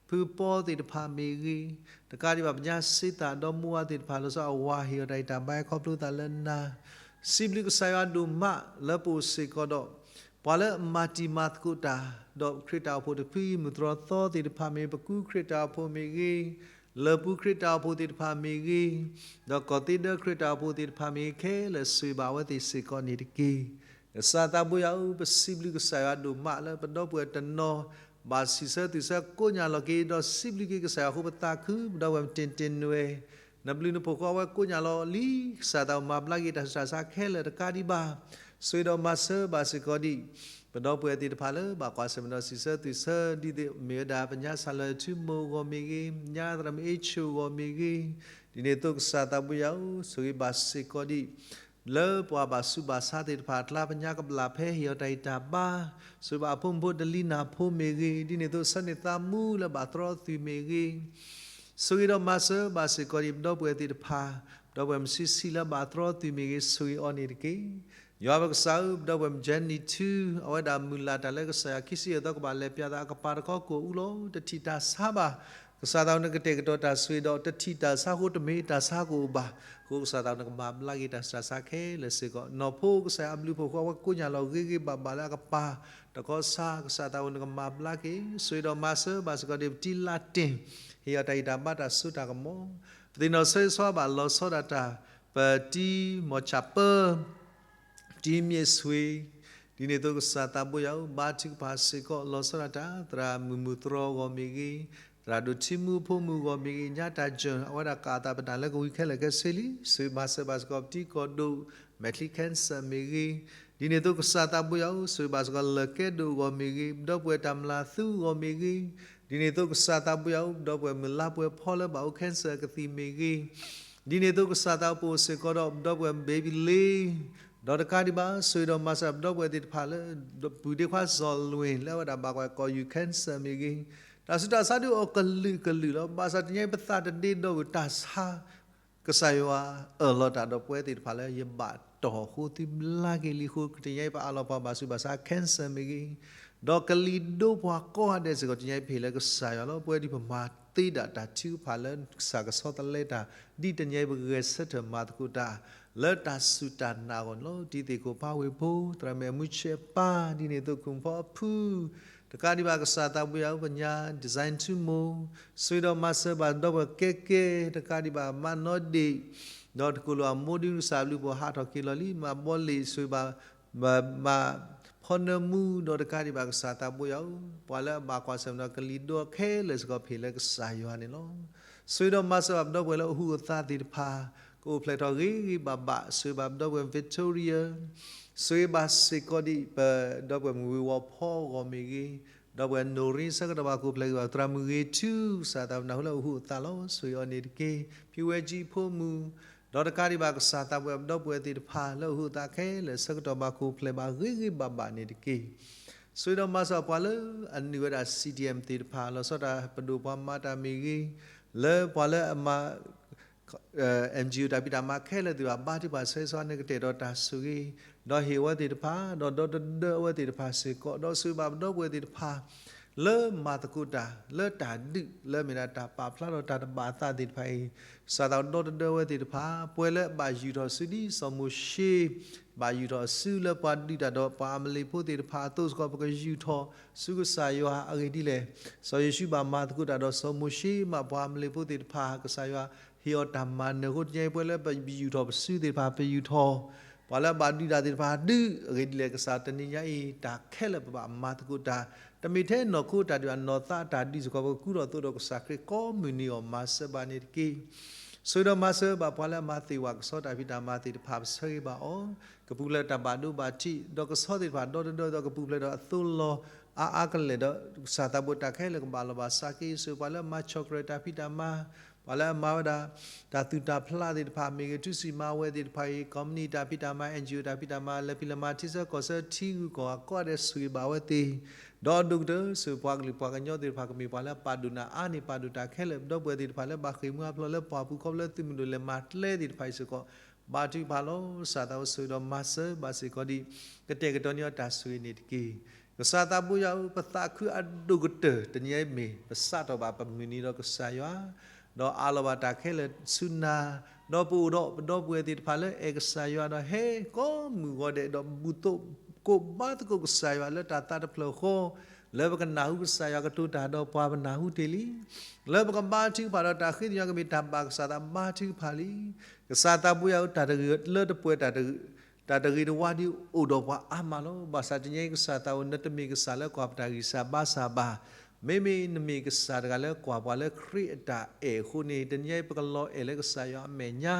ဖုပီသ့ၣ်တဖၣ်မ့ၢ်ဂ့ၤ, တကးဒံးဘၣ်ပညါစ့သးဒီမါဝၤသ့ၣ်တဖၣ် လီၤဆီအဝၤဟ့ၣ်အီၤတၢ်ဂံၢ်တၢ်ဘါ ခီဖျိသးလၢနၤ, စံးဘျုးကစၢ်ယွၤဒိၣ်မးလၢပအိၣ်စ့ၢ်ကီးဒီး ပှၤလၢအမၤတံၤမၤသကိးတၢ် ဒီးခရံာ်တၢ်အိၣ်ဖှိၣ်တဖုအံၤ မုၢ်တြီၢ်သီသ့ၣ်တဖၣ်မ့ၢ်ဂ့ၤ, ပကူခရံာ်တၢ်အိၣ်ဖှိၣ်မ့ၢ်ဂ့ၤ, လၢၢ်ပူၤခရံာ်တၢ်အိၣ်ဖှိၣ်သ့ၣ်တဖၣ်မ့ၢ်ဂ့ၤ, ဒီးကီၢ်သ့ဒၢခရံာ်တၢ်အိၣ်ဖှိၣ်သ့ၣ်တဖၣ်မ့ၢ်ဂ့ၤ ခဲလၢာ် ဆိၣ်ဂ့ၤဘၣ်အဝဲသ့ၣ်စ့ၢ်ကီးန့ၣ်တက့ၢ်. ကစၢ်သးဘိယွၤဧၢ, ပစံးဘျုးကစၢ်ယွၤဒိၣ်မးလၢပဒီပုၢ်ဝဲၢ်တနီၤ ဘၣ်စံးဆၢသူၣ်ဆၢကိးညါလီၤက့ၤ ဒီးစံးဘျုးက့ၤကစၢ်ယွၤအဃိ ပသးခု ပဒီပုၢ်ဝဲၢ်မတ့ၢ်တ့ၢ်နွဲၣ် နဘျုးနဖှိၣ်ဃီအဝဲကိးညါလီၤလံ. ကစၢ်သးအိၣ်မၤဘျါက့ၤတၢ်ဆူးတၢ်ဆါခဲလၢာ်တကးဒံးဘၣ်, ဆိၣ်ဂ့ၤဒီးမၤစၢၤဘၣ်စ့ၢ်ကီးဒံး ပဒီပုၢ်ဝဲၢ်သ့ၣ်တဖၣ်လၢဘၣ်ကွၢ်ဆၢၣ်မဲာ်ဒီးစံးဆၢသူၣ်ဆၢ ဒ်သိးမ့ၢ်ဝဲဒၣ်ပညါစၢ်လီၤထူမိၢ်အဂီၢ်မ့ၢ်ဂ့ၤ, ညါသရၣ်မုၣ်အ့ၣ်ဆိၣ်အဂီၢ်မ့ၢ်ဂ့ၤ, ဒ်န့ၣ်အသိးကစၢ်သးဘိယွၤဧၢ, ဆိၣ်ဂ့ၤဘၣ်စ့ၢ်ကီးဒံး လၢပှၤဘၣ်ဆူးဘၣ်ဆါသ့ၣ်တဖၣ်အကျါ ပညါကဘျၣ်ဖဲဟ့ၣ်အီၤတၢ်ဂံၢ်တၢ်ဘါ, ဆိၣ်ဂ့ၤဘၣ်အဖိမုၣ်ဖိတလံၤနၢ်ဖိမ့ၢ်ဂ့ၤ, ဒ်န့ၣ်အသိးဆၢန့ၢ်သးမူလၢဘၣ်တြီအသွံၣ်မ့ၢ်ဂ့ၤ, ဆိၣ်ဂ့ၤဒီးမၤစၢၤဘၣ်စ့ၢ်ကီးဒံး ပဒီပုၢ်ဝဲၢ်သ့ၣ်တဖၣ်, ပဒီပုၢ်ဝဲၢ်မုၢ်ဆံးဆံးလၢဘၣ်တြီအသွံၣ်မ့ၢ်ဂ့ၤ ဆိၣ်ဂ့ၤအီၤန့ၣ်တက့ၢ်. ယွၤပကစၢ်ဧၢ, ပဒီပုၢ်ဝဲၢ်မုၢ်ကၠဲနံၣ်ထူ အဝဲဒၣ်မုၢ်လၢ်တၢ်လၢကစၢ်ယွၤခံဆံယဲၢ်သီကဘၣ်လဲၤပၠးသးအကပၤတခီကိၣ်အူလီၤ. တထံၣ်တၢ်ဆါဘၣ်, ကစၢ်သးအိၣ်နကတဲာ်ကတီၤတၢ်ဆိၣ်ဂ့ၤဒီး တထံၣ်တၢ်ဆါအဃိတမ့ၢ်တၢ်ဆါကအိၣ်ဘၣ်, အဃိကစၢ်သးအိၣ်နကမၤဘျါက့ၤတၢ်ဆူးတၢ်ဆါခဲလၢာ်စ့ၢ်ကီး, နီၢ်ဖိကစၢ်ယွၤအဘျုးအဖှိၣ်ဃီအဝဲကိးညါလီၤဂ့ၤဂ့ၤဘၣ်ဘၣ်လၢအကပၤ တခီဆါ ကစၢ်သးအိၣ်နကမၤဘျါက့ၤ, ဆိၣ်ဂ့ၤဒီးမၤစၢၤဘၣ်စ့ၢ်ကီးဒံး ပတံၤလၢ်တ့ၢ် ဟ့ၣ်အီၤတၢ်ဂံၢ်တၢ်ဘါတၢ်စိတၢ်ကမီၤ, ပသ့ၣ်နီၣ်ဆၢဂ့ၤဆၢဝါဘၣ်လီၤဆီဒၣ်တၢ် ပတံၤမီၢ်ဆၣ်ပၢ တံၤမ့ၢ်ဆွ့, ဒ်န့ၣ်အသိးကစၢ်သးဘိယွၤဧၢ, ဘါထုကဖၣ်စ့ၢ်ကီးလီၤဆီဒၣ်တၢ် သရၣ်မုၣ်မုၢ်တြီအဂီၢ်မ့ၢ်ဂ့ၤ, သရၣ်ဒိၣ်ထံမူအဖိမုၣ်အဂီၢ်မ့ၢ်ဂ့ၤ, ညါတၢ်ကၢၢ် အဝဲဒၣ်ကးအသးပတၢ်လၢကဝံၤခဲလၢာ်ခဲဆ့လံ, ဆိၣ်ဂ့ၤမၤစၢၤဘၣ်စ့ၢ်ကီးပတံၤကီၢ်ဒိၣ် မဲာ်ချံ cancer မ့ၢ်ဂ့ၤ, ဒ်န့ၣ်အသိးကစၢ်သးဘိယွၤဧၢ, ဆိၣ်ဂ့ၤဘၣ်စ့ၢ်ကီးလၢၢ်ကဲဒိၣ်အဂီၢ်မ့ၢ်ဂ့ၤ, ပဒီပုၢ်ဝဲၢ်တၢ်မျၢ်သူအဂီၢ်မ့ၢ်ဂ့ၤ, ဒ်န့ၣ်အသိးကစၢ်သးဘိယွၤဧၢ, ပဒီပုၢ်ဝဲၢ်မုၢ်လါပှဲၤဖီလၢဘၣ်အိၣ် cancer အကသံၣ်မ့ၢ်ဂ့ၤ, ဒ်န့ၣ်အသိးကစၢ်သးအိၣ်ပအိၣ်စ့ၢ်ကီးဒီး ပဒီပုၢ်ဝဲၢ် baby လ့, ဒီးတကးဒံးဘၣ် ဆိၣ်ဂ့ၤဒီးမၤစၢၤပဒီပုၢ်ဝဲၢ်သ့ၣ်တဖၣ်လၢ ပုၢ်ဒ့ခွါစီၤလွ့ၣ် လၢအဝဲဒၣ်ဘၣ်ကွၢ်ကီၢ်ယူၢ် cancer မ့ၢ်ဂ့ၤ, တၢ်ဆူးတၢ်ဆါဒုးအိၣ်ကလုာ်ကလုာ်လီၤ. ဘၣ်ဆၣ်တနံၤအံၤပသးတဒ့ဒီးတၢ်ဆါ ကစၢ်ယွၤအၢၣ်လီၤတၢ်ဒီးပဝဲသ့ၣ်တဖၣ်လၢ ယဘၣ်တီၢ်ဃိသုဘျါက့ၤလံအဃိ တနံၤအံၤပအးလီၤပှၤဘၣ်ဆူးဘၣ်ဆါ cancer မ့ၢ်ဂ့ၤ, ဒီးကလံၤဒိပှၤကိးဂၤဒဲးစ့ၢ်ကီး တနံၤအံၤပဟ့ၣ်လၢကစၢ်ယွၤလီၤ. ပဝဲဒၣ်ပမၤသ့ဒၣ်တၢ်ထုကဖၣ်လၢကစၢ်ကဆီတလဲတၢ် ဒ်တနံၤအံၤပဂဲၤဆၢထၢၣ်မၤသကိးတၢ် လၢတၢ်စူၢ်တၢ်နာ်အဂီၢ်န့ၣ်လီၤ. တံၤသ့ၣ်ခိၣ်ဖါဝ့ၢ်ဖိ သရၣ်မုၣ်အမုၢ်ဆ့ၣ်အပၢ် ဒ်န့ၣ်အသိးခိၣ်ဖီအဖု တကးဒံးဘၣ်ကစၢ်သးဘိယွၤဧၢ ပညါ design ထူမိၢ်, ဆိၣ်ဂ့ၤဒီးမၤစၢၤဘၣ်ပဒီပုၢ်ဝဲၢ်ကဲကဲ, တကးဒံးဘၣ်မးနီၢ်ဒ့ၣ်, ဒီးတကိၣ်လိာ်အမိၢ်ဒုးကစၢ်ဘျုးဖှိၣ်ဟးထီၣ်က့ၤလီၤလံ, မၤဘီလ့ၣ်ဆိၣ်ဂ့ၤဘၣ် မၤဖီနၢမူ, ဒီးတကးဒံးဘၣ်ကစၢ်သးဘိယွၤဧၢ, ပှၤလၢအဘၣ်ကွၢ်ဆၢၣ်မဲာ်ဒီးကလံၤဒိခဲလၢာ်စ့ၢ်ကီးဖဲလၢကစၢ်ယွၤန့ၣ်လီၤ. ဆိၣ်ဂ့ၤဒီးမၤစၢၤဘၣ်ပဒီပုၢ်ဝဲၢ်လၢအဟူးအသါသ့ၣ်တဖၣ်, ကအိၣ်ဖျဲၣ်ထီၣ်ဂ့ၤဂ့ၤဘၣ်ဘၣ်, ဆိၣ်ဂ့ၤဘၣ်ပဒီပုၢ်ဝဲၢ် Victoria, ဆိၣ်ဂ့ၤဘၣ်စ့ၢ်ကီးဒံးပဒီပုၢ်ဝဲၢ်မုၢ်ဝံၤဝီၤဖီဂီၢ်မ့ၢ်ဂ့ၤ, ဒီပုၢ်ဝဲၢ်နိၣ်ရ့ဆၢကတီၢ်ဘၣ်ကအိၣ်ဖျဲၣ်ဂ့ၤဘၣ် သရၣ်မုၣ်ဂ့ၤထူ ကစၢ်သးပနၢ်ဟူလၢအဟူးအသါလီၤ, ဆိၣ်ဂ့ၤအီၤန့ၣ်တက့ၢ်. ဖံဝဲကၠံဖိမုၣ်, ဒီးတကးဒံးဘၣ်ကစၢ်သးဘိယွၤပဒီပုၢ်ဝဲၢ်သ့ၣ်တဖၣ်လၢအဟူးအသါခဲလၢာ်ဆၢကတီၢ်ဘၣ်ကအိၣ်ဖျဲၣ်ဘၣ်ဂ့ၤဂ့ၤဘၣ်ဘၣ်န့ၣ်တက့ၢ်. ဆိၣ်ဂ့ၤဒီးမၤစၢၤပှၤလၢအနုာ်ဝဲဒၣ် CDM သ့ၣ်တဖၣ် လီၤဆီဒၣ်တၢ်ပဒိၣ်ပှၤမၤတၢ်မ့ၢ်ဂ့ၤ, လၢပှၤလၢအမၤ NGO တၢ်ဖံးတၢ်မၤခဲလၢာ်သ့ၣ်တဖၣ် ဘါထုကဖၣ်ဆၢဂ့ၤဆၢဝါန့ၣ်ကတဲာ်ဒီးတၢ်ဆိၣ်ဂ့ၤ, ဒီးဟ့ၣ်အဝဲသ့ၣ်တဖၣ်, ဒီးဒီတဒၢအဝဲသ့ၣ်တဖၣ်စ့ၢ်ကီး, ဒီးဆိၣ်ဂ့ၤဘၣ်ပဒီပုၢ်ဝဲၢ်သ့ၣ်တဖၣ် လၢမၤသကိးတၢ် လၢတၢ်ဒုး လၢမ့ၢ်ဒၣ်တၢ်ပာ်ဖျါထီၣ်တၢ်တဘၣ်အသးသ့ၣ်တဖၣ်အံၤ, ကစၢ်သးဒီတဒၢအဝဲသ့ၣ်တဖၣ်, ပှၤလၢအဘၣ်ယူၢ်ထီၣ်စုဒ်စီၤမိၤၡ့ ဘၣ်ယူၢ်ထီၣ်အစုလၢပှၤဒုးတၢ်ဒီးပှၤအမလ့းဖိသ့ၣ်တဖၣ်အသိးစ့ၢ်ကီး ပကယူၢ်ထီၣ်ဆူကစၢ်ယွၤအဂ့ၢ်ဒ်လဲၣ်. စီၤယိၤၡူဘၣ်မၤသကိးတၢ်ဒီးစီၤမိၤၡ့ မ့ၢ်ပှၤအမလ့းဖိသ့ၣ်တဖၣ် ကစၢ်ယွၤဟ့ၣ်အီၤတၢ်မၤနၢၤအဃိ တနံၤအံၤပဝဲလၢပယူၢ်ထီၣ်ပစုသ့ၣ်တဖၣ် ပယူၢ်ထီၣ် ပှၤလၢအဘၣ်ဒုးတၢ်သ့ၣ်တဖၣ်ဒုးအဂ့ၢ်ဒ်လဲၣ် ကစၢ်တနံၤညါအံၤ တၢ်ခဲလၢာ်ပဘၣ်မၤသကိးတၢ်, တမ့ၢ်ထဲနီၢ်ခိတၢ်ဒုးအနီၢ်သးတၢ်ဒုးစ့ၢ်ကီး ပကကူထီၣ်သိးဒီးကစၢ်ခရံာ်ကိးမုၢ်နံၤအီၤ မၤစၢၤဘၣ်န့ၣ်တက့ၢ်. ဆိၣ်ဂ့ၤဒီးမၤစၢၤဘၣ်ပှၤလၢအမၤသ့ၣ်ဝဲကဆီတၢ်ဖံးတၢ်မၤသ့ၣ်တဖၣ် ပဆၢဂ့ၤဘၣ်အီၤ, ကပူၤဖျဲးတၢ်ဘၣ်ဒိဘၣ်ထံး ဒီးကဆီသ့ၣ်တဖၣ်ဒီတဒၢဒီးကပူၤဖျဲးဒီးအသိလီၤအါအါကလဲာ်ဒီး ကစၢ်သးဘိတၢ်ခဲလၢာ်ကဘၣ်လီၤဘၣ်စးက့ၤ ဆိၣ်ဂ့ၤပှၤလၢအမၤဆီၣ်ကြၢးတၢ်ဖံးတၢ်မၤ ပှၤလၢအမၤဝဲဒၣ် တၢ်သူၣ်တၢ်ဖျးသ့ၣ်တဖၣ်မ့ၢ်ဂ့ၤ ထူစံၣ်မၤဝဲသ့ၣ်တဖၣ်အံၤ ကိးမုၢ်နံၤတၢ်ဖံးတၢ်မၤ NGO တၢ်ဖံးတၢ်မၤ လဲၤဖံးလဲၤမၤထံဆၢကီၢ်ဆၢထံဂုၤကီၢ်ဂၤကိးဂၤဒဲး ဆိၣ်ဂ့ၤဘၣ်အဝဲသ့ၣ်, ဒီးအဒိၣ်ကတၢၢ် ဆိၣ်ဂ့ၤပှၤကလုာ်ပှၤကညီသ့ၣ်တဖၣ် ကမ့ၢ်ပှၤလၢအပာ်ဒိၣ်နၢ်အါန့ၢ်ပာ်ဒိၣ်တၢ်ခဲလၢာ် ပဒီပုၢ်ဝဲၢ်သ့ၣ်တဖၣ်လၢဘၣ်ဃ့ၢ်မှံဟးဖျိးလၢပှၢ်ပူၤခီဖျိလၢသုးမုၢ်ဒိၣ်လဲၤမၤကျဲသ့ၣ်တဖၣ်အံၤစ့ၢ်ကီး ဘါထုကဖၣ်လီၤ. ကစၢ်သးဘိဆိၣ်ဂ့ၤဒီးမၤစၢၤဘၣ်စ့ၢ်ကီးဒံး ကတဲာ်ကတီၤန့ၢ်အီၤတၢ်ဆိၣ်ဂ့ၤန့ၣ်တက့ၢ်. ကစၢ်သးဘိယွၤဧၢ ပသးခုအဒိၣ်ကတၢၢ် တနံၤအံၤမ့ၢ် ပစးထီၣ်ဘၣ်ပမုၢ်နံၤဒီးကစၢ်ယွၤ ဒီးအးလီၤဘၣ်တၢ်ခဲလၢာ်ဆူနၤ, ဒီးပအိၣ်ဒီးပဒီပုၢ်ဝဲၢ်သ့ၣ်တဖၣ်လၢအဲၣ်ကစၢ်ယွၤ ဒီးဟဲကိးမုၢ်ဂီၤဒဲး ဒီးဘူၣ်သိးကိးဘါသကိးကစၢ်ယွၤလၢတၢ်သးတဖျၢၣ်ဃီ လၢပကနၢ်ဟူကစၢ်ယွၤကတိၤတၢ်ဒီးပှၤပနၢ်ဟူတ့ၢ်လံ လၢပကဘါထုကဖၣ်ဒီးတၢ်ဃ့ကညးကမ့ၢ်တၢ်ဘၣ်ကစၢ်သးဘါထုကဖၣ်လံ. ကစၢ်သးဘိယွၤဧၢ တၢ်တဂ့ၤလၢတပှဲၤ တၢ်တဂ့ၤတဝါဒ်အိၣ်ဒီးပှၤအါမးလီၤ. ဘၣ်ဆၣ်တနံၤအံၤကစၢ်သးဧၢ နတမ့ၢ်ကစၢ်လၢကွၢ်ပတၢ်ဂံၢ်စၢ်ဘါစၢ်ဘၣ်. မ့မ့ၢ်နမ့ၢ်ကစၢ်တဂၤလၢကွၢ်ပှၤလၢခရံာ်အတၢ်အဲၣ်အဃိန့ၣ် တနံၤအံၤပကလီၤအဲၣ်လၢကစၢ်ယွၤအမဲာ်ညါ,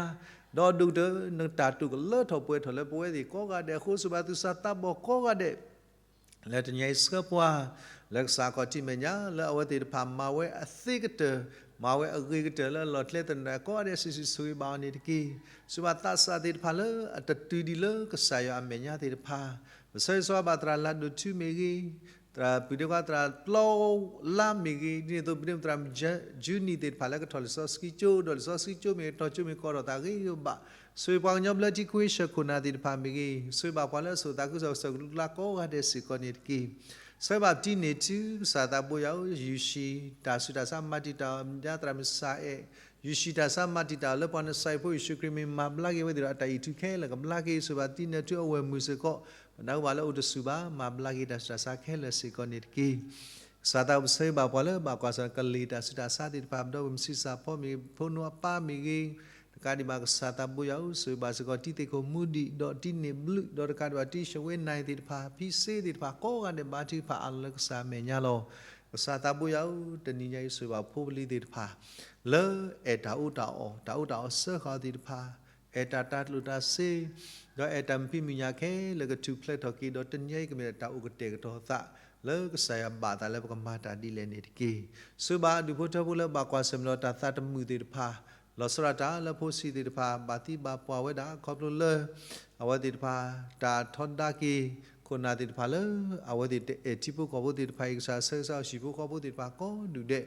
ဒီးအဒိၣ်ကတၢၢ် နတၢ်တိာ်ကလၢထီၣ်ပှဲၤထီၣ်လၢပဝဲသ့ၣ်ကိးဂၤဒဲးအဃိ ဆိၣ်ဂ့ၤဘၣ်သူၣ်စၢ်သးဘီၣ်ကိးဂၤဒဲး လၢတနံၤအံၤဆှၢပှၤ လၢကစၢ်ခီၣ်ထံးမဲာ်ညါ လၢအဝဲသ့ၣ်တဖၣ်မၤဝဲအသ့ကတၢၢ် မၤဝဲအဂ့ၤကတၢၢ်လၢအလီၢ်ကျဲသနၢၣ်ကိးဂၤဒဲး စုာ်စုာ်ဆိၣ်ဂ့ၤဘၣ်အီၤန့ၣ်တက့ၢ်. ဆိၣ်ဂ့ၤဘၣ်သးစၢ်သ့ၣ်တဖၣ်လၢအတတုၤဒံးလၢကစၢ်ယွၤအမဲာ်ညါသ့ၣ်တဖၣ်, ပဆၢဂ့ၤဆၢဝါဘၣ်သရၣ်လၤဒိၣ်ထူမ့ၢ်ဂ့ၤ, သရၣ်ပုၢ်ဒ့ခွါသရၣ်ပျီလါမ့ၢ်ဂ့ၤ, ဒ်န့ၣ်အသိး ပဒိၣ်မုၣ်သရၣ်ကၠူနံၣ်သ့ၣ်တဖၣ်လၢကထီၣ်လံာ်စီဆှံကၠိ ဒီးလံာ်စီဆှံကၠိမ့ၢ်ကတီၤကၠိမ့ၢ်ကီးထီၣ်သးဂ့ၤဂ့ၤဘၣ်ဘၣ်, ဆိၣ်ဂ့ၤပှၤကညီဘျၢထံခွ့ဆၢခိၣ်နၢ်သ့ၣ်တဖၣ်မ့ၢ်ဂ့ၤ, ဆိၣ်ဂ့ၤဘၣ်ပှၤလၢအစိာ်သးခုကစီၣ်ကစၢၢ်ကလိကျါကိးဂၤဒဲးစ့ၢ်ကီးန့ၣ်တက့ၢ်. ဆၢဂ့ၤဘၣ်ပတံၢ်န့ၢ်ထူ ကစၢ်သးဘိယွၤဧၢ, ယုၢ်ၡံၣ်တၢ်ဆူးတၢ်ဆါမၤတံာ်တာ်အီၤ မ့ၢ်ဒၣ်သရၣ်မုၣ်စၢ်အဲၣ်, ယုၢ်ၡံၣ်တၢ်ဆါမၤတံာ်တာ်အီၤလၢပှၤနစၤရ့းဖိယ့ၣ်ၡူးခရံာ်မံၤ မၤဘျါက့ၤအဝဲသ့ၣ်ဒီး အတၢ်အံၣ်ထူခဲလၢာ်ကဘျါက့ၤ ဆိၣ်ဂ့ၤဘၣ်ပတံၢ်န့ၢ်ထူအဝဲၢ်မုၣ်စ့ၢ်ကီး, ပနၢ်ဟူဘၣ်လၢအိၣ်တဆူၣ်ဘၣ် မၤဘျါက့ၤတၢ်ဆူးတၢ်ဆါခဲလၢာ်စ့ၢ်ကီးန့ၣ်တက့ၢ်. ကစၢ်သးဘိပဆၢဂ့ၤဘၣ်ပှၤလၢဘၣ်ကွၢ်ဆၢၣ်ကလံၤတၢ်ဆူးတၢ်ဆါသ့ၣ်တဖၣ် ပဒီပုၢ်ဝဲၢ်မုၣ်ဆံးစၢ်ဖီမ့ၢ်ဂ့ၤ ဖိနိအပၢ်မ့ၢ်ဂ့ၤ, တကးဒံးဘၣ်ကစၢ်သးဘိယွၤဧၢ, ဆိၣ်ဂ့ၤဘၣ်စ့ၢ်ကီးတံၤသကိးမူဒံး ဒီးတံၤန့ၣ်ဘျုး ဒီးတကးဒံးဘၣ်တံၤရှဝ့နၤသ့ၣ်တဖၣ် ဖံစ့သ့ၣ်တဖၣ် ကိးဂၤဒဲး ဘါထုကဖၣ်အးလီၤလၢကစၢ်အမဲာ်ညါလီၤ. ကစၢ်သးဘိယွၤဧၢ, တနံၤညါအံၤဆိၣ်ဂ့ၤဘၣ်ဖိပလံၤသ့ၣ်တဖၣ် လၢအဲၣ်တၢ်အူတၢ်အီၣ် တၢ်အူတၢ်အီၣ်စၢဃာ်အီၤသ့ၣ်တဖၣ်, အဲၣ်တၢ်တၤကျိၣ်တၤစ့ ဒီးအဲၣ်တၢ်မုာ်ဖံးမုာ်ညၣ်ခဲလၢာ်ကထူၣ်ဖျဲးထီၣ်က့ၤ ဒီးတနံၤအံၤကမ့ၢ်ဒၣ်တၢ်အိၣ်ကတဲာ်ကတီၤသး လၢကစၢ်ယွၤဘၣ်သးလၢပကမၤတၢ်ဒ်လဲၣ်န့ၣ်တက့ၢ်. ဆိၣ်ဂ့ၤဘၣ်ဒူၣ်ဖိထၢဖိလၢဘၣ်ကွၢ်ဆၢၣ်မဲာ်ဒီးတၢ်သးတမုာ်သ့ၣ်တဖၣ်, လီၤဆီဒၣ်တၢ်လၢဖိဆံးသ့ၣ်တဖၣ် ဘၣ်သံဘၣ်ပှၢ်ဝဲဒၣ် ခီဖျိလၢ အဝဲသ့ၣ်တဖၣ် တၢ်ထီဒါက့ၤ ခိၣ်နၢ်သ့ၣ်တဖၣ်လၢ အဝဲသ့ၣ်တအဲၣ်ထံဖိကီၢ်ဖိသ့ၣ်တဖၣ်အံၤ ကစၢ်ဆၢဂ့ၤဆၢဝါဟံၣ်ဖိဃီဖိသ့ၣ်တဖၣ်ကိးဒူၣ်ဒဲး,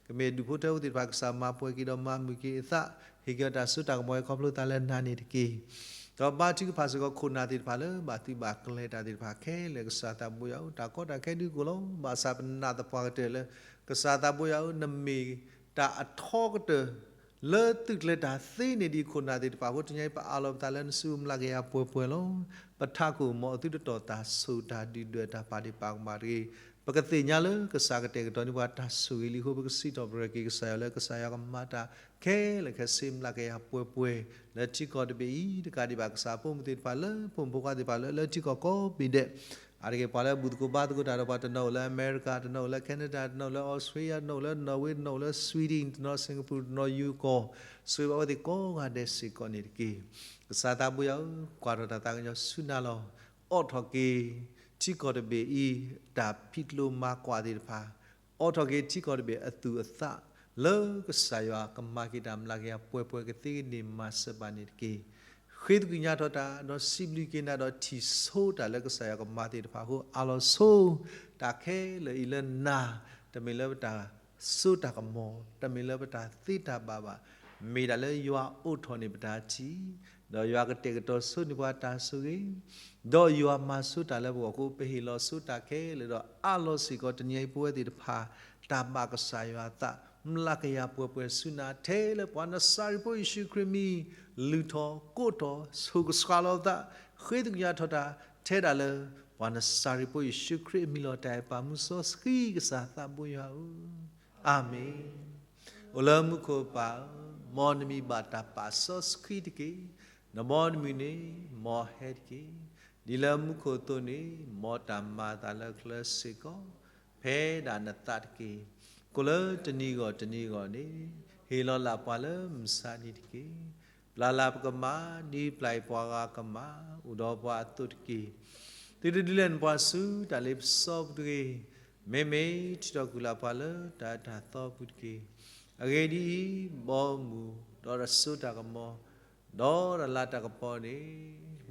ကမ့ၢ်ဒူၣ်ဖိထၢဖိသ့ၣ်တဖၣ် ကစၢ်မၤပှဲၤက့ၤဒီးမၤမုာ်က့ၤအသး, ဟ့ၣ်က့ၤအီၤတၢ်စိတၢ်ကမီၤအံၤခီဖျိသးလၢနၤန့ၣ်တက့ၢ်. ဒီးဘါထုကဖၣ်စ့ၢ်ကီးခိၣ်နၢ်သ့ၣ်တဖၣ်လၢ ဘၣ်သုးဘၣ်ကျဲၤတၢ်သ့ၣ်တဖၣ်ခဲလၢာ် ကစၢ်သးဘိယွၤဧၢ, တၢ်ကီတၢ်ခဲဒုးကိၢ်လီၤ, ဘၣ်ဆၣ်ပနာ်သပှၢ်ကတၢၢ်လၢ ကစၢ်သးဘိယွၤဧၢ, နမ့ၢ်တၢ်အထီကတၢၢ် လၢသုးကျဲၤတၢ်သ့န့ၣ်ဒံးခိၣ်နၢ်သ့ၣ်တဖၣ်အဃိ တနံၤအံၤပအးလီၤပသးလၢနစုပူၤမၤက့ၤယၤပှဲၤပှဲၤလီၤ. ပထးခိၣ်မီၤအသုတတီၢ်သး ဆိၣ်တၢ်ဒုၣ်ဒွဲၣ်တၢ်ပာ်ဒ့ၣ်ပာ်ကမၣ်တဂ့ၤ. ပကသ့ၣ်ညါလၢကစၢ်ကတဲာ်ကတီၤန့ၢ်ပှၤတၢ်ဆိၣ်ဂ့ၤလံအဃိ ပကစံးထီၣ်ပတြၢၤက့ၤကစၢ်ယွၤလၢကစၢ်ယွၤကမၤတၢ်ခဲလၢာ်ခဲဆ့မျးကယၤပှဲၤပှဲၤ လၢထံကီၢ်တဘ့ၣ်အံၤ တကးဒံးဘၣ် ကစၢ်ဖိမုၣ်သ့ၣ်တဖၣ်လၢ ဖိမုၣ်ဖိခွါသ့ၣ်တဖၣ်လၢ လၢထံကီၢ်ကိးဘ့ၣ်ဒဲး အါတက့ၢ်ပှၤလၢဘူၣ်သကိးဘါသကိးတၢ်ဒီးပှၤ တနီၤအိၣ်လၢအမဲရကၤ, တနီၤအိၣ်လၢ Canada, တနီၤအိၣ်လၢ Australia, တနီၤအိၣ်လၢ Norway, တနီၤအိၣ်လၢ Sweden, တနီၤ Singapore, တနီၤ Yukon, ဆိၣ်ဂ့ၤဘၣ်အဝဲသ့ၣ်ကိးဂၤဒဲးစ့ၢ်ကီးန့ၣ်တက့ၢ်. ကစၢ်သးဘိယွၤဧၢ, ကွၢ်ထီၣ်တၢ်သးကညီၤဆူနၤလီၤ. အိးထီၣ်က့ၤ ထံကီၢ်တဘ့ၣ်အံၤ တၢ်ဖံးကျိၤမၤကွၢ်သ့ၣ်တဖၣ်, အိးထီၣ်က့ၤထံကီၢ်တဘ့ၣ်အသူၣ်အသး လၢကစၢ်ယွၤကမၤက့ၤတၢ်မျးကယၤပှဲၤပှဲၤကသ့န့ၣ်မၤစၢၤဘၣ်န့ၣ်တက့ၢ်. ဃ့သကွံာ်ညါထီၣ်တၢ် ဒီးစံးဘျုးက့ၤနၤဒီးထံၣ်ဆိတၢ်လၢကစၢ်ယွၤကမၤသ့ၣ်တဖၣ်အဃိ အးလီၤဆိ တၢ်ခဲလၢာ်အံၤလၢနၤ, တမ့ၢ်လၢပတၢ်စိတၢ်ကမီၤ, တမ့ၢ်လၢပတၢ်သ့တၢ်ဘၣ်ဘၣ်, မ့ၢ်ဒၣ်လၢယွၤအိးထီၣ်န့ၢ်ပတၢ်ထံၣ်, ဒီးယွၤကတဲာ်ကတီၤဆိန့ၢ်ပှၤတၢ်ဆိၣ်ဂ့ၤ, ဒီးယွၤမၤဆိတၢ်လၢပဂီၢ်အဃိ ပဟ့ၣ်လီၤဆိတၢ်ခဲလၢာ်ဒီး အးလီၤစ့ၢ်ကီးတနံၤအံၤပဝဲသ့ၣ်တဖၣ် တၢ်ဘၣ်ကစၢ်ယွၤအသး မျးကယၤပှဲၤပှဲၤဆူနၤ ထဲလၢပှၤနစၤရ့းဖိယ့ၣ်ၡူးခရံာ်မံၤ လုၢ်ထီၣ်ကိးထီၣ် ဆိၣ်ဂ့ၤဆှၢလီၤသး ဃ့သကွံာ်ညါထီၣ်တၢ် ထဲဒၣ်လၢ ပှၤနစၤရ့းဖိယ့ၣ်ၡူးခရံာ်အမံၤလီၤ. တၢ်အဲၣ်ပၢ်မူစီဆှံကစၢ်သးဘိယွၤဧၢ, အၤမ့ၣ်. အိၣ်လၢမူခိၣ်ပၢ်ဧၢ, မ်နမံၤဘၣ်တၢ်ပာ်စီဆှံတက့ၢ်. နဘီနမုၢ်န့ၣ် မ်ဟဲတက့ၢ်. ဒ်လၢမူခိၣ်အသိးန့ၣ် မ်တၢ်မၤအသးလၢကျဲစ့ၢ်ကီး ဖဲဒၣ်နသးတက့ၢ်. ကိးလၢတနံၤဂီၢ်တနံၤဂီၢ်န့ၣ် ဟ့ၣ်လီၤလၢ်ပှၤလၢမုၢ်ဆါနံၤတက့ၢ်. ပျၢ်လၢ်ပကမၤ ဒ်ပျၢ်အံၤပှၤဂၤကမၤ အိၣ်ဒီးပှၤအသိးတက့ၢ်. သုတဒုးလဲၤနပှၤဆူတၢ်လ့ပစီပူၤတဂ့ၤ. မ့မ့ၢ်ထံၣ်ထီၣ်ကွံာ်လၢ်ပှၤလၢတၢ်အၢတၢ်သီပူၤတက့ၢ်. အဂ့ၢ်ဒ်အံၤ, ဘီမုၢ် ဒီးတၢ်စိတၢ်ကမီၤ ဒီးတၢ်လၤတၢ်ကပီၤန့ၣ်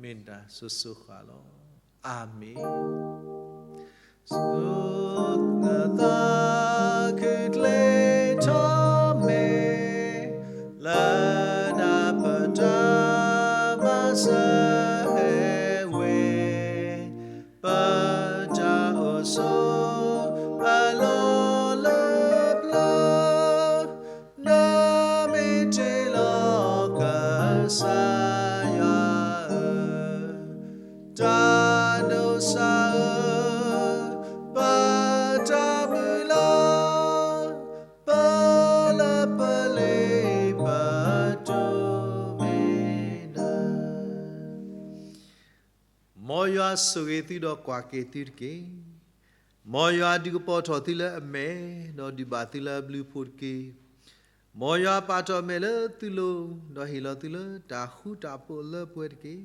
မ့ၢ်တၢ်စိၤစိၤဃၣ်ဃၣ်လီၤ. အၤမ့ၣ်. ဆိၣ်ဂ့ၤသးခုၣ်ကျ့ထီၣ်မ့ၢ် လၢနပတၢ်မၤစၢၤဟဲဝဲ ပတၢ်အိၣ်ဆိးအလီၢ်လၢပျၢၤ နမ့ၢ်တ့ၢ်လီၤကစၢ်ယွၤဧၢ, တၢ်ဒိးစၢ်ဧၢ, ပတၢ်မုၢ်လၢ်, ပလၢပလ့ပတိၢ်မ့ၢ်နၤ မ်ယွၤဆိၣ်ဂ့ၤသုဒီးကွၢ်က့ၤသုတက့ၢ်. မ်ယွၤဒုးကပီၤထီၣ်သုလၢအမဲာ်, ဒီးဒုးဘၣ်သုလၢအဘျုးအဖှိၣ်တက့ၢ်. မ်ယွၤပာ်ထီၣ်အမဲာ်လၢသုလိၤ, ဒီးဟ့ၣ်လီၤသုလၢတၢ်ဃူတၢ်ဖိးအလၢပှဲၤတက့ၢ်.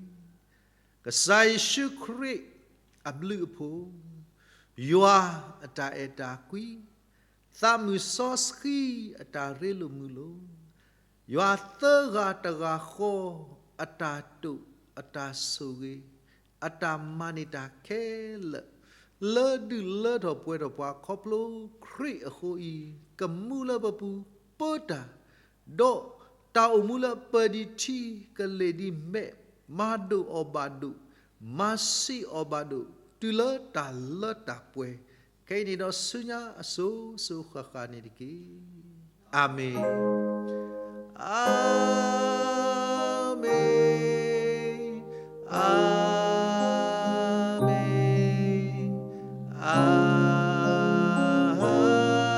ကစၢ်ယ့ၣ်ၡူးခရံာ်အဘျုးအဖှိၣ်, ယွၤအတၢ်အဲၣ်တၢ်ကွံ, သးမုၢ်စီဆှံအတၢ်ရ့လိာ်မုာ်လိာ်, ယွၤသၢဂၤတဂၤဃီ အတၢ်တိာ်အတၢ်ဆိၣ်ဂ့ၤ အတၢ်မၤန့ၢ်တၢ်ခဲလၢာ် လၢဒုးလၢထီၣ်ပှဲၤထီၣ်ပှၤခီဖျိခရံာ်အဃိအံၤ ကမူလၢပပူၤပၢတၢ်, ဒီးတၢ်အိၣ်မူလၢပၢၤဒံးထံကလ့ၢ်ဒံးမဲး, မၤဒိၣ်အီၤဘၣ်ဒိၣ်, မၤဆံးအီၤဘၣ်ဒိၣ် တုၤလၢတၢ်လၢတၢ်ပှဲၤ ခဲအံၤန့ၣ်ဒီးဆူညါအစိၤစိၤဃၣ်ဃၣ်န့ၣ်တက့ၢ်. အၤမ့ၣ်, အၤမ့ၣ်, အၤမ့ၣ်, အၤမ့ၣ်.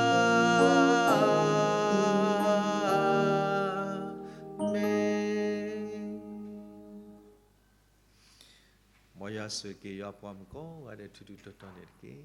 မ်ယွၤဆိၣ်ဂ့ၤက့ၤယွၤပှၤမုၣ်ကိးဂၤဒဲးထူထူတီတီန့ၣ်တက့ၢ်.